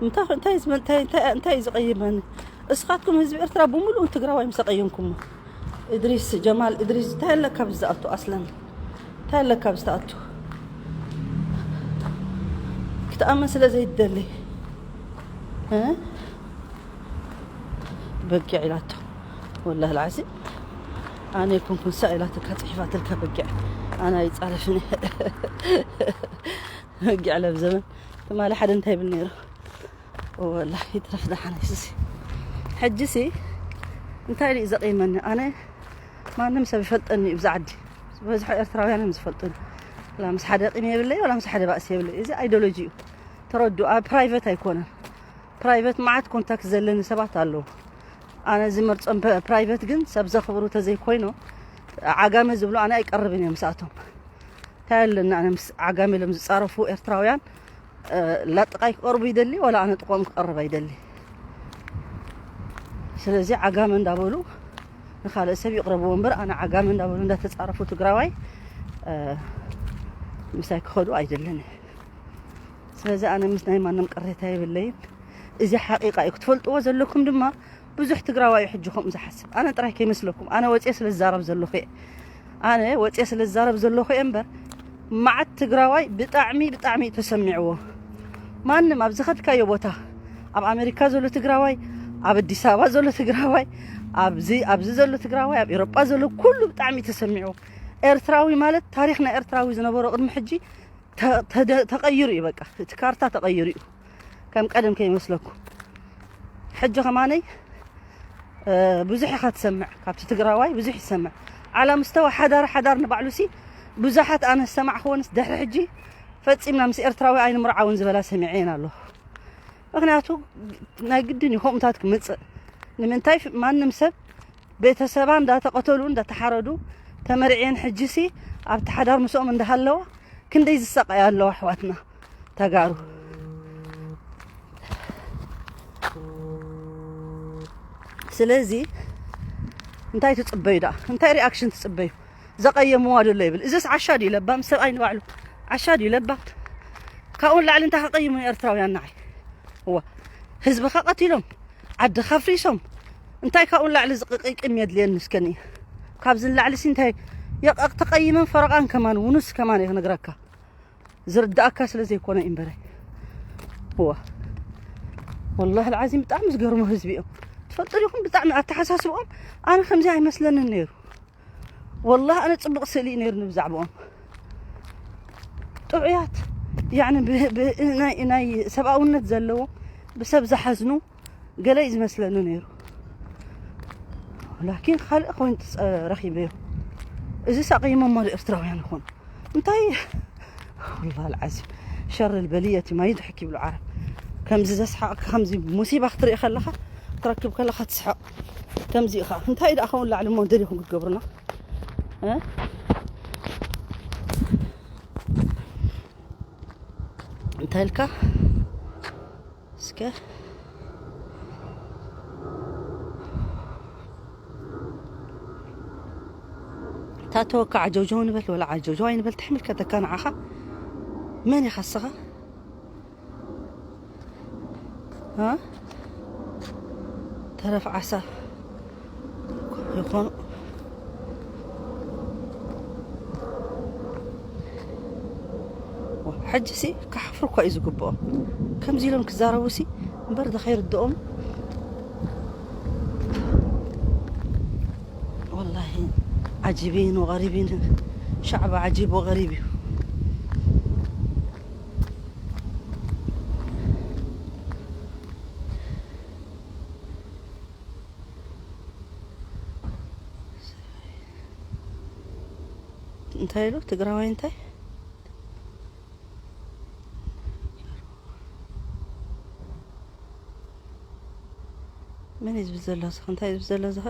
እንታይ እንታይ ዝመ- እንታይ እንታይ እንታይ እዩ ዝቐይመኒ? እስኻትኩም ህዝቢ ኤርትራ ብምሉኡ ትግራዋይ ምስ ኣቐየምኩሞ፣ እድሪስ ጀማል እድሪስ እንታይ ኣለካ ብዝኣቱ ኣስለን እንታይ ኣለካ ብዝተኣቱ ክትኣመን ስለ ዘይደሊ እ? በጊዕ ኢላቶ። ወላሂ ልዓዚም ኣነ ይኮንኩን ሳ ኢላትካ ጽሒፋትልካ በጊዕ ኣነ ኣይጻረፍኒ። በጊዕ ለብ ዘመን ትማሊ ሓደ እንታይ ይብል ነይሩ? ወላሂ ይትረፍ ደሓን ኣይሱሲ። ሕጂሲ እንታይ ኢሉ እዩ ዘቕይመኒ? ኣነ ማንም ሰብ ይፈልጠኒ እዩ ብዛ ዓዲ። ዝበዝሑ ኤርትራውያን እዮም ዝፈልጡኒ። ወላ ምስ ሓደ ቂም የብለይ፣ ወላ ምስ ሓደ ባእሲ የብለይ። እዚ ኣይዲዮሎጂ እዩ። ተረዱ። ኣብ ፕራይቨት ኣይኮነን። ፕራይቨት መዓት ኮንታክት ዘለኒ ሰባት ኣለዉ። ኣነ ዝመርጾም ፕ- ፕራይቨት ግን ሰብ ዘኽብሩ ተዘይኮይኑ ዓጋመ ዝብሉ ኣነ ኣይቀርብን እዮም ምስኣቶም። እንታይ ኣለና ኣነ ምስ ዓጋመ ኢሎም ዝጻረፉ ኤርትራውያን እ፣ ላ ጥቃይ ክቐርቡ ይደሊ ወላ ኣነ ጥቆም ክቐርብ ኣይደሊ። ስለዚ ዓጋመ እንዳበሉ ንኻልእ ሰብ ይቕረብዎ እምበር ኣነ ዓጋመ እንዳበሉ እንዳተጻረፉ ትግራዋይ እ፣ ምሳይ ክኸዱ ኣይደልን። ስለዚ ኣነ ምስ ናይ ማንም ቅሬታ የብለይን። እዚ ሓቂቃ እዩ ክትፈልጥዎ ዘለኩም ድማ። ብዙሕ ትግራዋይ እዩ ሕጂ ከምኡ ዝሓስብ። ኣነ ጥራይ ከይመስለኩም ኣነ ወፅየ ስለ ዝዛረብ ዘለኹ እየ። ኣነ ወፅየ ስለ ዝዛረብ ዘለኹ እየ እምበር መዓት ትግራዋይ ብጣዕሚ ብጣዕሚ እዩ ተሰሚዕዎ። ማንም ኣብ ዝኸድካዮ ቦታ ኣብ ኣሜሪካ ዘሎ ትግራዋይ፣ ኣብ ኣዲስ ኣበባ ዘሎ ትግራዋይ፣ ኣብዚ ኣብዚ ዘሎ ትግራዋይ፣ ኣብ ኤሮጳ ዘሎ ኩሉ ብጣዕሚ እዩ ተሰሚዕዎ። ኤርትራዊ ማለት ታሪኽ ናይ ኤርትራዊ ዝነበሮ ቅድሚ ሕጂ ተ- ተደ- ተቐይሩ እዩ። በቃ እቲ ካርታ ተቐይሩ እዩ። ከም ቀደም ከይመስለኩም። ሕጂ ከማነይ እ፣ ብዙሕ ኢኻ ትሰምዕ፣ ካብቲ ትግራዋይ ብዙሕ ይሰምዕ። ዓላ ምስተዋ ሓዳር ሓዳር ንባዕሉ ሲ ብዙሓት ኣነ ዝሰማዕክዎንስ ድሕሪ ሕጂ ፈጺምና ምስ ኤርትራዊ ኣይንምርዓውን ዝበላ ሰሚዐ እየን ኣለኹ። ምክንያቱ ናይ ግድን እዩ ከምኡታት ክምፅእ። ንምንታይ ፍ- ማንም ሰብ ቤተሰባ እንዳተቐተሉ እንዳተሓረዱ ተመርዕየን ሕጂ ሲ ኣብቲ ሓዳር ምስኦም እንዳሃለዋ ክንደይ ዝሰቃያ ኣለዋ ኣሕዋትና ተጋሩ። ስለዚ እንታይ ትጽበዩ ደኣ? እንታይ ሪኣክሽን ትጽበዩ? ዘቐየምዋ ደሎ ይብል። እዚስ ዓሻ ድዩ ለባም? ሰብኣይ ንባዕሉ ዓሻ ድዩ ለባም? ካብኡ ንላዕሊ እንታይ ከቐይሙ ንኤርትራውያን ንዓይ? እዋ ህዝብኻ ቀቲሎም ዓድኻ ኣፍሪሶም እንታይ ካብኡ ንላዕሊ ዝቕቕም የድልየኒ እስከኒ? ካብዚ ንላዕሊ ሲ እንታይ የቐቕ ተቐይመን ፈረቓን ከማን ውኑስ ከማን እየ ክነግረካ። ዝርዳእካ ስለ ዘይኮነ እዩ እምበረ። እዋ ወላሂ ልዓዚም ብጣዕሚ ዝገርሙ ህዝቢ እዮም። ትፈልጡ ዲኹም ብጣዕሚ ኣተሓሳስብኦም ኣነ ከምዚ ኣይመስለንን ነይሩ። ወላሂ ኣነ ጽቡቕ ስእሊ እዩ ነይሩ ንብዛዕባኦም። ጥዑያት ያዕኒ ብ- ብ- ናይ ናይ ሰብኣውነት ዘለዎ ብሰብ ዝሓዝኑ ገለ እዩ ዝመስለኒ ነይሩ። ላኪን ካልእ ኮይኑ ተጸ- ረኺበዮ። እዚ ሳቀይሞሞ ኤርትራውያን ይኾኑ እንታይ ወላ ልዓዚም ሸር ልበልየት ማይ ድሕክ ይብሉ ዓረብ። ከምዚ ዘስሓቕካ ከምዚ ሙሲባ ክትርኢ ከለኻ ትረክብ ከለኻ ትስሓቕ። ከምዚ ኢኻ እንታይ ደኣ ኸውን ላዕሊ እሞ ደሊኹም ክትገብሩና እ? እንታይ ኢልካ እስከ ታተወካ ዓጀውጀው ንበል ወላ ዓጀውጀው ኣይንበል ትሕምልከተካ ንዓኻ መን ኢኻ እስኻ እ? ተረፍ ዓሳ ይኾኑ ሕጂ ሲ ክሓፍሩ እኳ እዩ ዝግብኦም ከምዚ ኢሎም ክዛረቡ ሲ እምበር ዶ ከይርድኦም ወላሂ ዓጂቢን ወቀሪቢን ሻዕቢ ዓጂብ ወቀሪብ እዩ እንታይ ኢሉ ትግራዋይ እንታይ መን እዩ ዝብል ዘሎ ዝኸ እንታይ እዩ ዝብል ዘሎ ዝኸ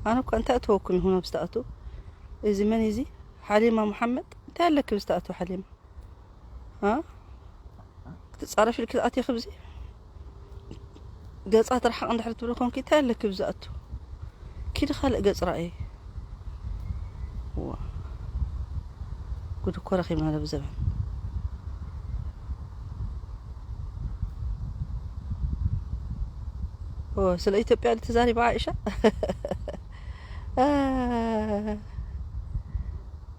ኣነ እኳ እንታይ እተወኩም ይኹን ኣብ ዝተኣቱ። እዚ መን እዚ? ሓሊማ መሓመድ። እንታይ ኣለኪ ብዝተኣቱ ሓሊማ? አ? ክትጻረፊ ኢልኪ ትኣትዪ ክብዚ? ገጻ ትርሓቕ እንድሕር ትብሊ ኮንኪ እንታይ ኣለኪ ብዝኣቱ? ኪዲ ካልእ ገጽ ርኣዪ። ዋ። ጉድ እኮ ረኺብና ሎሚ ዘበን። ኦ፣ ስለ ኢትዮጵያ ድዩ ተዛሪባ ዓኢሻ? አ፣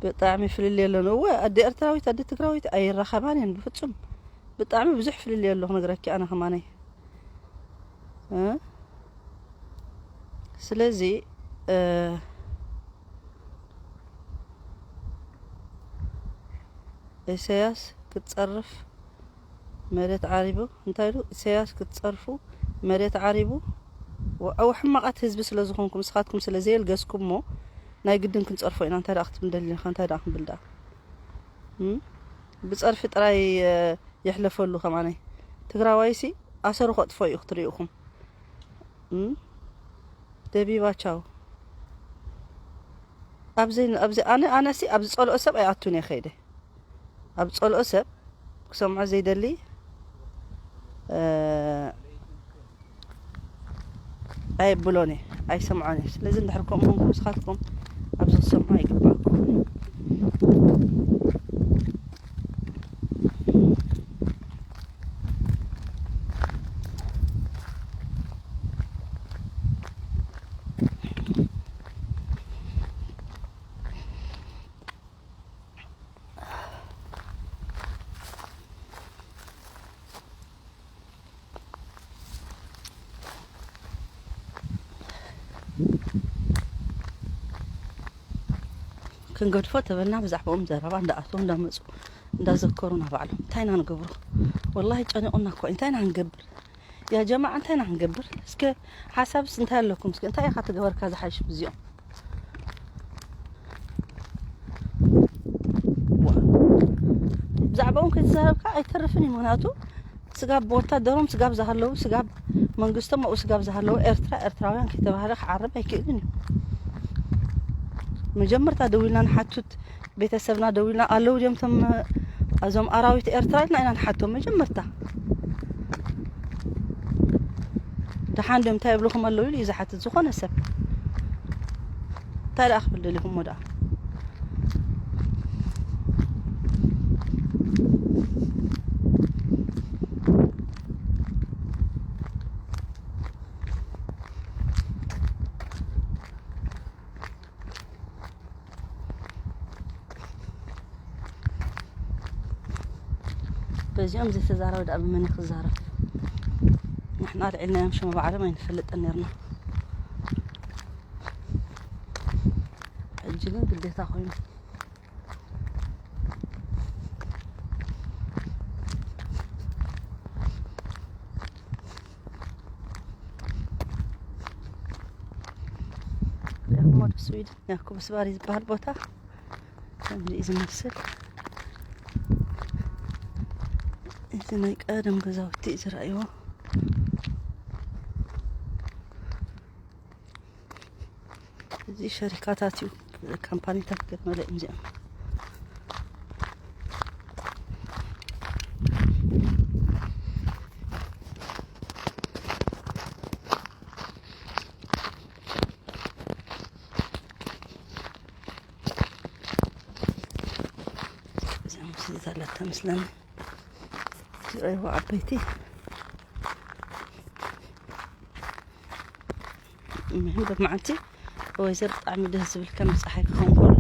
ብጣዕሚ ፍልልይ ኣለና። እወ፣ ኣደ ኤርትራዊት፣ ኣደ ትግራዊት ኣይራኸባን እየን ብፍጹም። ብጣዕሚ ብዙሕ ፍልልይ ኣሎ ክነግረኪ ኣነ ከማነይ። እ? ስለዚ፣ እ፣ ኢሳያስ ክትጸርፍ መሬት ዓሪቡ፣ እንታይ ኢሉ? ኢሳያስ ክትጸርፉ መሬት ዓሪቡ። ወ-፣ ኣው ሕማቓት ህዝቢ ስለ ዝኾንኩም፣ ንስኻትኩም ስለ ዘየልገስኩሞ፣ ናይ ግድን ክንጸርፎ ኢና። እንታይ ደኣ ክትብል ደሊኻ? እንታይ ደኣ ክንብል ደኣ? እም? ብጸርፊ ጥራይ፣ እ፣ ይሕለፈሉ ከማነይ። ትግራዋይሲ ኣሰሩ ከጥፎ እዩ ክትሪኢኹም። እም? ደቢባ ቻው። ኣብዚ፣ ኣብዚ ኣነ፣ ኣነሲ ኣብ ዝጸልኦ ሰብ ኣይኣቱን እየ ከይደ። ኣብ ዝጸልኦ ሰብ ክሰምዖ ዘይደሊ፣ እ፣ ኣየብሎን እየ፣ ኣይሰምዖን እየ። ስለዚ እንድሕር ከምኡ ኮንኩም ንስኻትኩም ኣብዚ ክትሰምዑ ኣይግባእኩም። ክንገድፎ ተበልና ብዛዕባኦም ዘረባ እንዳኣተዉ እንዳመፁ እንዳዘከሩና ባዕሎም እንታይ ኢና ንገብሮ? ወላሂ ጨኒቑና እኮ እዩ። እንታይ ኢና ክንገብር? ያ ጀማዓ እንታይ ኢና ክንገብር? እስከ ሓሳብስ እንታይ ኣለኩም? እስከ እንታይ ኢኻ ትገበርካ ዝሓይሽ ብዚኦም? ዋ። ብዛዕባኦም ከይተዛረብካ ኣይተርፍን እዩ። ምኽንያቱ ስጋብ ብወታደሮም ስጋብ ዝሃለዉ፣ ስጋብ መንግስቶም ኣብኡ ስጋብ ዝሃለዉ፣ ኤርትራ ኤርትራውያን ከይተባህለ ክዓርብ ኣይክእልን እዩ። መጀመርታ ደዊልና ንሓቱት፣ ቤተሰብና ደዊልና ኣለዉ ድዮም እቶም፣ እዞም ኣራዊት ኤርትራ ኢልና ኢና ንሓቶም መጀመርታ። ደሓን ድዮም እንታይ ይብልኹም ኣለዉ ኢሉ እዩ ዝሓትት ዝኾነ ሰብ። እንታይ ደኣ ክብል ደሊኹሞ ደኣ? በዚኦም ዘይተዛረበ ደኣ ብመን እዩ ክዛረብ? ንሕና ኣልዒልናዮም ሽም ባዕሎም ኣይንፈልጥን ነርና። ሕጂ ግን ግዴታ ኮይኑ። ወደ ስዊድን ያኮብስባሪ ዝበሃል ቦታ ከምዚ እዩ ዝመስል። እዚ ናይ ቀደም ገዛውቲ እዩ ዝረኣይዎ። እዚ ሸሪካታት እዩ፣ ካምፓኒታት ገለ መለ እዮም እዚኦም። እዚኦም ምስልታት ኣለታ መስለኒ። ዝረእይዎ ዓበይቲ ምህም መዓልቲ ወይዘር ብጣዕሚ ደስ ዝብል ከም ፀሓይ ክኸውን ከሎ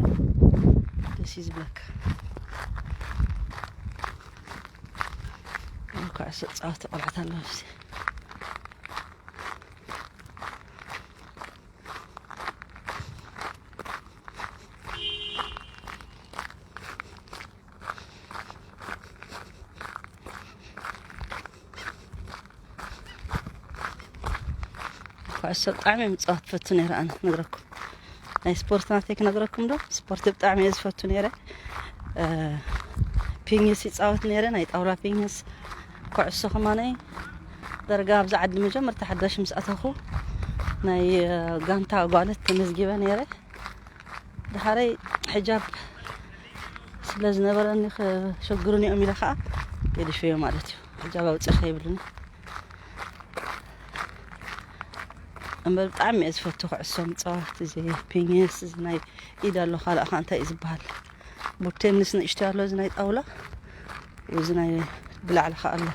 ደስ እዩ ዝብለካ። ኩዕሶ ፃወቲ ቆልዓት ኣለዉ ኣብዚ። ኩዕሶ ብጣዕሚ እየ ምፅዋት ፈቱ ነይረ ኣነ ክነግረኩም። ናይ ስፖርት ናተይ ክነግረኩም ዶ? ስፖርት ብጣዕሚ እየ ዝፈቱ ነይረ። እ፣ ፒንግስ ይፃወት ነይረ፣ ናይ ጣውላ ፒንግስ። ኩዕሶ ከማነይ ደረጋ ኣብዚ ዓዲ መጀመርታ ሓዳሽ ምስ ኣተኹ ናይ ጋንታ ጓለት ተመዝጊበ ነይረ። ድሓረይ ሕጃብ ስለ ዝነበረኒ ከሸግሩኒ እዮም ኢለ ከዓ ገዲፈዮ ማለት እዩ። ሕጃብ ኣውፅእ ከይብሉኒ እምበር ብጣዕሚ እየ ዝፈቱ ኩዕሶ ምፅዋት። እዚ ፒኘስ፣ እዚ ናይ ኢድ ኣሎ፣ ካልእ ከ እንታይ እዩ ዝበሃል? ቡቴንስ ንእሽቶ ኣሎ፣ እዚ ናይ ጣውላ፣ እዚ ናይ ብላዕሊ ከ ኣሎ፣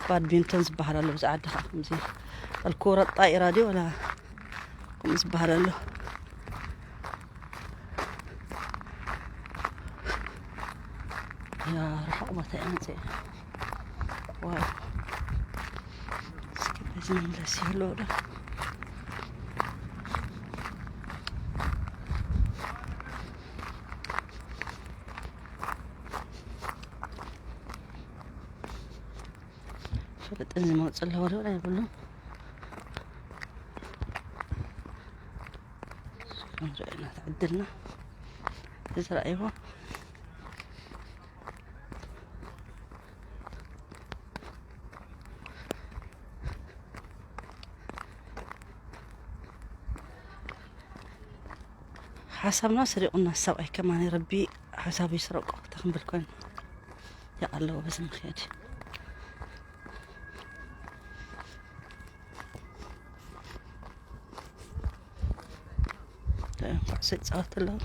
ባድሚንቶን ዝበሃል ኣሎ። እዚ ዓዲ ከ ከምዚ ኣልኮረ ጣኢራ ድዩ ወላ ከምኡ ዝበሃል ኣሎ። ያ ርሑቕ ቦታ እየ መፅእ። ዋው። እስኪ በዚ መምለስ ይህልዎ ዶ? ፍልጥን ዝመውፅ ኣለዎ ዶ? ኣይብሉን። ንሪኦ ኢና ተዕድልና። እዚ ረኣይዎ። ሓሳብና ስሪቑና ሰብኣይ ከማን ረቢ ሓሳቡ ይስረቆ። እንታይ ክንብል ኮይና ይኣለዎ በዚ ምክያድ። ኩዕሶ ይፃወት ኣለዉ።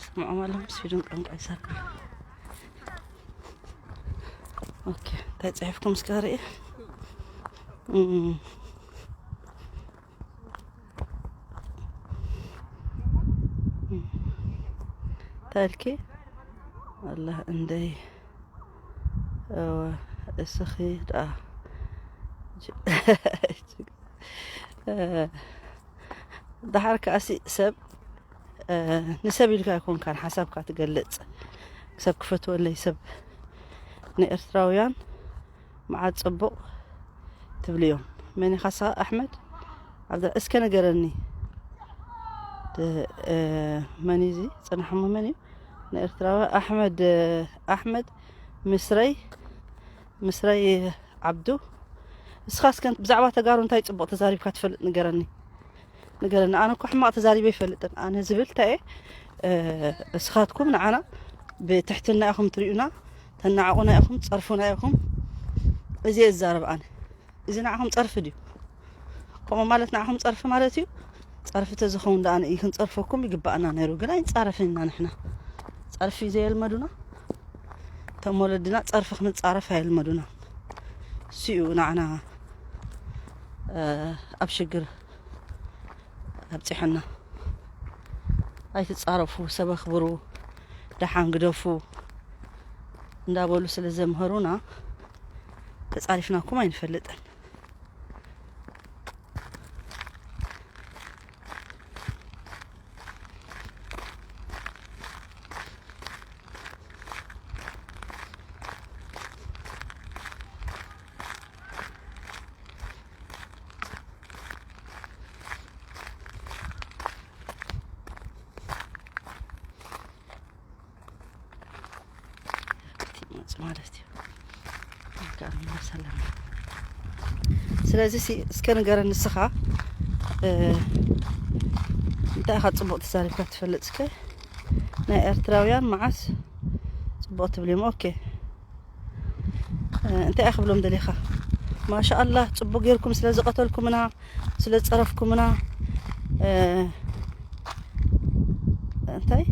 ስምዖም ኣለኹም፣ ስዊድን ቋንቋ ይሰርሕ። ኦኬ፣ እንታይ ጽሒፍኩም እስከ ርኢ። እም። እንታይ ኢልኪ? ኣላ እንደይ። እወ፣ እስኺ ደኣ። ደሓር ከኣሲ ሰብ፣ እ፣ ንሰብ ኢልካ ኣይኮንካን ሓሳብካ ትገልጽ። ሰብ ክፈትወለይ ሰብ ንኤርትራውያን መዓት ጽቡቕ ትብልዮም። መን ኢኻ ንስኻ ኣሕመድ? ኣብዛ እስከ ንገረኒ። ደ-፣ እ፣ መን እዩ እዚ? ጽናሕሞ መን እዩ? ንኤርትራዊ ኣሕመድ፣ እ፣ ኣሕመድ ምስረይ፣ ምስረይ ዓብዱ። እስኻ እስከ ብዛዕባ ተጋሩ እንታይ ጽቡቕ ተዛሪብካ ትፈልጥ ንገረኒ። ንገረኒ። ኣነ እኮ ሕማቕ ተዛሪበ ኣይፈልጥን። ኣነ ዝብል እንታይ እየ? እ፣ እስኻትኩም ንዓና ብትሕትና ኢኹም ትሪኡና፣ ተናዕቑና ኢኹም፣ ትጸርፉና ኢኹም። እዚ እየ ዝዛረብ ኣነ። እዚ ንዓኹም ጸርፊ ድዩ? ከምኡ ማለት ንዓኹም ጸርፊ ማለት እዩ? ጸርፊ ተዝኸውን ደኣ ንኢ ክንጸርፈኩም ይግባኣና ነይሩ፣ ግን ኣይንጻረፍን ኢና ንሕና። ጸርፊ ዘየልመዱና፣ እቶም ወለድና ጸርፊ ክንጻረፍ ኣየልመዱና። እሱ እዩ ንዓና፣ እ፣ ኣብ ሽግር ኣብጺሐና። ኣይትጻረፉ፣ ሰብ ኣኽብሩ፣ ደሓን ግደፉ እንዳበሉ ስለ ዘምሀሩና ተጻሪፍናኩም ኣይንፈልጥን። ክትመጽ ማለት እዩ። ኣጋርና ሰላም። ስለዚ ሲ-፣ እስከ ንገረኒ ንስኻ፣ እ፣ እንታይ ኢኻ ጽቡቕ ተዛሪብካ ትፈልጥ? እስከ ናይ ኤርትራውያን መዓስ ጽቡቕ ትብልዮም? ኦኬ። እ፣ እንታይ ኢኻ ክብሎም ደሊኻ? ማሻኣላህ፣ ጽቡቕ ጌርኩም ስለ ዝቐተልኩምና፣ ስለ ዝጸረፍኩምና፣ እ፣ እንታይ፣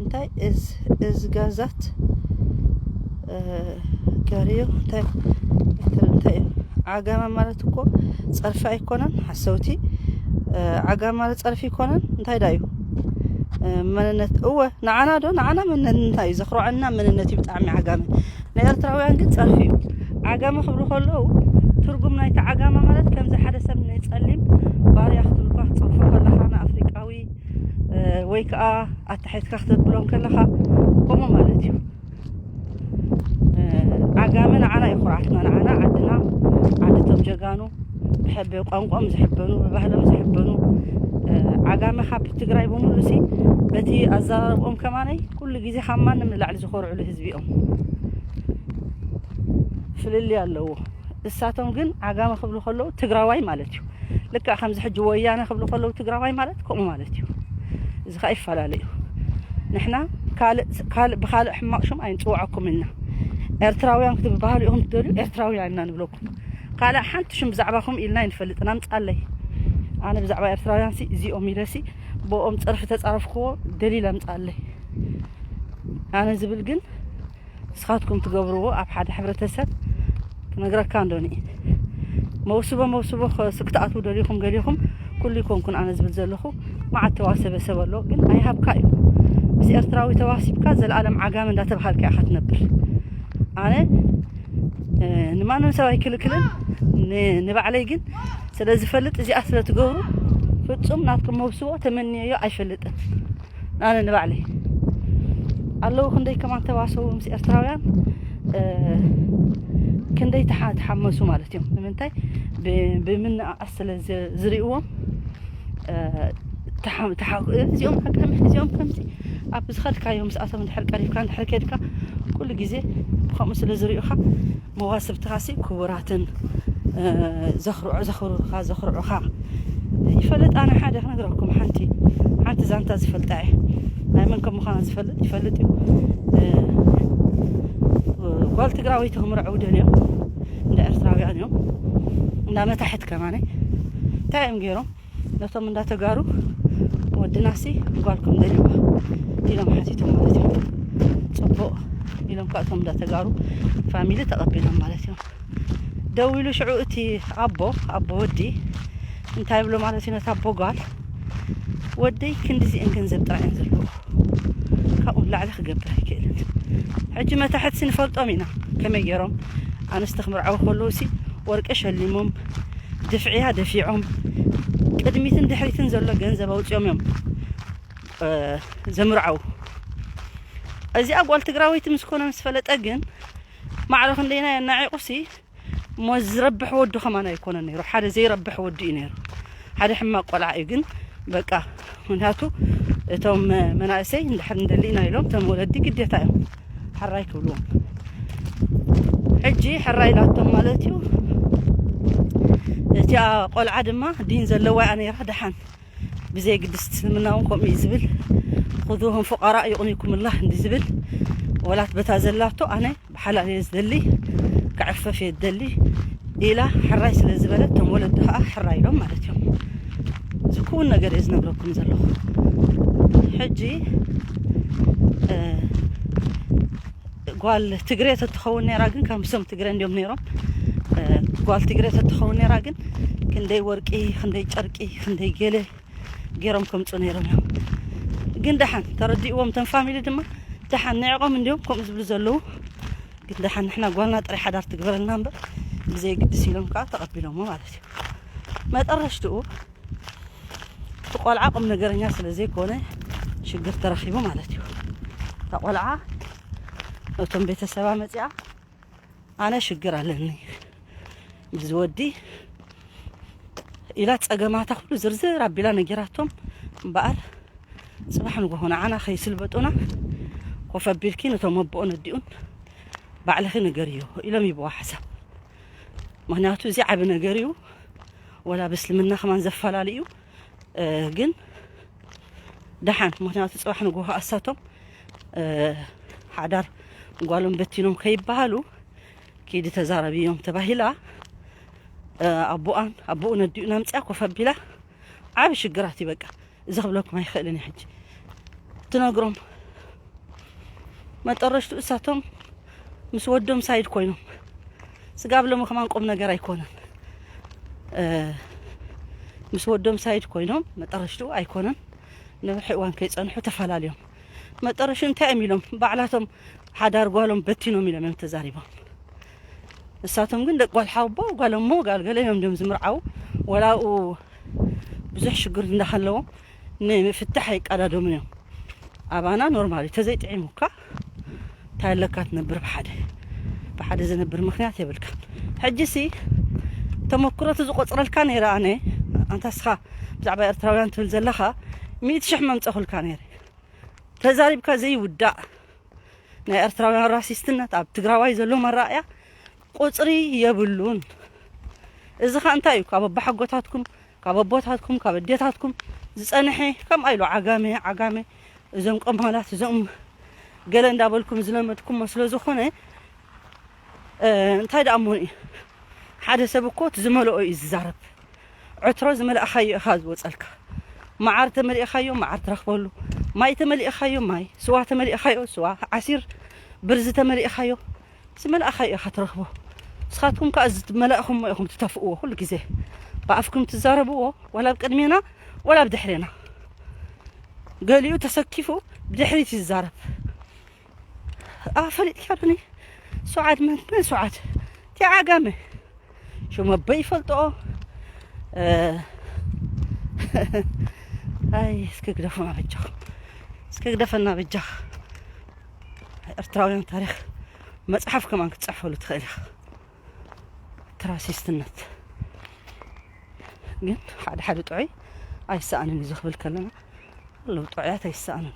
እንታይ እዝ-፣ እዝጋዛት፣ እ፣ ጋርዮ፣ እንታይ፣ እንታይ እዩ? ዓጋመ ማለት እኮ ጸርፊ ኣይኮነን፣ ሓሰውቲ። እ፣ ዓጋመ ማለት ጸርፊ ኣይኮነን፣ እንታይ ዳዩ? እ፣ መንነት፣ እወ፣ ንዓና ዶ? ንዓና መንነት እንታይ እዩ? ዘኽርዖና መንነት እዩ ብጣዕሚ ዓጋመ። ንኤርትራውያን ግን ጸርፊ እዩ። ዓጋመ ክብሉ ከለዉ፣ ትርጉም ናይቲ ዓጋመ ማለት ከምዚ ሓደ ሰብ ንጸሊም ባርያ ክትብልካ ክትጸርፎ ከለኻ፣ ንኣፍሪቃዊ፣ እ፣ ወይ ከኣ ኣታሒትካ ክተብሎም ከለኻ፣ ከምኡ ማለት እዩ። እ፣ ዓጋመ ንዓና እዩ ኩርዓትና፣ ንዓና ዓድና፣ ዓድቶም ጀጋኑ፣ ብሕበ ቋንቋኦም ዝሕበኑ፣ ብባህሎም ዝሕበኑ። ዓጋመ ካብ ትግራይ ብምሉእ ሲ በቲ ኣዘራርብኦም ከማነይ ኩሉ ግዜ ካብ ማንም ንላዕሊ ዝኾርዕሉ ህዝቢ እዮም። ፍልልይ ኣለዎ። እሳቶም ግን ዓጋመ ክብሉ ከለዉ ትግራዋይ ማለት እዩ። ልክዕ ከምዚ ሕጂ ወያነ ክብሉ ከለዉ ትግራዋይ ማለት ከምኡ ማለት እዩ። እዚ ከዓ ይፈላለ እዩ። ንሕና ካልእ ካልእ ብካልእ ሕማቕ ሽም ኣይንፅውዐኩም ኢና። ኤርትራውያን ክትበሃሉ ኢኹም ትደልዩ፣ ኤርትራውያን ኢና ንብለኩም። ካልእ ሓንቲ ሽም ብዛዕባኹም ኢልና ኣይንፈልጥን። ኣምፃለይ። ኣነ ብዛዕባ ኤርትራውያን ሲ እዚኦም ኢለ ሲ ብኦም ፀርፊ ተፃረፍክዎ ደሊል ኣምፃለይ። ኣነ ዝብል ግን ንስኻትኩም ትገብርዎ ኣብ ሓደ ሕብረተሰብ ክነግረካ እንዶኒ። መውስቦ መውስቦ ክትኣትዉ ደሊኹም ገሊኹም ኩሉ ይኮንኩን ኣነ ዝብል ዘለኹ። መዓት ተዋሰበ ሰብ ኣሎ ግን ኣይሃብካ እዩ። ምስ ኤርትራዊ ተዋሲብካ ዘለኣለም ዓጋመ እንዳተባሃልካ ኢኻ ትነብር። ኣነ ንማንም ሰብ ኣይክልክልን። ንባዕለይ ግን ስለ ዝፈልጥ እዚኣ ስለ ትገብሩ ፍጹም ናትኩም መውስቦ ተመንየዮ ኣይፈልጥን። ኣነ ንባዕለይ ኣለዉ ክንደይ ከማን ተዋሰቡ ምስ ኤርትራውያን ክንደይ ተሓመሱ ማለት እዮም። ንምንታይ ብምንኣኣስ ስለ ዝርእዎም እዚኦም ኣጋሚ እዚኦም ከምዚ ኣብ ዝኸድካዮ ምስኣቶም እንድሕር ቀሪብካ እንድሕር ከድካ ኩሉ ግዜ ብከምኡ ስለ ዝርእዩኻ መዋስብትኻሲ ክቡራትን ዘኽርዑ ዘኽብሩኻ ዘኽርዑኻ ይፈልጥ። ኣነ ሓደ ክነግረኩም ሓንቲ ሓንቲ ዛንታ ዝፈልጣ እየ። ናይ መን ከም ምዃና ዝፈልጥ ይፈልጥ እዩ። ጓል ትግራወይቲ ክምርዐው ደልዮም እንዳ ኤርትራውያን እዮም። እንዳ መታሕት ከማነ እንታይ እዮም ገይሮም ነቶም እንዳተጋሩ ወድናሲ ጓልኩም ደልዋ ኢሎም ሓቲቶም ማለት እዮም። ፅቡቕ ኢሎም ከዓ እቶም እንዳተጋሩ ፋሚሊ ተቐቢሎም ማለት እዮም። ደው ኢሉ ሽዑ እቲ ኣቦ ኣቦ ወዲ እንታይ ብሎ ማለት እዩ ነታ ኣቦ ጓል ወደይ ክንድዚአን ገንዘብ ጥራይ እየን ዘለዎ ካብኡ ንላዕሊ ክገብር ኣይክእልን። ሕጂ መታሕትሲ ንፈልጦም ኢና ከመይ ገይሮም ኣንስቲ ክምርዓው ከለዉ ሲ ወርቂ ሸሊሞም ድፍዕያ ደፊዖም ቅድሚትን ድሕሪትን ዘሎ ገንዘብ ኣውፅኦም እዮም ዘምርዓው። እዚኣ ጓል ትግራወይቲ ምስ ኮነ ምስ ፈለጠ ግን ማዕረ ክንደይና የናዒቑ ሲ እሞ ዝረብሕ ወዱ ከማን ኣይኮነን ነይሩ። ሓደ ዘይረብሕ ወዱ እዩ ነይሩ። ሓደ ሕማቕ ቆልዓ እዩ ግን በቃ ምክንያቱ እቶም መናእሰይ እንድሕር እንደሊና ኢሎም እቶም ወለዲ ግዴታ እዮም ሕራይ ክብልዎም። ሕጂ ሕራይ ኢላቶም ማለት እዩ። እቲኣ ቆልዓ ድማ ዲን ዘለዋ እያ ነይራ። ደሓን ብዘይ ግድስ እስልምና እውን ከምኡ እዩ ዝብል። خذوهم فقراء يغنيكم الله እንዲ ዝብል ወላት በታ ዘላቶ ኣነ ብሓላል እየ ዝደሊ ክዕፈፍ እየ ዝደሊ ኢላ ሕራይ ስለ ዝበለት እቶም ወለዲ ከዓ ሕራይ ኢሎም ማለት እዮም። ዝክውን ነገር እየ ዝነግረኩም ዘለኹ። ሕጂ ጓል ትግሬ ተትኸውን ነይራ ግን ካብ ምስቶም ትግሬ እንዲዮም ነይሮም። ጓል ትግሬ ተትኸውን ነይራ ግን ክንደይ ወርቂ ክንደይ ጨርቂ ክንደይ ገለ ገይሮም ከምፁ ነይሮም እዮም። ግን ደሓን ተረዲእዎም እቶም ፋሚሊ ድማ ደሓን ንዕቆም እንዲዮም ከምኡ ዝብሉ ዘለዉ። ግን ደሓን ንሕና ጓልና ጥራይ ሓዳር ትግበረልና እምበር ብዘይ ግድስ ኢሎም ከዓ ተቐቢሎሞ ማለት እዩ። መጠረሽትኡ እቲ ቆልዓ ቁም ነገረኛ ስለ ዘይኮነ ሽግር ተረኺቡ ማለት እዩ። እታ ቆልዓ ነቶም ቤተሰባ መፂኣ ኣነ ሽግር ኣለኒ ምስ ዝወዲ ኢላ ፀገማታ ኩሉ ዝርዝር ኣቢላ ነጊራቶም እምበኣር ፅባሕ ንጎሆ ንዓና ከይስልበጡና ኮፍ ኣቢልኪ ነቶም ኣቦኦን ኣዲኡን ባዕልኺ ንገርዮ ኢሎም ይብዋ ሓሳብ። ምክንያቱ እዚ ዓቢ ነገር እዩ። ወላ ብእስልምና ከማን ዘፈላለ እዩ። ግን ደሓን ምክንያቱ ፅባሕ ንጎሆ ኣሳቶም ሓዳር ጓሎም በቲኖም ከይበሃሉ ኪዲ ተዛረብዮም ተባሂላ ኣቦኣን ኣቦኡ ነዲኡ ናምፅያ ኮፍ ኣቢላ ዓብ ሽግራት እዩ በቃ። እዚ ክብለኩም ኣይኽእልን እየ ሕጂ ትነግሮም መጠረሽቱ እሳቶም ምስ ወዶም ሳይድ ኮይኖም ስጋብ ሎሚ ከማን ቁም ነገር ኣይኮነን። ምስ ወዶም ሳይድ ኮይኖም መጠረሽቱ ኣይኮነን። ነብሒ እዋን ከይፀንሑ ተፈላለዮም መጠረሹ እንታይ እዮም ኢሎም ባዕላቶም ሓዳር ጓሎም በቲኖም ኢሎም እዮም ተዛሪቦም። እሳቶም ግን ደቂ ጓል ሓቦ ጓል እሞ ጋል ገለ እዮም ድም ዝምርዓው ወላኡ ብዙሕ ሽግር እንዳሃለዎም ንምፍታሕ ኣይቀዳደሙን እዮም። ኣባና ኖርማል እዩ ተዘይጥዒሙካ እንታይ ኣለካ ትነብር ብሓደ ብሓደ ዝነብር ምኽንያት የብልካ። ሕጂ ሲ ተመክሮ ዝቆጽረልካ ነይረ። ኣነ ኣንታ ስኻ ብዛዕባ ኤርትራውያን ትብል ዘለኻ ሚእቲ ሽሕ መምጸኹልካ ነይረ። ተዛሪብካ ዘይውዳእ ናይ ኤርትራውያን ራሲስትነት ኣብ ትግራዋይ ዘሎ መራእያ ቁጽሪ የብሉን። እዚ ኸ እንታይ እዩ? ካብ ኣቦሓጎታትኩም፣ ካብ ኣቦታትኩም፣ ካብ ኣዴታትኩም ዝጸንሐ፣ ከምኣ ኢሉ ዓጋመ ዓጋመ፣ እዞም ቆማላት፣ እዞም ገለ እንዳበልኩም ዝለመድኩም መስሎ ዝኾነ፣ እ፣ እንታይ ደኣ እሞ እዩ? ሓደ ሰብ እኮ እቲ ዝመልኦ እዩ ዝዛረብ። ዕትሮ ዝመልእኻዮ ኢኻ ዝወጸልካ። መዓር ተመሊእኻዮ መዓር ትረኽበሉ፣ ማይ ተመሊእኻዮ ማይ፣ ስዋ ተመሊእኻዮ ስዋ፣ ዓሲር ብርዚ ተመሊእኻዮ ዝመልእኻዮ ኢኻ ትረኽቦ። ንስኻትኩም ከኣ ዝመለእኹሞ ኢኹም ትተፍእዎ ኩሉ ግዜ። ብኣፍኩም ትዛረብዎ፣ ወላ ኣብ ቅድሜና ወላ ኣብ ድሕሬና። ገሊኡ ተሰኪፉ ብድሕሪት ይዛረብ። ኣ ፈሊጥካ ዶኒ? ሱዓድ መን? መን ሱዓድ? እቲ ዓጋመ ሽሙ ኣቦይ ይፈልጦ። እ፣ ኣይ እስኪ ግደፉና በጃኹም፣ እስኪ ግደፈና በጃኽ። ኤርትራውያን ታሪኽ መጽሓፍ ከማን ክትጽሕፈሉ ትኽእል ኢኻ። ትራሲስትነት ግን ሓደ ሓደ ጥዑይ ኣይሰኣንን እዩ ዝኽብል ከለና፣ ኣለዉ ጥዑያት ኣይሰኣንን።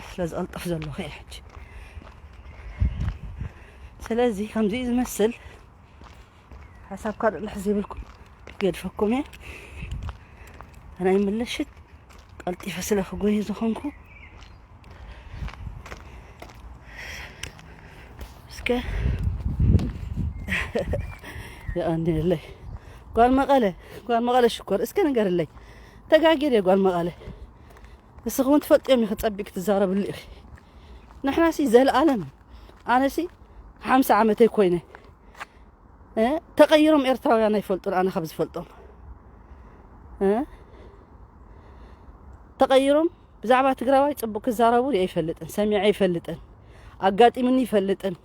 ስለ ዝቐልጥፍ ዘለኹ እየ ሕጂ። ስለዚ ከምዚ እዩ ዝመስል። ሓሳብካ ልሕልሕ ዘይብልኩም ክገድፈኩም እየ። ናይ ምልሽት ቀልጢፈ ስለ ክጎይ ዝኾንኩ፣ እስከ የቐንየለይ። ጓል መቐለ፣ ጓል መቐለ ሽኮር፣ እስከ ንገርለይ። ተጋጊር እየ ጓል መቐለ። ንስኹም ትፈልጥዮም ኢኺ፣ ጸቢቅ ክትዛረብሉ ኢኺ። ንሕናሲ ዘልኣለም፣ ኣነሲ ሓምሳ ዓመተይ ኮይነ። እ? ተቐይሮም ኤርትራውያን ኣይፈልጡን፣ ኣነ ካብ ዝፈልጦም። እ? ተቐይሮም ብዛዕባ ትግራዋይ ጽቡቅ ክዛረቡ ሪኤ ይፈልጥን፣ ሰሚዐ ይፈልጥን፣ ኣጋጢምኒ ይፈልጥን።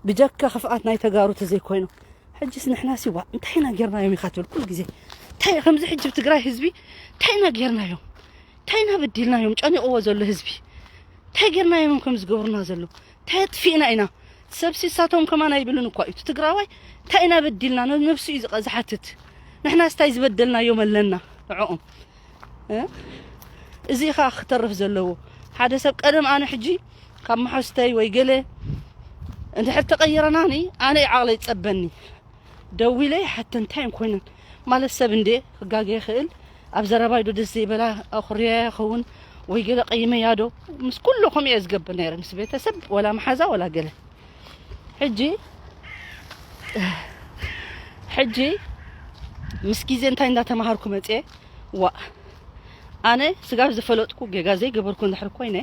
ብጀካ ክፍኣት ናይ ተጋሩ ተዘይኮይኑ። ሕጂስ ንሕና ሲዋ እንታይ ኢና ጌርናዮም ኢኻ ትብል ኩሉ ግዜ። እንታይ ከምዚ ሕጂ ብትግራይ ህዝቢ እንታይ ኢና ጌርናዮም? እንታይ ኢና በዲልናዮም? ጨኒቕዎ ዘሎ ህዝቢ እንታይ ጌርናዮም እዮም ከም ዝገብሩና ዘሎ? እንታይ ኣጥፊእና ኢና? ሰብ ሲሳቶም ከማን ኣይብልን እኳ እዩ። እቲ ትግራዋይ እንታይ ኢና በዲልና? ነ-፣ ነብሱ እዩ ዝቐ-፣ ዝሓትት። ንሕናስ እንታይ ዝበደልናዮም ኣለና ንዕኦም? እ? እዚ ኸኣ ክተርፍ ዘለዎ። ሓደ ሰብ ቀደም ኣነ ሕጂ ካብ መሓዙተይ ወይ ገለ እንድሕር ተቐይረናኒ፣ ኣነ እዩ ዓቕለይ ዝጸበኒ። ደዊለ ይሓተ እንታይ እየን ኮይነን? ማለት ሰብ እንዴ ክጋገ ይኽእል። ኣብ ዘረባይ ዶ ደስ ዘይበላ ኣኹርያ ይኸውን ወይ ገለ ቀይመያ ዶ? ምስ ኩሉ ከምኡ እየ ዝገብር ነይረ፣ ምስ ቤተሰብ ወላ መሓዛ ወላ ገለ። ሕጂ፣ ሕጂ ምስ ግዜ እንታይ እንዳተማሃርኩ መጽየ፣ ዋእ፣ ኣነ ስጋብ ዝፈለጥኩ ጌጋ ዘይገበርኩ እንድሕር ኮይነ፣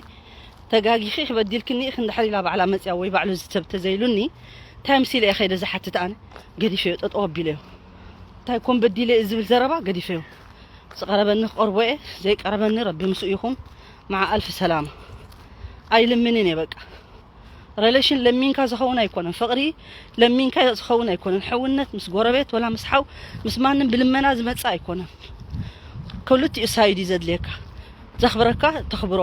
ተጋጊኺ ክበዲልክኒ ኢኺ እንድሕር ኢላ ባዕላ መጽያ ወይ ባዕሉ ዝሰብ ተዘይሉኒ፣ እንታይ ምሲለ እየ ከይደ ዝሓትት ኣነ? ገዲፈዮ፣ ጠጠው ኣቢለዮ። እንታይ ኮን በዲለ እየ ዝብል ዘረባ ገዲፈዮ። ዝቐረበኒ ክቐርቦ እየ፣ ዘይቀረበኒ ረቢ ምስኡ ይኹን። መዓ ኣልፊ ሰላማ። ኣይልምንን እየ በቃ። ረሌሽን ለሚንካ ዝኸውን ኣይኮነን። ፍቕሪ ለሚንካ ዝኸውን ኣይኮነን። ሕውነት ምስ ጎረቤት ወላ ምስ ሓው ምስ ማንም ብልመና ዝመጽእ ኣይኮነን። ክልቲኡ ሳይድ እዩ ዘድልየካ። ዘኽብረካ ተኽብሮ።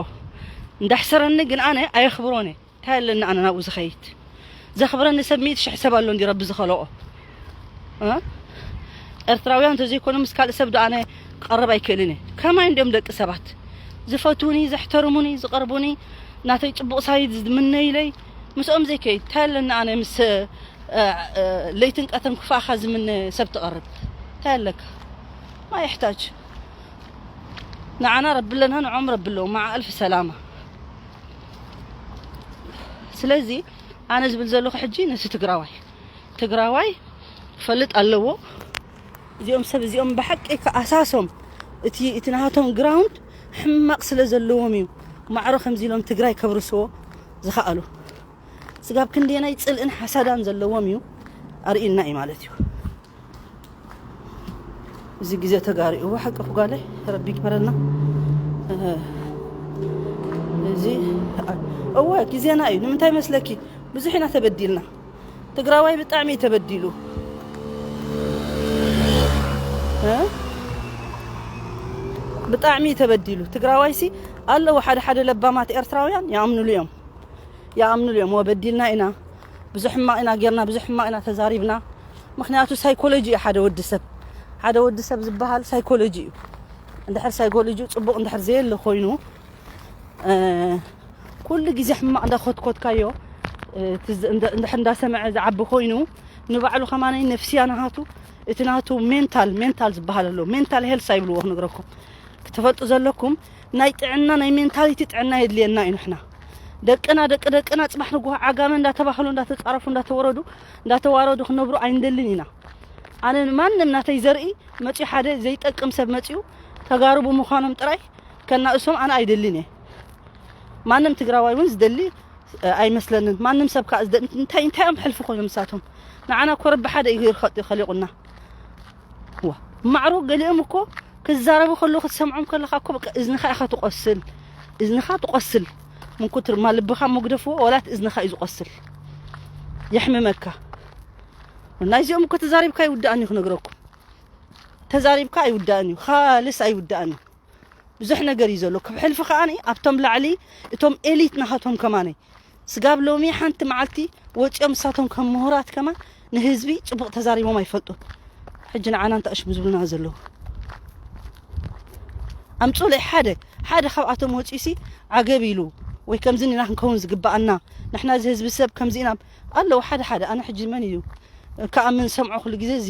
እንዳሕሰረኒ ግን ኣነ ኣየኽብሮን እየ። እንታይ ኣለኒ ኣነ ናብኡ ዝኸይድ? ዘኽብረኒ ሰብ ሚእቲ ሽሕ ሰብ ኣሎ እንዲ ረቢ ዝኸለኦ። እ? ኤርትራውያን እንተዘይኮኑ ምስ ካልእ ሰብ ዶ ኣነ ክቐርብ ኣይክእልን እየ። ከማይ እንዲኦም ደቂ ሰባት ዝፈትዉኒ፣ ዘሕተርሙኒ፣ ዝቐርቡኒ፣ ናተይ ጽቡቕ ሳይድ ዝምነይለይ፣ ምስኦም ዘይከይድ እንታይ ኣለኒ ኣነ ምስ፣ እ፣ እ፣ ለይትን ቀትርን ክፋእኻ ዝምነ ሰብ ትቐርብ? እንታይ ኣለካ? ማ ይሕታጅ? ንዓና ረቢ ኣለና፣ ንዖም ረቢ ኣለዎም። መዓ ኣልፊ ሰላማ። ስለዚ ኣነ ዝብል ዘለኹ ሕጂ ነቲ ትግራዋይ፣ ትግራዋይ ክፈልጥ ኣለዎ። እዚኦም ሰብ እዚኦም ብሓቂ ከኣሳሶም እቲ፣ እቲ ናቶም ግራውንድ ሕማቕ ስለ ዘለዎም እዩ ማዕሮ ከምዚ ኢሎም ትግራይ ከብርስዎ ዝኸኣሉ። ስጋብ ክንደየናይ ጽልእን ሓሳዳን ዘለዎም እዩ ኣርእዩና እዩ ማለት እዩ። እዚ ግዜ ተጋሪኡ ሓቂ ጓለይ ረቢ ይግበረልና። እህ፣ እዚ እወ ግዜና እዩ። ንምንታይ መስለኪ? ብዙሕ ኢና ተበዲልና። ትግራዋይ ብጣዕሚ እዩ ተበዲሉ። እ? ብጣዕሚ እዩ ተበዲሉ። ትግራዋይሲ ኣለዉ ሓደ ሓደ ለባማት ኤርትራውያን ይኣምኑሉ እዮም። ይኣምኑሉ እዮም። ወበዲልና ኢና፣ ብዙሕ ሕማቕ ኢና ጌርና፣ ብዙሕ ሕማቕ ኢና ተዛሪብና። ምኽንያቱ ሳይኮሎጂ እዩ ሓደ ወዲ ሰብ። ሓደ ወዲ ሰብ ዝበሃል ሳይኮሎጂ እዩ። እንድሕር ሳይኮሎጂ ጽቡቕ እንድሕር ዘየለ ኮይኑ፣ እ፣ ኩሉ ግዜ ሕማቕ እንዳኾትኮትካዮ፣ እ፣ ትዝ-፣ እንደ-፣ እንድሕር እንዳሰምዐ ዝዓቢ ኮይኑ፣ ንባዕሉ ከማነይ ነፍስያ ናሃቱ፣ እቲ ናቱ ሜንታል፣ ሜንታል ዝበሃል ኣሎ። ሜንታል ሄልስ ኣይብልዎ ክነግረኩም። ክትፈልጡ ዘለኩም፣ ናይ ጥዕና፣ ናይ ሜንታሊቲ ጥዕና የድልየና እዩ። ንሕና ደቅና፣ ደቂ ደቅና ጽባሕ ንግሆ ዓጋመ እንዳተባህሉ፣ እንዳተጻረፉ፣ እንዳተወረዱ፣ እንዳተዋረዱ ክነብሩ ኣይንደልን ኢና። ኣነ ማንም ናተይ ዘርኢ መጺኡ፣ ሓደ ዘይጠቅም ሰብ መጺኡ፣ ተጋሩ ብምዃኖም ጥራይ ከናእሶም ኣነ ኣይደልን እየ። ማንም ትግራዋይ እውን ዝደሊ፣ እ፣ ኣይመስለንን። ማንም ሰብ ከዓ ዝደ-፣ እንታይ፣ እንታይ እዮም ሕልፊ ኮይኖም ንሳቶም? ንዓና እኮ ረቢ ሓደ እዩ ይኸ-፣ ይኸሊቑና። ዋ፣ ማዕሮ ገሊኦም እኮ ክዛረቡ ከለዉ ክትሰምዖም ከለኻ እኮ በቃ እዝንኻ ኢኻ ትቆስል። እዝንኻ ትቆስል። ምን ኩትር ማ ልብኻ መጉደፍዎ፣ ወላት እዝንኻ እዩ ዝቆስል። የሕምመካ። ናይዚኦም እኮ ተዛሪብካ ይውዳእን እዩ ክነግረኩም። ተዛሪብካ ኣይውዳእን እዩ። ካልስ ኣይውዳእን እዩ። ብዙሕ ነገር እዩ ዘሎ። ካብ ሕልፊ ከኣ ኣብቶም ላዕሊ፣ እቶም ኤሊት ናሃቶም ከማነይ ስጋብ ሎሚ ሓንቲ መዓልቲ ወፂኦም ንሳቶም ከም ምሁራት ከማን ንህዝቢ ፅቡቕ ተዛሪቦም ኣይፈልጡን። ሕጂ ንዓና እንታይ እሽም ዝብሉና ዘለዉ? ኣምፁለይ ሓደ፣ ሓደ ካብኣቶም ወፂኡሲ ዓገብ ኢሉ ወይ ከምዚ ኢና ክንከውን ዝግባኣና፣ ንሕና እዚ ህዝቢ ሰብ ከምዚ ኢና ኣለዉ። ሓደ ሓደ ኣነ ሕጂ መን እዩ ከኣምን ሰምዖ ኩሉ ግዜ እዚ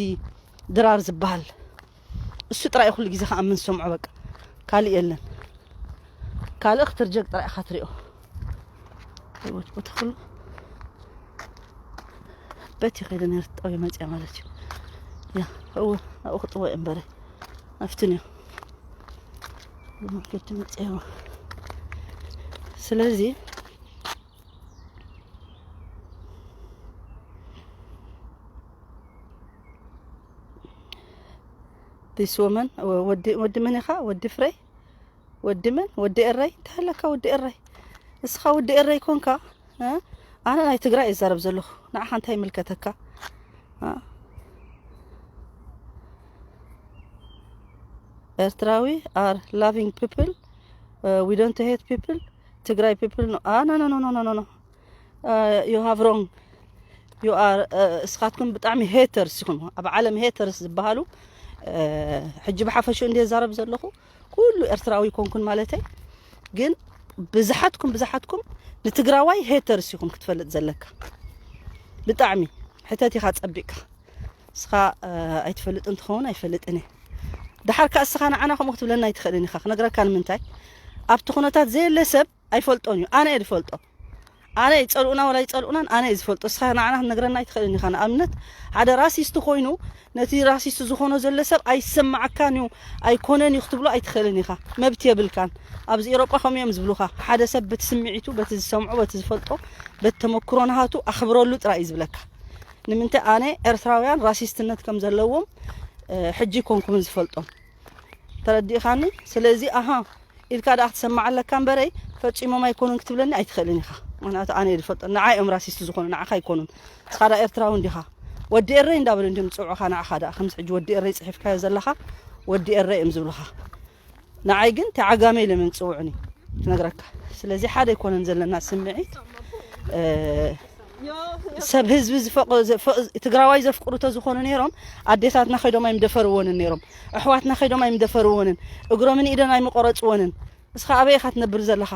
ድራር ዝበሃል እሱ ጥራይ ኩሉ ግዜ ከኣምን ሰምዖ በቃ ካልእ የለን። ካልእ ክትርጀግ ጥራይ ኢኻ ትሪኦ። ህይወት ቦታ ኩሉ በቲ ከይደ ነርት ጠው መፅያ ማለት እዩ። ያ እወ ኣብኡ ክጥወ እምበረ ኣብትን እዩ ማርኬት መፅያ። ስለዚ this woman ወዲ፣ ወዲ መን ኢኻ? ወዲ ፍረይ? ወዲ መን? ወዲ ኤረይ? እንታይ ኣለካ ወዲ ኤረይ? እስኻ ወዲ ኤረይ ኮንካ፣ እ? ኣነ ናይ ትግራይ እዛረብ ዘለኹ። ንዓኻ እንታይ ይምልከተካ? እ? ኤርትራዊ are loving people. Uh, we don't hate people. ትግራይ people no. Ah, no, no, no, no, no, no, no. Uh, you have wrong. You are, uh, እስኻትኩም ብጣዕሚ ሄተርስ ኢኹም። ኣብ ዓለም ሄተርስ ዝበሃሉ፣ uh፣ ሕጂ ብሓፈሽኡ እንደ ዛረብ ዘለኹ ኩሉ ኤርትራዊ ይኮንኩን ማለተይ፣ ግን ብዝሓትኩም፣ ብዝሓትኩም ንትግራዋይ ሄተርስ ኢኹም ክትፈልጥ ዘለካ። ብጣዕሚ ሕተት ኢኻ ጸቢቕካ። እስኻ፣ uh፣ ኣይትፈልጥን ትኸውን ኣይፈልጥን እየ። ደሓር ከኣ እስኻ ንዓና ከምኡ ክትብለና ኣይትኽእልን ኢኻ። ክነግረካ ንምንታይ? ኣብቲ ኩነታት ዘየለ ሰብ ኣይፈልጦን እዩ። ኣነ እየ ዝፈልጦ። ኣነ ይጸልኡና ወላ ይጸልኡናን ኣነ እየ ዝፈልጦ። እስኻ ንዓና ክትነግረና ኣይትኽእልን ኢኻ። ንኣብነት ሓደ ራሲስት ኮይኑ ነቲ ራሲስት ዝኾኖ ዘሎ ሰብ ኣይሰማዓካን እዩ፣ ኣይኮነን እዩ ክትብሎ ኣይትኽእልን ኢኻ። መብት የብልካን። ኣብዚ ኤሮጳ ከምኡ እዮም ዝብሉኻ። ሓደ ሰብ በቲ ስምዒቱ፣ በቲ ዝሰምዖ፣ በቲ ዝፈልጦ፣ በቲ ተመክሮ ናሃቱ ኣኽብረሉ ጥራይ እዩ ዝብለካ። ንምንታይ ኣነ ኤርትራውያን ራሲስትነት ከም ዘለዎም፣ እ፣ ሕጂ ኣይኮንኩምን ዝፈልጦም። ተረዲእኻኒ? ስለዚ ኣሃ ኢልካ ደኣ ክትሰማዕ ኣለካ እምበረይ ፈጺሞም ኣይኮኑን ክትብለኒ ኣይትኽእልን ኢኻ። ምኽንያቱ ኣነ እየ ዝፈልጦ። ንዓይ እዮም ራሲስት ዝኾኑ፣ ንዓኻ ኣይኮኑን። ንስኻ ደኣ ኤርትራዊ እንዲኻ። ወዲ ኤረይ እንዳበሉ እንዲዮም ዝጽውዑኻ ንዓኻ ደኣ። ከምዚ ሕጂ ወዲ ኤረይ ጽሒፍካዮ ዘለኻ ወዲ ኤረይ እዮም ዝብሉኻ። ንዓይ ግን እቲ ዓጋመ ኢሎም እዮም ዝጽውዑኒ። ክነግረካ። ስለዚ ሓደ ኣይኮነን ዘለና ስምዒት። እ፣ ሰብ ህዝቢ ዝፈቅ-፣ ዝፈ-፣ ትግራዋይ ዘፍቅሩ ተዝኾኑ ነይሮም፣ ኣዴታትና ከይዶም ኣይምደፈርዎንን ነይሮም። ኣሕዋትና ከይዶም ኣይምደፈርዎንን። እግሮምን ኢደን ኣይምቆረጽዎንን። እስኻ ኣበይ ኢኻ ትነብር ዘለኻ?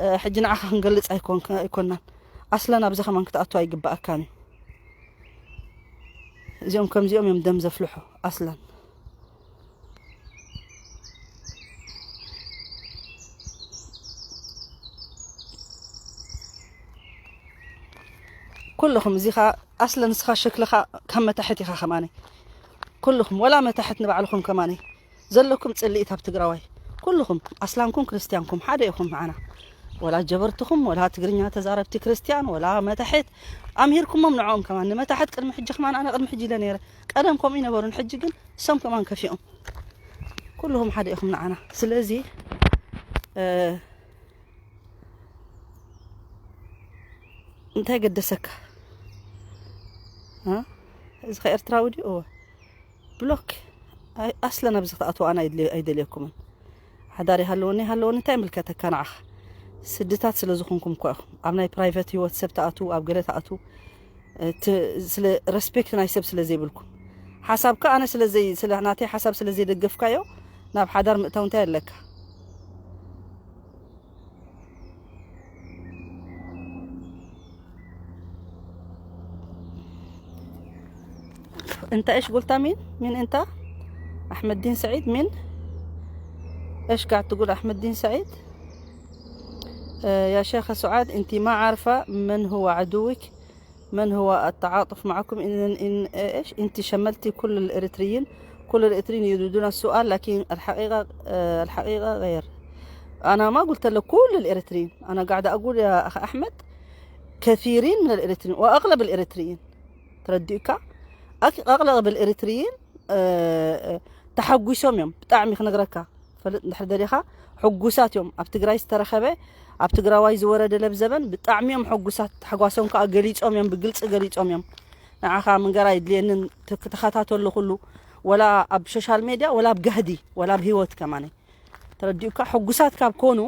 እ፣ ሕጂ ንዓኻ ክንገልጽ ኣይኮን-፣ ኣይኮናን። ኣስለን ኣብዚ ከማን ክትኣቱ ኣይግባኣካን እዩ። እዚኦም ከምዚኦም እዮም ደም ዘፍልሑ ኣስለን። ኩልኹም እዚኻ ኣስለን እስኻ ሸክልኻ ካብ መታሕት ኢኻ ከማነይ። ኩልኹም ወላ መታሕት ንባዕልኹም ከማነይ ዘለኩም ጽልኢት ኣብ ትግራዋይ። ኩልኹም ኣስላምኩም ክርስትያንኩም ሓደ ኢኹም መዓና። ወላ ጀበርትኹም ወላ ትግርኛ ተዛረብቲ ክርስትያን ወላ መታሕት ኣምሂርኩሞም ንዕኦም ከማን። ንመታሕት ቅድሚ ሕጂ ከማን ኣነ ቅድሚ ሕጂ ኢለ ነይረ። ቀደም ከምኡ ይነበሩን ሕጂ ግን እሶም ከማን ከፊኦም። ኩልኹም ሓደ ኢኹም ንዓና። ስለዚ፣ እ፣ እንታይ ገደሰካ? እ? እዚ ኸ ኤርትራዊ ድዩ? እወ። ብሎክ። ኣይ-፣ ኣስለን ኣብዚ ክትኣትዉ ኣነ ኣይድል-፣ ኣይደልየኩምን። ሓዳር ይሃለወኒ ይሃለወኒ እንታይ ይምልከተካ ንዓኻ? ስድታት ስለ ዝኾንኩም እኮ ኢኹም። ኣብ ናይ ፕራይቨት ህይወት ሰብ ትኣትዉ፣ ኣብ ገለ ትኣትዉ፣ እ፣ ት-፣ ስለ ሬስፔክት ናይ ሰብ ስለ ዘይብልኩም። ሓሳብካ ኣነ ስለ ዘይ-፣ ስለ ናተይ ሓሳብ ስለ ዘይደገፍካዮ ናብ ሓዳር ምእታው እንታይ ኣለካ? أنت إيش قلت؟ مين؟ مين أنت؟ أحمد دين سعيد؟ مين؟ إيش قاعد تقول أحمد دين سعيد؟ آه، يا شيخة سعاد، أنت ما عارفة من هو عدوك، من هو التعاطف معكم. إن، إن، إيش؟ أنت شملتي كل الإريتريين، كل الإريتريين يريدون السؤال، لكن الحقيقة، آه، الحقيقة غير. أنا ما قلت لك كل الإريتريين، أنا قاعدة أقول يا أخ أحمد، كثيرين من الإريتريين وأغلب الإريتريين، تردئك، أك-، أغلب الإريتريين، آه، آه، ተሓጒሶም እዮም። ብጣዕሚ ክነግረካ ፈልጥ እንድሕር ደሊኻ፣ ሕጉሳት እዮም። ኣብ ትግራይ ዝተረኸበ፣ ኣብ ትግራዋይ ዝወረደ ለብዘበን ብጣዕሚ እዮም ሕጉሳት። ታሕጓሶም ከዓ ገሊጾም እዮም፣ ብግልፂ ገሊጾም እዮም። ንዓኻ ምንገር ኣይድልየንን፣ ት-፣ ክተኸታተሎ ኩሉ፣ ወላ ኣብ ሶሻል ሜድያ፣ ወላ ኣብ ጋህዲ፣ ወላ ኣብ ህይወት ከማነ። ተረዲኡካ? ሕጉሳት ካብ ኮኑ፣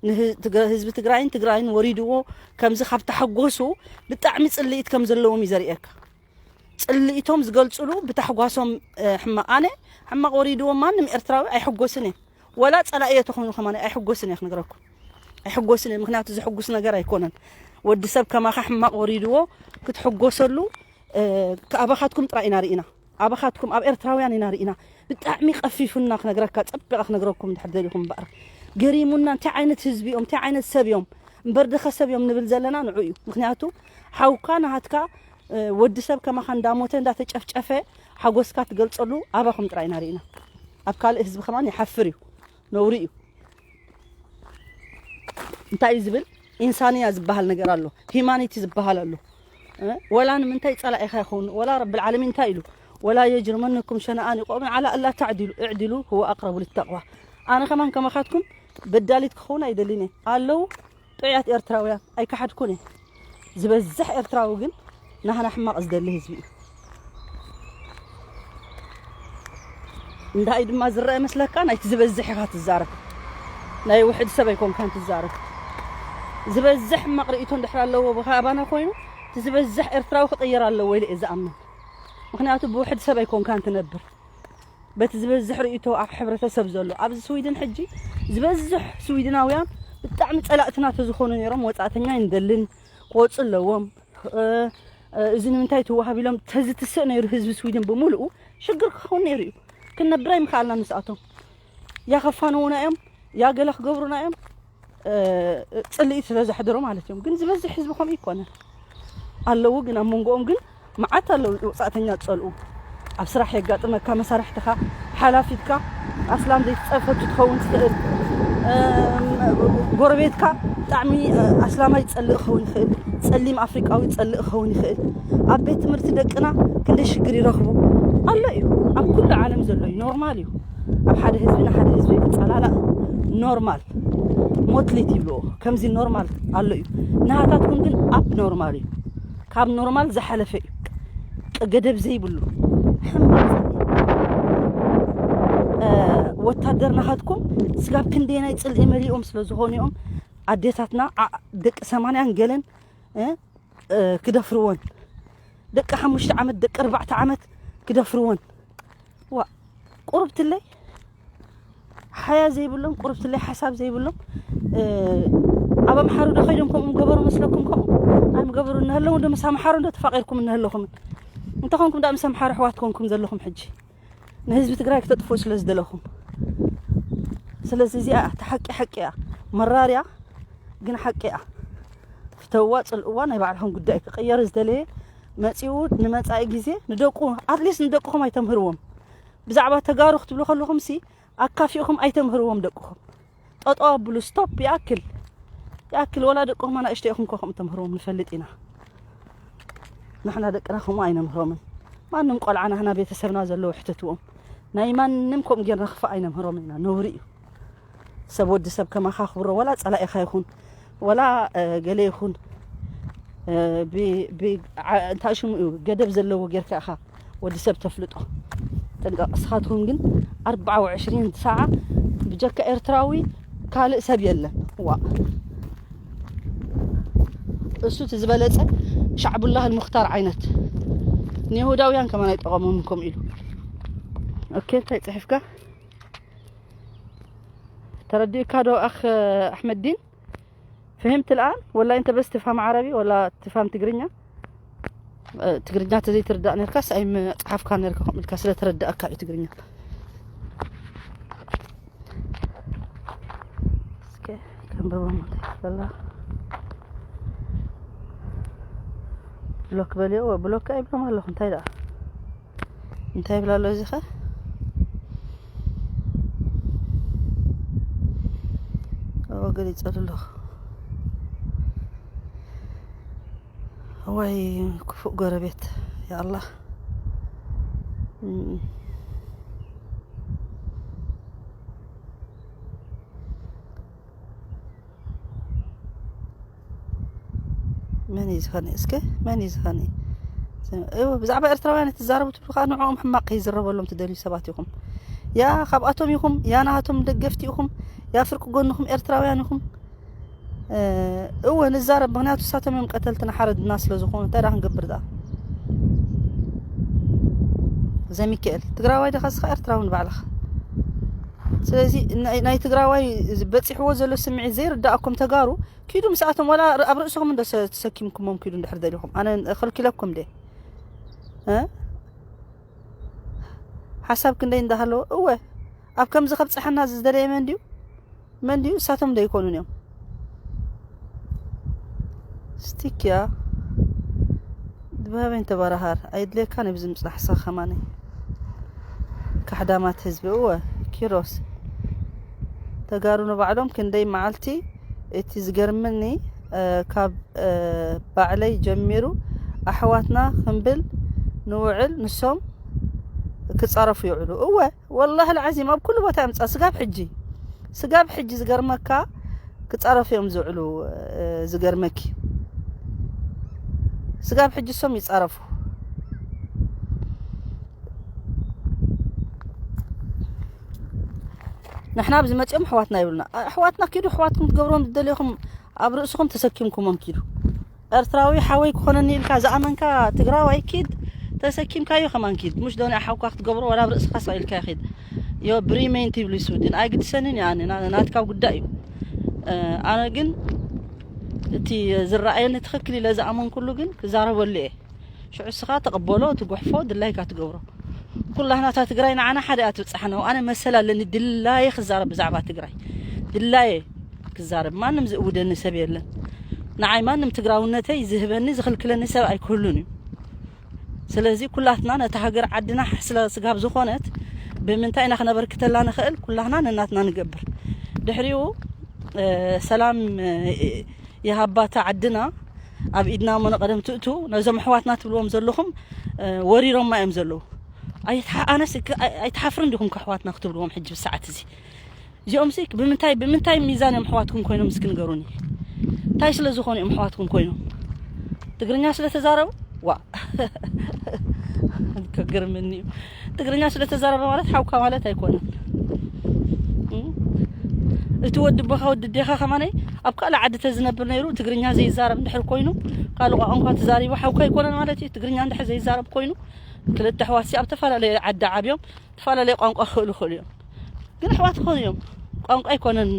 ንህ-፣ ትግ-፣ ህዝቢ ትግራይን ትግራይን ወሪድዎ ከምዚ ካብ ተሓጎሱ፣ ብጣዕሚ ጽልኢት ከም ዘለዎም እዩ ዘርእየካ። ጽልኢቶም ዝገልጽሉ ብታሕጓሶም፣ እ፣ ሕማቕ። ኣነ ሕማቕ ወሪድዎም ማንም ኤርትራዊ ኣይሕጎስን እየ። ወላ ጸላኢ እየ ተኾይኑ ከማን ኣይሕጎስን እየ ክነግረኩም። ኣይሕጎስን እየ፣ ምኽንያቱ ዘሕጉስ ነገር ኣይኮነን። ወዲ ሰብ ከማኻ ሕማቕ ወሪድዎ ክትሕጎሰሉ፣ እ፣ ኣባኻትኩም ጥራይ ኢና ርኢና። ኣባኻትኩም ኣብ ኤርትራውያን ኢና ርኢና። ብጣዕሚ ቀፊፉና ክነግረካ፣ ጸቢቐ ክነግረኩም እንድሕር ደሊኹም እምበኣር። ገሪሙና፣ እንታይ ዓይነት ህዝቢ እዮም፣ እንታይ ዓይነት ሰብ እዮም፣ እምበር ድኸ ሰብ እዮም ንብል ዘለና ንዑ እዩ። ምኽንያቱ ሓውካ ናሃትካ፣ እ፣ ወዲ ሰብ ከማኻ እንዳሞተ እንዳተጨፍጨፈ ሓጎስካ ትገልጸሉ ኣባኹም ጥራይ ኢና ርኢና። ኣብ ካልእ ህዝቢ ከማን ይሓፍር እዩ፣ ነውሪ እዩ። እንታይ እዩ ዝብል? ኢንሳንያ ዝበሃል ነገር ኣሎ፣ ሂማኒቲ ዝበሃል ኣሎ። እ? ወላ ንምንታይ ጸላኢኻ ይኸውን? ወላ ረብል ዓለሚን እንታይ ኢሉ? "ولا يجرمنكم شنآن قوم على ألا تعدلوا، اعدلوا هو أقرب للتقوى." ኣነ ከማን ከማኻትኩም በዳሊት ክኸውን ኣይደልን እየ። ኣለዉ ጥዑያት ኤርትራውያን፣ ኣይከሓድኩን እየ። ዝበዝሕ ኤርትራዊ ግን ናህና ሕማቕ ዝደሊ ህዝቢ እዩ። እንታይ ድማ ዝረአ መስለካ? ናይቲ ዝበዝሕ ኢኻ ትዛረብ፣ ናይ ውሕድ ሰብ ኣይኮንካን ትዛረብ። ዝበዝሕ ሕማቕ ርእይቶ እንድሕር ኣለዎ ብኻ ኣባና ኮይኑ፣ እቲ ዝበዝሕ ኤርትራዊ ክቕየር ኣለዎ ኢለ እየ ዝኣምን። ምኽንያቱ ብውሕድ ሰብ ኣይኮንካን ትነብር፣ በቲ ዝበዝሕ ርእይቶ ኣብ ሕብረተሰብ ዘሎ። ኣብዚ ስዊድን ሕጂ ዝበዝሕ ስዊድናውያን ብጣዕሚ ጸላእትና ተዝኾኑ ነይሮም፣ ወጻእተኛ ኣይንደልን፣ ክወጹ ኣለዎም። እ፣ እ፣ እዚ ንምንታይ ትወሃብ ኢሎም ተዝትስእ ነይሩ ህዝቢ ስዊድን ብምሉኡ ሽግር ክኸውን ነይሩ እዩ። ክንነብር ኣይምኸኣልና ምስኣቶም። ያ ከፋንዉና እዮም፣ ያ ገለ ክገብሩና እዮም። እ፣ ጽልኢ ስለ ዘሕድሩ ማለት እዮም። ግን ዝበዝሕ ህዝቢ ከምኡ ይኮነን። ኣለዉ ግን ኣብ መንጎኦም ግን መዓት ኣለዉ ወጻእተኛ ዝጸልኡ። ኣብ ስራሕ የጋጥመካ፣ መሳርሕትኻ፣ ሓላፊትካ ኣስላም ዘይትጸፈቱ ትኸውን ትኽእል። እም፣ ጎረቤትካ ብጣዕሚ፣ እ፣ ኣስላማይ ጸልእ ክኸውን ይኽእል፣ ጸሊም ኣፍሪቃዊ ጸልእ ክኸውን ይኽእል። ኣብ ቤት ትምህርቲ ደቅና ክንደይ ሽግር ይረኽቡ ኣሎ እዩ። ኣብ ኩሉ ዓለም ዘሎ እዩ፣ ኖርማል እዩ። ኣብ ሓደ ህዝቢ ንሓደ ህዝቢ ክጸላላእ ኖርማል። ሞትሊት ይብልዎ፣ ከምዚ ኖርማል ኣሎ እዩ። ናሃታትኩም ግን ኣብ ኖርማል እዩ፣ ካብ ኖርማል ዝሓለፈ እዩ። ገደብ ዘይብሉ ሕማቕ። እ፣ ወታደር ናኻትኩም ስጋብ ክንደየናይ ጽልኢ መሊኦም ስለ ዝኾኑ እዮም ኣዴታትና፣ ዓ-፣ ደቂ ሰማንያን ገለን፣ እ፣ እ፣ ክደፍርወን፣ ደቂ ሓሙሽተ ዓመት፣ ደቂ ኣርባዕተ ዓመት ክደፍርወን። ዋ፣ ቁርብትለይ ሓያ ዘይብሎም፣ ቁርብትለይ ሓሳብ ዘይብሎም፣ እ፣ ኣብ ኣምሓሩ ዶ ከይዶም ከምኡ ምገበሩ መስለኩም? ከምኡ ኣይምገበሩ። እናሃለዉ ዶ ምስ ኣምሓሩ ዶ ተፋቒርኩም እናሃለኹም? እንተኾንኩም ዳ ምስ ኣምሓሩ ኣሕዋት ኮንኩም ዘለኹም ሕጂ ንህዝቢ ትግራይ ክተጥፍኡ ስለ ዝደለኹም። ስለዚ እዚኣ እታ ሓቂ ሓቂ እያ፣ መራር እያ፣ ግን ሓቂ እያ። ፍተዋ፣ ጽልእዋ፣ ናይ ባዕልኹም ጉዳይ። ክቕየር ዝደለየ መጺኡ ንመጻኢ ግዜ ንደቁ፣ ኣትሊስት ንደቅኹም ኣይተምህርዎም። ብዛዕባ ተጋሩ ክትብሉ ከለኹም ሲ ኣካፊእኹም ኣይተምህርዎም ደቅኹም። ጠጠው ኣብሉ፣ ስቶፕ፣ ይኣክል። ይኣክል፣ ወላ ደቅኹም ኣናእሽተይ ኢኹም እኮ ከምኡ ተምህርዎም ንፈልጥ ኢና። ንሕና ደቅና ከምኡ ኣይነምህሮምን። ማንም ቆልዓ ናህና ቤተሰብና ዘለዉ ሕተትዎም። ናይ ማንም ከምኡ ጌርና ክፋእ ኣይነምህሮምን ኢና፣ ነውሪ እዩ። ሰብ ወዲ ሰብ ከማኻ ክብሮ፣ ወላ ጸላኢኻ ይኹን፣ ወላ፣ እ፣ ገለ ይኹን፣ እ፣ ብ-፣ ብ-፣ ዓ-፣ እንታይ ሽሙ እዩ፣ ገደብ ዘለዎ ጌርካ ኢኻ ወዲ ሰብ ተፍልጦ። ጥንቀቕ። እስኻትኩም ግን ኣርባዓ ወዕሽሪን ሰዓት ብጀካ ኤርትራዊ ካልእ ሰብ የለን። ዋ። እሱ እቲ ዝበለጸ ሻዕቡላህ ሙኽታር ዓይነት ንይሁዳውያን ከማን ኣይጠቐሞም ከምኡ ኢሉ። ኦኬ፣ እንታይ ጽሒፍካ? ተረዲእካ ዶ ኣኽ ኣሕመድ ዲን? فهمت الآن ولا أنت بس تفهم عربي ولا تفهم ትግርኛ? ትግርኛ ተዘይትርዳእ ነርካስ ኣይምጽሓፍካ ነርካ ከምኡ ኢልካ ስለ ተረዳእካ እዩ ትግርኛ። እስከ ከንብቦ ማለት ይፈላ። ብሎክ በልዮ፣ ብሎክ ኣይብሎም ኣለኹ። እንታይ ደኣ እንታይ ይብላ ኣሎ እዚ ኸ? ኦ፣ ገሊጸሉ ኣለኹ። እዋይ፣ ክፉእ ጎረቤት፣ ያ ኣላህ። እም። መን እዩ ዝኾነ? እስከ መን እዩ ዝኾነ? እው፣ ብዛዕባ ኤርትራውያን እትዛረቡ ትብሉ ከዓ ንዕኦም ሕማቕ ከይዝረበሎም ትደልዩ ሰባት ኢኹም። ያ ካብኣቶም ኢኹም፣ ያ ናቶም ደገፍቲ ኢኹም፣ ያ ፍርቂ ጎንኹም ኤርትራውያን ኢኹም። እ፣ እወ ንዛረብ፣ ምኽንያቱ እሳቶም እዮም ቀተልትና ሓረድና ስለ ዝኾኑ። እንታይ ደኣ ክንገብር ደኣ? ዘሚካኤል፣ ትግራዋይ ደኻ እስኻ ኤርትራዊ ንባዕልኻ። ስለዚ ናይ፣ ናይ ትግራዋይ በፂሕዎ ዘሎ ስምዒት ዘይርዳእኩም ተጋሩ ኪዱ ምስኣቶም፣ ዋላ ኣብ ርእስኹም እንዶ ሰ-፣ ተሰኪምኩሞም ኪዱ እንድሕር ደሊኹም። ኣነ ከልኪለኩም ደ? እ? ሓሳብ ክንደይ እንዳሃለዎ፣ እወ፣ ኣብ ከምዚ ከብፀሐና ዝደለየ መን ድዩ? መን ድዩ? እሳቶም ዶ ኣይኮኑን እዮም? ስቲክያ ድባበኝ ተባራሃር ኣይድልየካን እዩ ብዝምፅናሕ ሰኸማኒ። ካሕዳማት ህዝቢ፣ እወ፣ ኪሮስ፣ ተጋሩ ንባዕሎም ክንደይ መዓልቲ፣ እቲ ዝገርመኒ፣ እ፣ ካብ፣ እ፣ ባዕለይ ጀሚሩ ኣሕዋትና ክንብል ንውዕል፣ ንሶም ክጻረፉ ይውዕሉ። እወ፣ ወላሂ ልዓዚም ኣብ ኩሉ ቦታ ይምጻ። ስጋብ ሕጂ፣ ስጋብ ሕጂ ዝገርመካ ክጻረፉ እዮም ዝውዕሉ፣ እ፣ ዝገርመኪ። ስጋብ ሕጂ እሶም ይጻረፉ። ንሕና ኣብዚ መጺኦም ኣሕዋትና ይብሉና። ኣሕዋትና ኪዱ፣ ኣሕዋትኩም ትገብርዎም ዝደለኹም ኣብ ርእስኹም ተሰኪምኩሞም ኪዱ። ኤርትራዊ ሓወይ ክኾነኒ ኢልካ ዝኣመንካ ትግራዋይ ኪድ፣ ተሰኪምካዮ ከማን ኪድ። ሙሽ ዶ ናይ ሓውካ ክትገብሮ ዋላ ኣብ ርእስኻ ሰቒልካ ኪድ። ዮ ብሪመይን ትብሉ ይስውድን። ኣይግድሰንን እዩ ኣነ፣ ና-፣ ናትካ ጉዳይ እዩ። እ፣ ኣነ ግን እቲ ዝረኣየኒ ትኽክል ኢለ ዝኣመንኩሉ ግን ክዛረበሉ እየ። ሽዑ እስኻ ተቐበሎ፣ ትጉሕፎ፣ ድላይካ ትገብሮ። ኩላህና እታ ትግራይ ንዓና ሓደ እያ ትብጻሕና። ኣነ መሰል ኣለኒ፣ ድላየ ክዛረብ ብዛዕባ ትግራይ። ድላየ ክዛረብ። ማንም ዝእውደኒ ሰብ የለን። ንዓይ ማንም ትግራውነተይ ዝህበኒ፣ ዝኽልክለኒ ሰብ ኣይክህሉን እዩ። ስለዚ ኩላትና ነታ ሃገር ዓድና ስለ ስጋብ ዝኾነት ብምንታይ ኢና ክነበርክተላ ንኽእል? ኩላህና ነናትና ንገብር። ድሕሪኡ፣ እ፣ ሰላም፣ እ፣ ይሃባታ ዓድና ኣብ ኢድና እሞ ንቐደም ትእቱ። ነዞም ኣሕዋትና ትብልዎም ዘለኹም፣ እ፣ ወሪሮማ እዮም ዘለዉ። ኣይትሓ-፣ ኣነስ እክ-፣ ኣይ-፣ ኣይትሓፍርን ዲኹም ከ ኣሕዋትና ክትብልዎም ሕጂ ብሰዓት እዚ? እዚኦም ሲ ብምንታይ፣ ብምንታይ ሚዛን እዮም ኣሕዋትኩም ኮይኖም እስኪ ንገሩኒ? እንታይ ስለ ዝኾኑ እዮም ኣሕዋትኩም ኮይኖም? ትግርኛ ስለ ተዛረቡ? ዋ። ከገርመኒ እዩ። ትግርኛ ስለ ተዛረበ ማለት ሓውካ ማለት ኣይኮነን። እም? እቲ ወዲ ኣቦኻ ወዲ ኣዴኻ ከማነይ ኣብ ካልእ ዓዲ ተዝነብር ነይሩ ትግርኛ ዘይዛረብ እንድሕር ኮይኑ፣ ካልእ ቋንቋ ተዛሪቡ ሓውካ ኣይኮነን ማለት እዩ። ትግርኛ እንድሕር ዘይዛረብ ኮይኑ፣ ክልተ ኣሕዋት ሲ ኣብ ተፈላለየ ዓዲ ዓብዮም፣ ዝተፈላለየ ቋንቋ ክኽእሉ ይኽእሉ እዮም። ግን ኣሕዋት ክኾኑ እዮም። ቋንቋ ኣይኮነን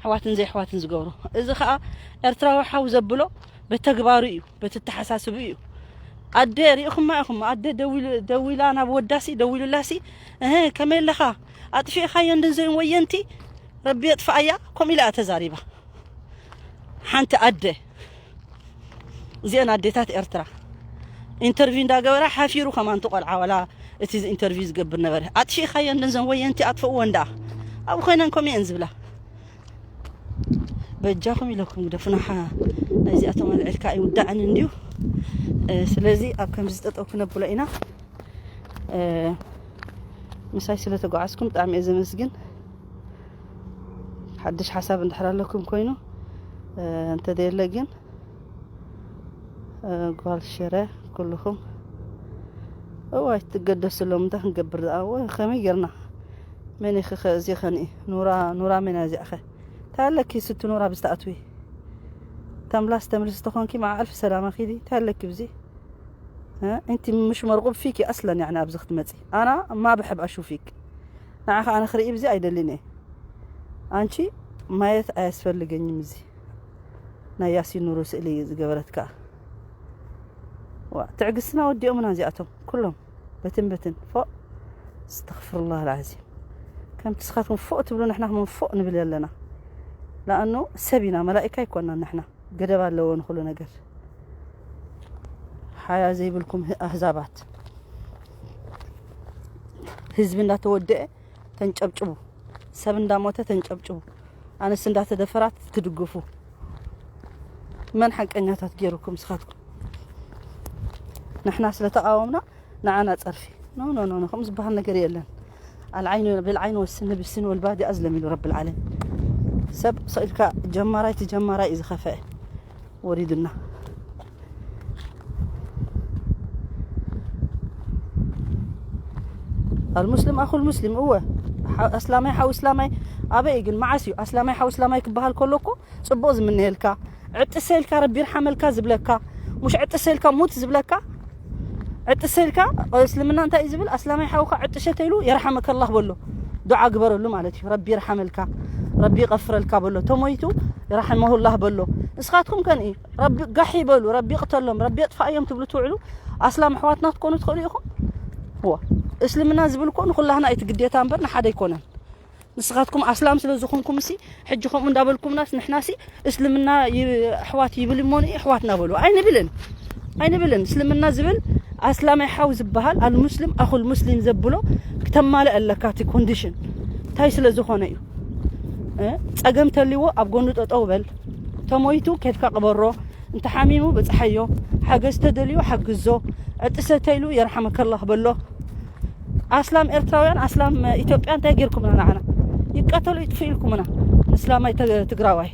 ኣሕዋትን ዘይኣሕዋትን ዝገብሮ። እዚ ኸኣ ኤርትራዊ ሓው ዘብሎ በተግባሩ እዩ፣ በተተሓሳስቡ እዩ። ኣደ ሪእኹማ ኢኹም፣ ኣደ ደዊሉ-፣ ደዊላ ናብ ወዳሲ፣ ደዊሉላሲ፣ "እህ፣ ከመይ ኣለኻ? ኣጥፊእኻዮ እንደንዘይን ወየንቲ፣ ረቢ የጥፍኣያ?" ከምኡ ኢላ እያ ተዛሪባ። ሓንቲ ኣደ፣ እዚአን ኣዴታት ኤርትራ ኢንተርቪው እንዳገበራ ሓፊሩ ከማን እቲ ቆልዓ ዋላ እቲ ኢንተርቪው ዝገብር ነበረ። "ኣጥፊእኻዮ እንደንዘን ወየንቲ ኣጥፍእዎ እንዳ ኣብኡ ኮይነን ከምኡ እየን ዝብላ። በጃኹም ኢለኩም ግደፉና፣ ሓ-፣ ናይዚኣቶም ኣልዕልካ ኣይውዳዕን እንድዩ። እ፣ ስለዚ ኣብ ከምዚ ዝጠጠው ክነብሎ ኢና። እ፣ ምሳይ ስለ ተጓዓዝኩም ብጣዕሚ እየ ዘመስግን። ሓድሽ ሓሳብ እንድሕር ኣለኩም ኮይኑ፣ እ፣ እንተዘየለ ግን፣ እ፣ ጓል ሽረ ኩልኹም፣ እዋይ ትገደሱ ኣለዉ። እንታይ ክንገብር ደኣ? እወ፣ ከመይ ጌርና? መን ኢኺ ኸ እዚ ኸንኢ? ኑራ፣ ኑራ መን እያ እዚኣ ኸ? እንታይ ኣለኪ ስቲ ኑራ ብዝተኣትዊ? ተምላስ ተምልስ ተኾንኪ፣ መዓ ኣልፍ ሰላማ ኪዲ። እንታይ ኣለኪ ብዚ? እ? እንቲ ምሽ መርቑብ ፊኪ ኣስለን፣ ያዕኒ፣ ኣብዚ ክትመጺ። ኣና ማ ብሕብ ኣሹ ፊክ። ንዓኻ ኣነ ክርኢ ብዚ ኣይደልን እየ። ኣንቺ ማየት ኣያስፈልገኝም እዚ። ናይ ያሲን ኑሩ ስእሊ ዝገበረት ከኣ። ዋ፣ ትዕግስትና ወዲኦምና እዚኣቶም ኩሎም። በትን በትን፣ ፎእ። እስተግፍሩላህ ኣልዓዚም። ከምቲ ንስኻትኩም ፎእ ትብሉ፣ ንሕና ከማን ፎእ ንብል ኣለና። ለኣኑ ሰብ ኢና፣ መላኢካ ኣይኮናን ንሕና። ገደብ ኣለዎ ንኹሉ ነገር። ሓያ ዘይብልኩም ህ-፣ ኣህዛባት። ህዝቢ እንዳተወደአ ተንጨብጭቡ። ሰብ እንዳሞተ ተንጨብጭቡ። ኣንስቲ እንዳተደፈራት ትድግፉ። መን ሓቀኛታት ገይሩኩም ንስኻትኩም? ንሕና ስለ ተቓወምና ንዓና ጸርፊ። ኖ፣ ኖ፣ ኖ፣ ኖ፣ ከምኡ ዝበሃል ነገር የለን። ኣልዓይኑ ብልዓይኑ ወስን ብስን ወልባዲ ኣዝለም ኢሉ ረብል ዓለሚን። ሰብ ሰኢልካ ጀማራይ እቲ ጀማራይ እዩ ዝኸፍአ ወሪዱና። ኣልሙስሊም ኣኹል ሙስሊም፣ እወ። ሓ-፣ ኣስላማይ ሓው እስላማይ ኣበይ ግን መዓስ እዩ? ኣስላማይ ሓው እስላማይ ክበሃል ከሎ እኮ ጽቡቕ ዝምነየልካ፣ ዕጥሰ ኢልካ ረቢ ይርሓመልካ ዝብለካ፣ ሙሽ ዕጥሰ ኢልካ ሙት ዝብለካ፣ ዕጥሰ ኢልካ፣ እስልምና እንታይ እዩ ዝብል? ኣስላማይ ሓውካ ዕጥሸ ተይሉ የርሓመከላህ በሎ፣ ዱዓ ግበረሉ ማለት እዩ። ረቢ ይርሓመልካ፣ ረቢ ይቐፍረልካ በሎ፣ ተሞይቱ የርሓመሁላህ በሎ። ንስኻትኩም ከንኢ ረቢ ጋሕ ይበሉ፣ ረቢ ይቕተሎም፣ ረቢ የጥፋእዮም ትብሉ ትውዕሉ፣ ኣስላም ኣሕዋትና ክትኮኑ ትኽእሉ ኢኹም። ዋ፣ እስልምና ዝብል እኮ ንኹላህና እዩ እቲ ግዴታ እምበር ንሓደ ኣይኮነን። ንስኻትኩም ኣስላም ስለ ዝኾንኩም ሲ፣ ሕጂ ከምኡ እንዳበልኩምናስ ንሕና ሲ እስልምና ይ-፣ ኣሕዋት ይብል እሞ ንኢ ኣሕዋትና በሉ። ኣይንብልን። ኣይንብልን። እስልምና ዝብል ኣስላማይ ሓው ዝበሃል ኣልሙስሊም ኣኹል ሙስሊም ዘብሎ ክተማልእ ኣለካ እቲ ኮንዲሽን። እንታይ ስለ ዝኾነ እዩ? እ? ጸገም ተልዎ ኣብ ጎኑ ጠጠው በል። ተሞይቱ ኬድካ ቅበሮ። እንተ ሓሚሙ በጽሓዮ። ሓገዝ ተደልዩ ሓግዞ። ዕጥሰ ተይሉ የርሓመከላህ በሎ። ኣስላም ኤርትራውያን፣ ኣስላም ኢትዮጵያ እንታይ ጌርኩምና ንዓና? ይቀተሉ ይጥፉ ኢልኩምና። እስላማይ ተ-፣ ትግራዋይ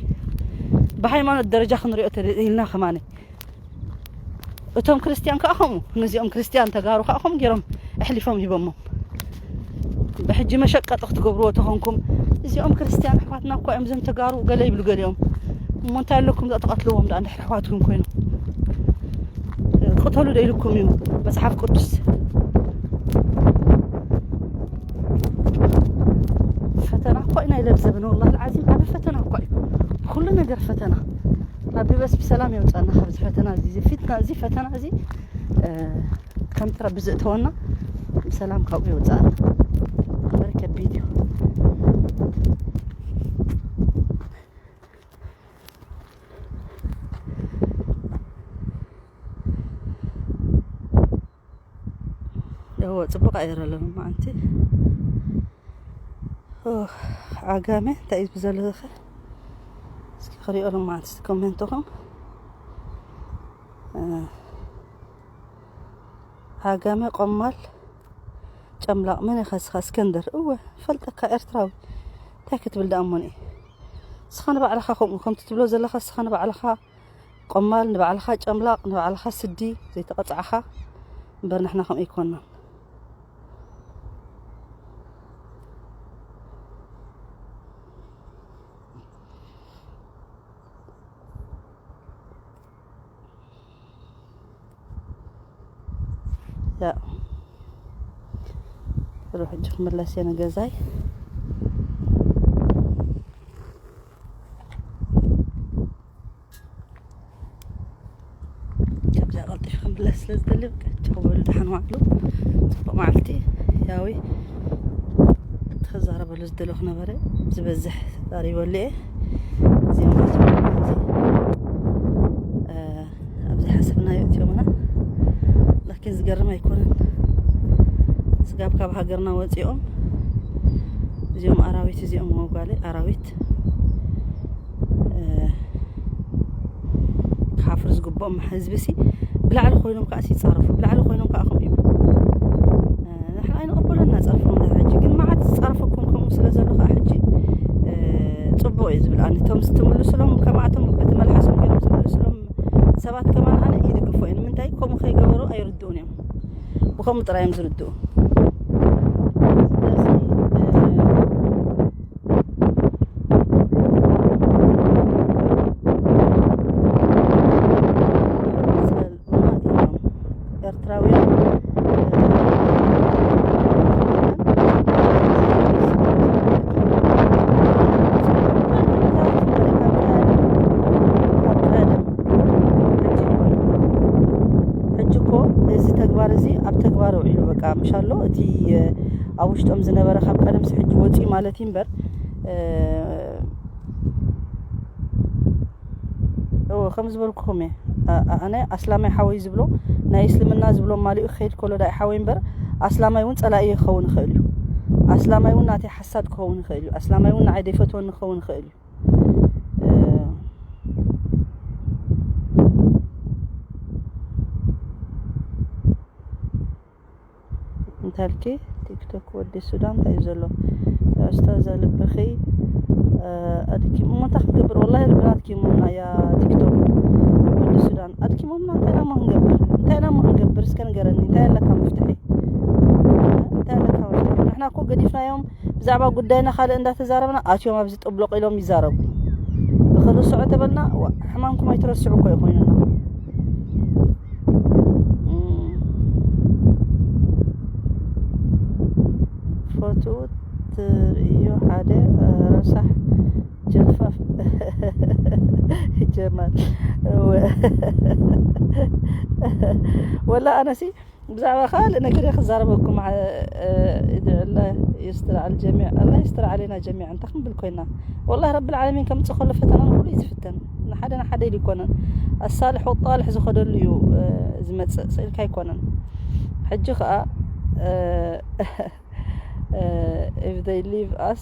ብሃይማኖት ደረጃ ክንሪኦ ተደ-፣ ኢልና ከማነ። እቶም ክርስትያን ከኣ ከምኡ፣ ነዚኦም ክርስትያን ተጋሩ ከኣ ከምኡ ጌሮም ኣሕሊፎም ሂቦሞም። ብሕጂ መሸቀጢ ክትገብርዎ ተኾንኩም፣ እዚኦም ክርስትያን ኣሕዋትና እኮ እዮም፣ እዞም ተጋሩ ገለ ይብሉ ገሊኦም። እሞ እንታይ ኣለኩም ተቐትልዎም ደኣ እንድሕር ኣሕዋትኩም ኮይኖም? ቅተሉ ዶ ኢልኩም እዩ መጽሓፍ ቅዱስ? ፈተና እኮ ኢና ኢለ ብዘበነ ወላሂ ልዓዚም ዓቢ ፈተና እኮ እዩ። ኩሉ ነገር ፈተና። ረቢ በስ ብሰላም የውጻና ካብዚ ፈተና እዚ፣ እዚ ፊትና እዚ፣ ፈተና እዚ፣ እ፣ ከምቲ ረቢ ዝእተወና ብሰላም ካብኡ የውጻና። እምበር ከቢድ እዩ። እዎ፣ ጽቡቕ ኣየር ኣሎ ሎማዓንቲ። ኦ፣ ዓጋመ እንታይ እዩ ዘሎ ኸ? እስኪ ክሪኦ ሎማዓንቲ እስቲ ኮሜንትኹም። እ፣ ዓጋመ ቆማል ጨምላቕ መን ኢኻ እስኻ? እስከንደር። እወ፣ ፈልጠካ ኤርትራዊ። እንታይ ክትብል ደኣ እሞኒ? እስኻ ንባዕልኻ ከምኡ፣ ከምቲ ትብሎ ዘለኻ እስኻ ንባዕልኻ ቆማል፣ ንባዕልኻ ጨምላቕ፣ ንባዕልኻ ስዲ ዘይተቐጻዕኻ እምበር ንሕና ከምኡ ኣይኮንናን። ያ፣ ሩሕ ሕጂ ክምለስ እየ ንገዛይ። ከምዚኣ ቀልጢፈ ክምለስ ስለ ዝደሊ፣ በቃ ቻው በሉ፣ ደሓን ዋዕሉ። ጽቡቕ መዓልቲ። ያዊ፣ ተዛረበሉ ዝደለኹ ነበረ፣ ዝበዝሕ ተዛሪበሉ እየ። እዚኦም ናቶም፣ እ፣ ኣብዚ ሓሰብናዮ እትዮምና። ላኪን ዝገርም ኣይኮነን። ስጋብ ካብ ሃገርና ወፂኦም፣ እዚኦም ኣራዊት፣ እዚኦም መጓለ ኣራዊት፣ እ፣ ክሓፍሩ ዝግብኦም ህዝቢ ሲ ብላዕሊ ኮይኖም ከዓ ሲ ይፃረፉ፣ ብላዕሊ ኮይኖም ከዓ ከምኡ ይብሉ። እ፣ ንሕና ኣይንቕበሎን ኢና ፀርፍኹም። ሕጂ ግን መዓት ዝፃረፈኩም ከምኡ ስለ ዘሎ ከዓ ሕጂ፣ እ፣ ፅቡቕ እዩ ዝብል ኣነ። እቶም ዝትምልስሎም ከማዕቶም በቲ መልሓሶም ገይሮም ዝምልስሎም ሰባት ከማን ኣነ ይድግፎ እየ። ንምንታይ ከምኡ ከይገበሩ ኣይርድኡን እዮም። ብኸምኡ ጥራይ እዮም ዝርድኡ። ስለዚ፣ እ፣ ኣሎ። እቲ ኣብ ውሽጦም ዝነበረ ካብ ቀደምሲ ሕጂ ወፂኡ ማለት እዩ እምበር፣ ከም ዝበልኩኹም እየ። ኣነ ኣስላማይ ሓወይ ዝብሎ፣ ናይ እስልምና ዝብሎ ማሊኡ ክኸይድ ከሎ ዳይ ሓወይ እምበር፣ ኣስላማይ እውን ፀላኢ ክኸውን ይኽእል እዩ። ኣስላማይ እውን ናተይ ሓሳድ ክኸውን ይኽእል እዩ። ኣስላማይ እውን ንዓይ ደይፈትወኒ ክኸውን ይኽእል እዩ። እንታልኪ ቲክቶክ ወዲ ሱዳን እንታይ እዩ ዘሎ? ኡስታዛ ልብኺ ኣድኪም እሞ እንታይ ክንገብር? ወላሂ ልብና ኣድኪሞምና እያ። ቲክቶክ ወዲ ሱዳን ኣድኪሞምና። እንታይ ናሞ ክንገብር? እንታይ ናሞ ክንገብር? እስከ ንገረኒ። እንታይ ኣለካ መፍትሒ? እንታይ ኣለካ መፍትሒ? ንሕና እኮ ገዲፍናዮም ብዛዕባ ጉዳይና ካልእ እንዳተዛረብና ኣትዮም ኣብዚ ጥብሎቕ ኢሎም ይዛረቡ። እኽሉ ስዑ ተበልና፣ ዋ፣ ሕማምኩም ኣይትረስዑ እኮ እዩ ኮይኑና። ፎቶ ትርእዮ ሓደ ረሳሕ ጀልፋፍ ጀማል ወላ ኣነሲ ብዛዕባ ካልእ ነገር እየ ክዛረበኩም። ኣላ ይስትር ዓል ጀሚዕ፣ ኣላ ይስትር ዓሌና ጀሚዕ። እንታይ ክንብል ኮይና? ወላሂ ረብል ዓለሚን ከምፅእ ከሎ ፈተና ንኩሉ እዩ ዝፍተን። ንሓደ ንሓደ ኢሉ ይኮነን። ኣሳልሕ ወጣልሕ ዝኸደሉ እዩ ዝመፅእ፣ ስእልካ ኣይኮነን። ሕጂ ከዓ if they leave us,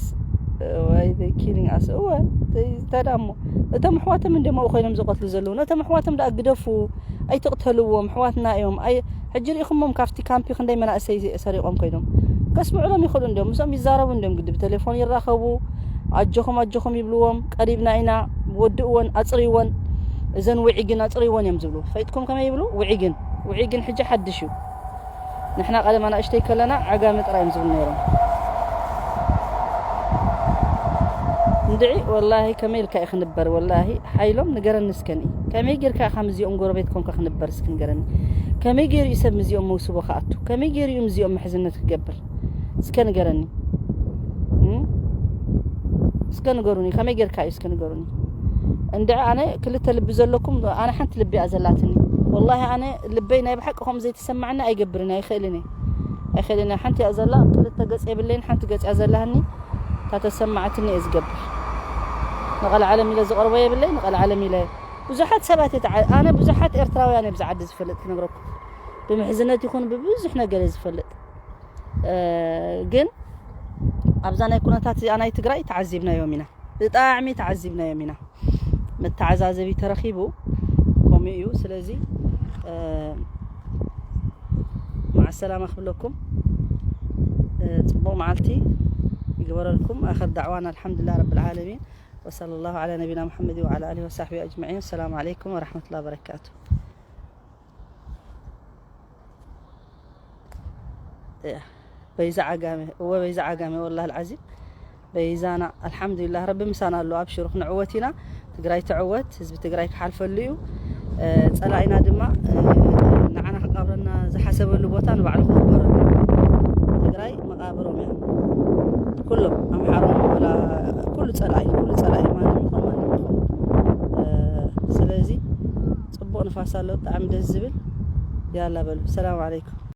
why they killing us? እወ፣ እንታይ ደኣ እሞ፣ እቶም ኣሕዋቶም እንዲኦም ኣብኡ ኮይኖም ዝቐትሉ ዘለዉ። ነቶም ኣሕዋቶም ደኣ ግደፉ፣ ኣይትቕተልዎም፣ ኣሕዋትና እዮም። ኣይ፣ ሕጂ ርኢኹሞም ካብቲ ካምፒ ክንደይ መናእሰይ ሰሪቖም ኮይኖም። ከስምዑሎም ይኽእሉ እንዲዮም፣ ምስኦም ይዛረቡ እንዲዮም፣ ግዲ ብቴሌፎን ይራኸቡ፣ ኣጆኹም ኣጆኹም ይብልዎም፣ ቀሪብና ኢና፣ ወድእወን፣ ኣፅርይወን፣ እዘን ውዒግን ኣፅርይወን እዮም ዝብሉ። ፈይጥኩም ከመይ ይብሉ? ውዒግን፣ ውዒግን ሕጂ ሓድሽ እዩ። ንሕና ቀደም ኣናእሽተይ ከለና ዓጋመ ጥራይ እዮም ዝብሉ ነይሮም። እንድዒ ወላሂ ከመይ ኢልካ እዩ ክንበር? ወላሂ ሓይሎም ንገረኒ እስከ ንኢ። ከመይ ጌርካ ኢኻ ምስዚኦም ጎረቤት ኮንካ ክንበር እስኪ ንገረኒ። ከመይ ገይሩ እዩ ሰብ ምስዚኦም መውስቦ ክኣቱ? ከመይ ገይሩ እዩ ምስዚኦም ምሕዝነት ክገብር? እስከ ንገረኒ። እም? እስከ ንገሩኒ፣ ከመይ ጌርካ እዩ እስከ ንገሩኒ። እንድዒ ኣነ ክልተ ልቢ ዘለኩም፣ ኣነ ሓንቲ ልቢ እያ ዘላትኒ። ወላሂ ኣነ ልበይ ናይ ብሓቂ ከምኡ ዘይተሰማዕኒ ኣይገብርን፣ ኣይኽእልን እየ። ኣይኽእልን እየ። ሓንቲ እያ ዘላ፣ ክልተ ገጽ የብለይን፣ ሓንቲ ገጽ እያ ዘላህኒ። እታ ተሰማዕትኒ እየ ዝገብር። ንቐልዓለም ኢለ ዝቐርቦ የብለይ፣ ንቐልዓለም ኢለ ብዙሓት ሰባት እየ ተዓ-፣ ኣነ ብዙሓት ኤርትራውያን እየ ብዚ ዓዲ ዝፈልጥ ክነግረኩም። ብምሕዝነት ይኹን ብብዙሕ ነገር እየ ዝፈልጥ። እ፣ ግን ኣብዛ ናይ ኩነታት እዚኣ ናይ ትግራይ ተዓዚብናዮም ኢና፣ ብጣዕሚ ተዓዚብናዮም ኢና። መተዓዛዘቢ ተረኺቡ ከምኡ እዩ። ስለዚ፣ እ፣ መዓ ሰላማ ክብለኩም፣ እ፣ ጽቡቕ መዓልቲ ይግበረልኩም። ኣኽር ዳዕዋና ኣልሓምዱሊላህ ረብል ዓለሚን ወሰለላሁ ዓላ ነቢና ሙሐመድ ወዓላ ኣሊሂ ወሳሕቢሂ ኣጅመዒን። ሰላም ዓለይኩም ወረሕመቱላሂ ወበረካቱ። እያ። በይዛ ዓጋመ፣ እወ በይዛ ዓጋመ፣ ወላሂ ኣልዓዚም በይዛና። ኣልሓምዱሊላህ ረቢ ምሳና ኣሎ። ኣብሽሩ ክንዕወት ኢና። ትግራይ ትዕወት፣ ህዝቢ ትግራይ ክሓልፈሉ እዩ። እ፣ ጸላኢና ድማ፣ እ፣ ንዓና ክቃብረና ዝሓሰበሉ ቦታ ንባዕሉ ክቕበረሉ። ትግራይ መቓብሮም እያ። ኩሎም ኣምሓሮም ወላ ኩሉ ጸላኢ፣ ኩሉ ጸላኢ ማንም ይኹን ማንም ይኹን። እ፣ ስለዚ ጽቡቕ ንፋስ ኣሎ፣ ብጣዕሚ ደስ ዝብል። ያላ በሉ፣ ሰላም ዓለይኩም።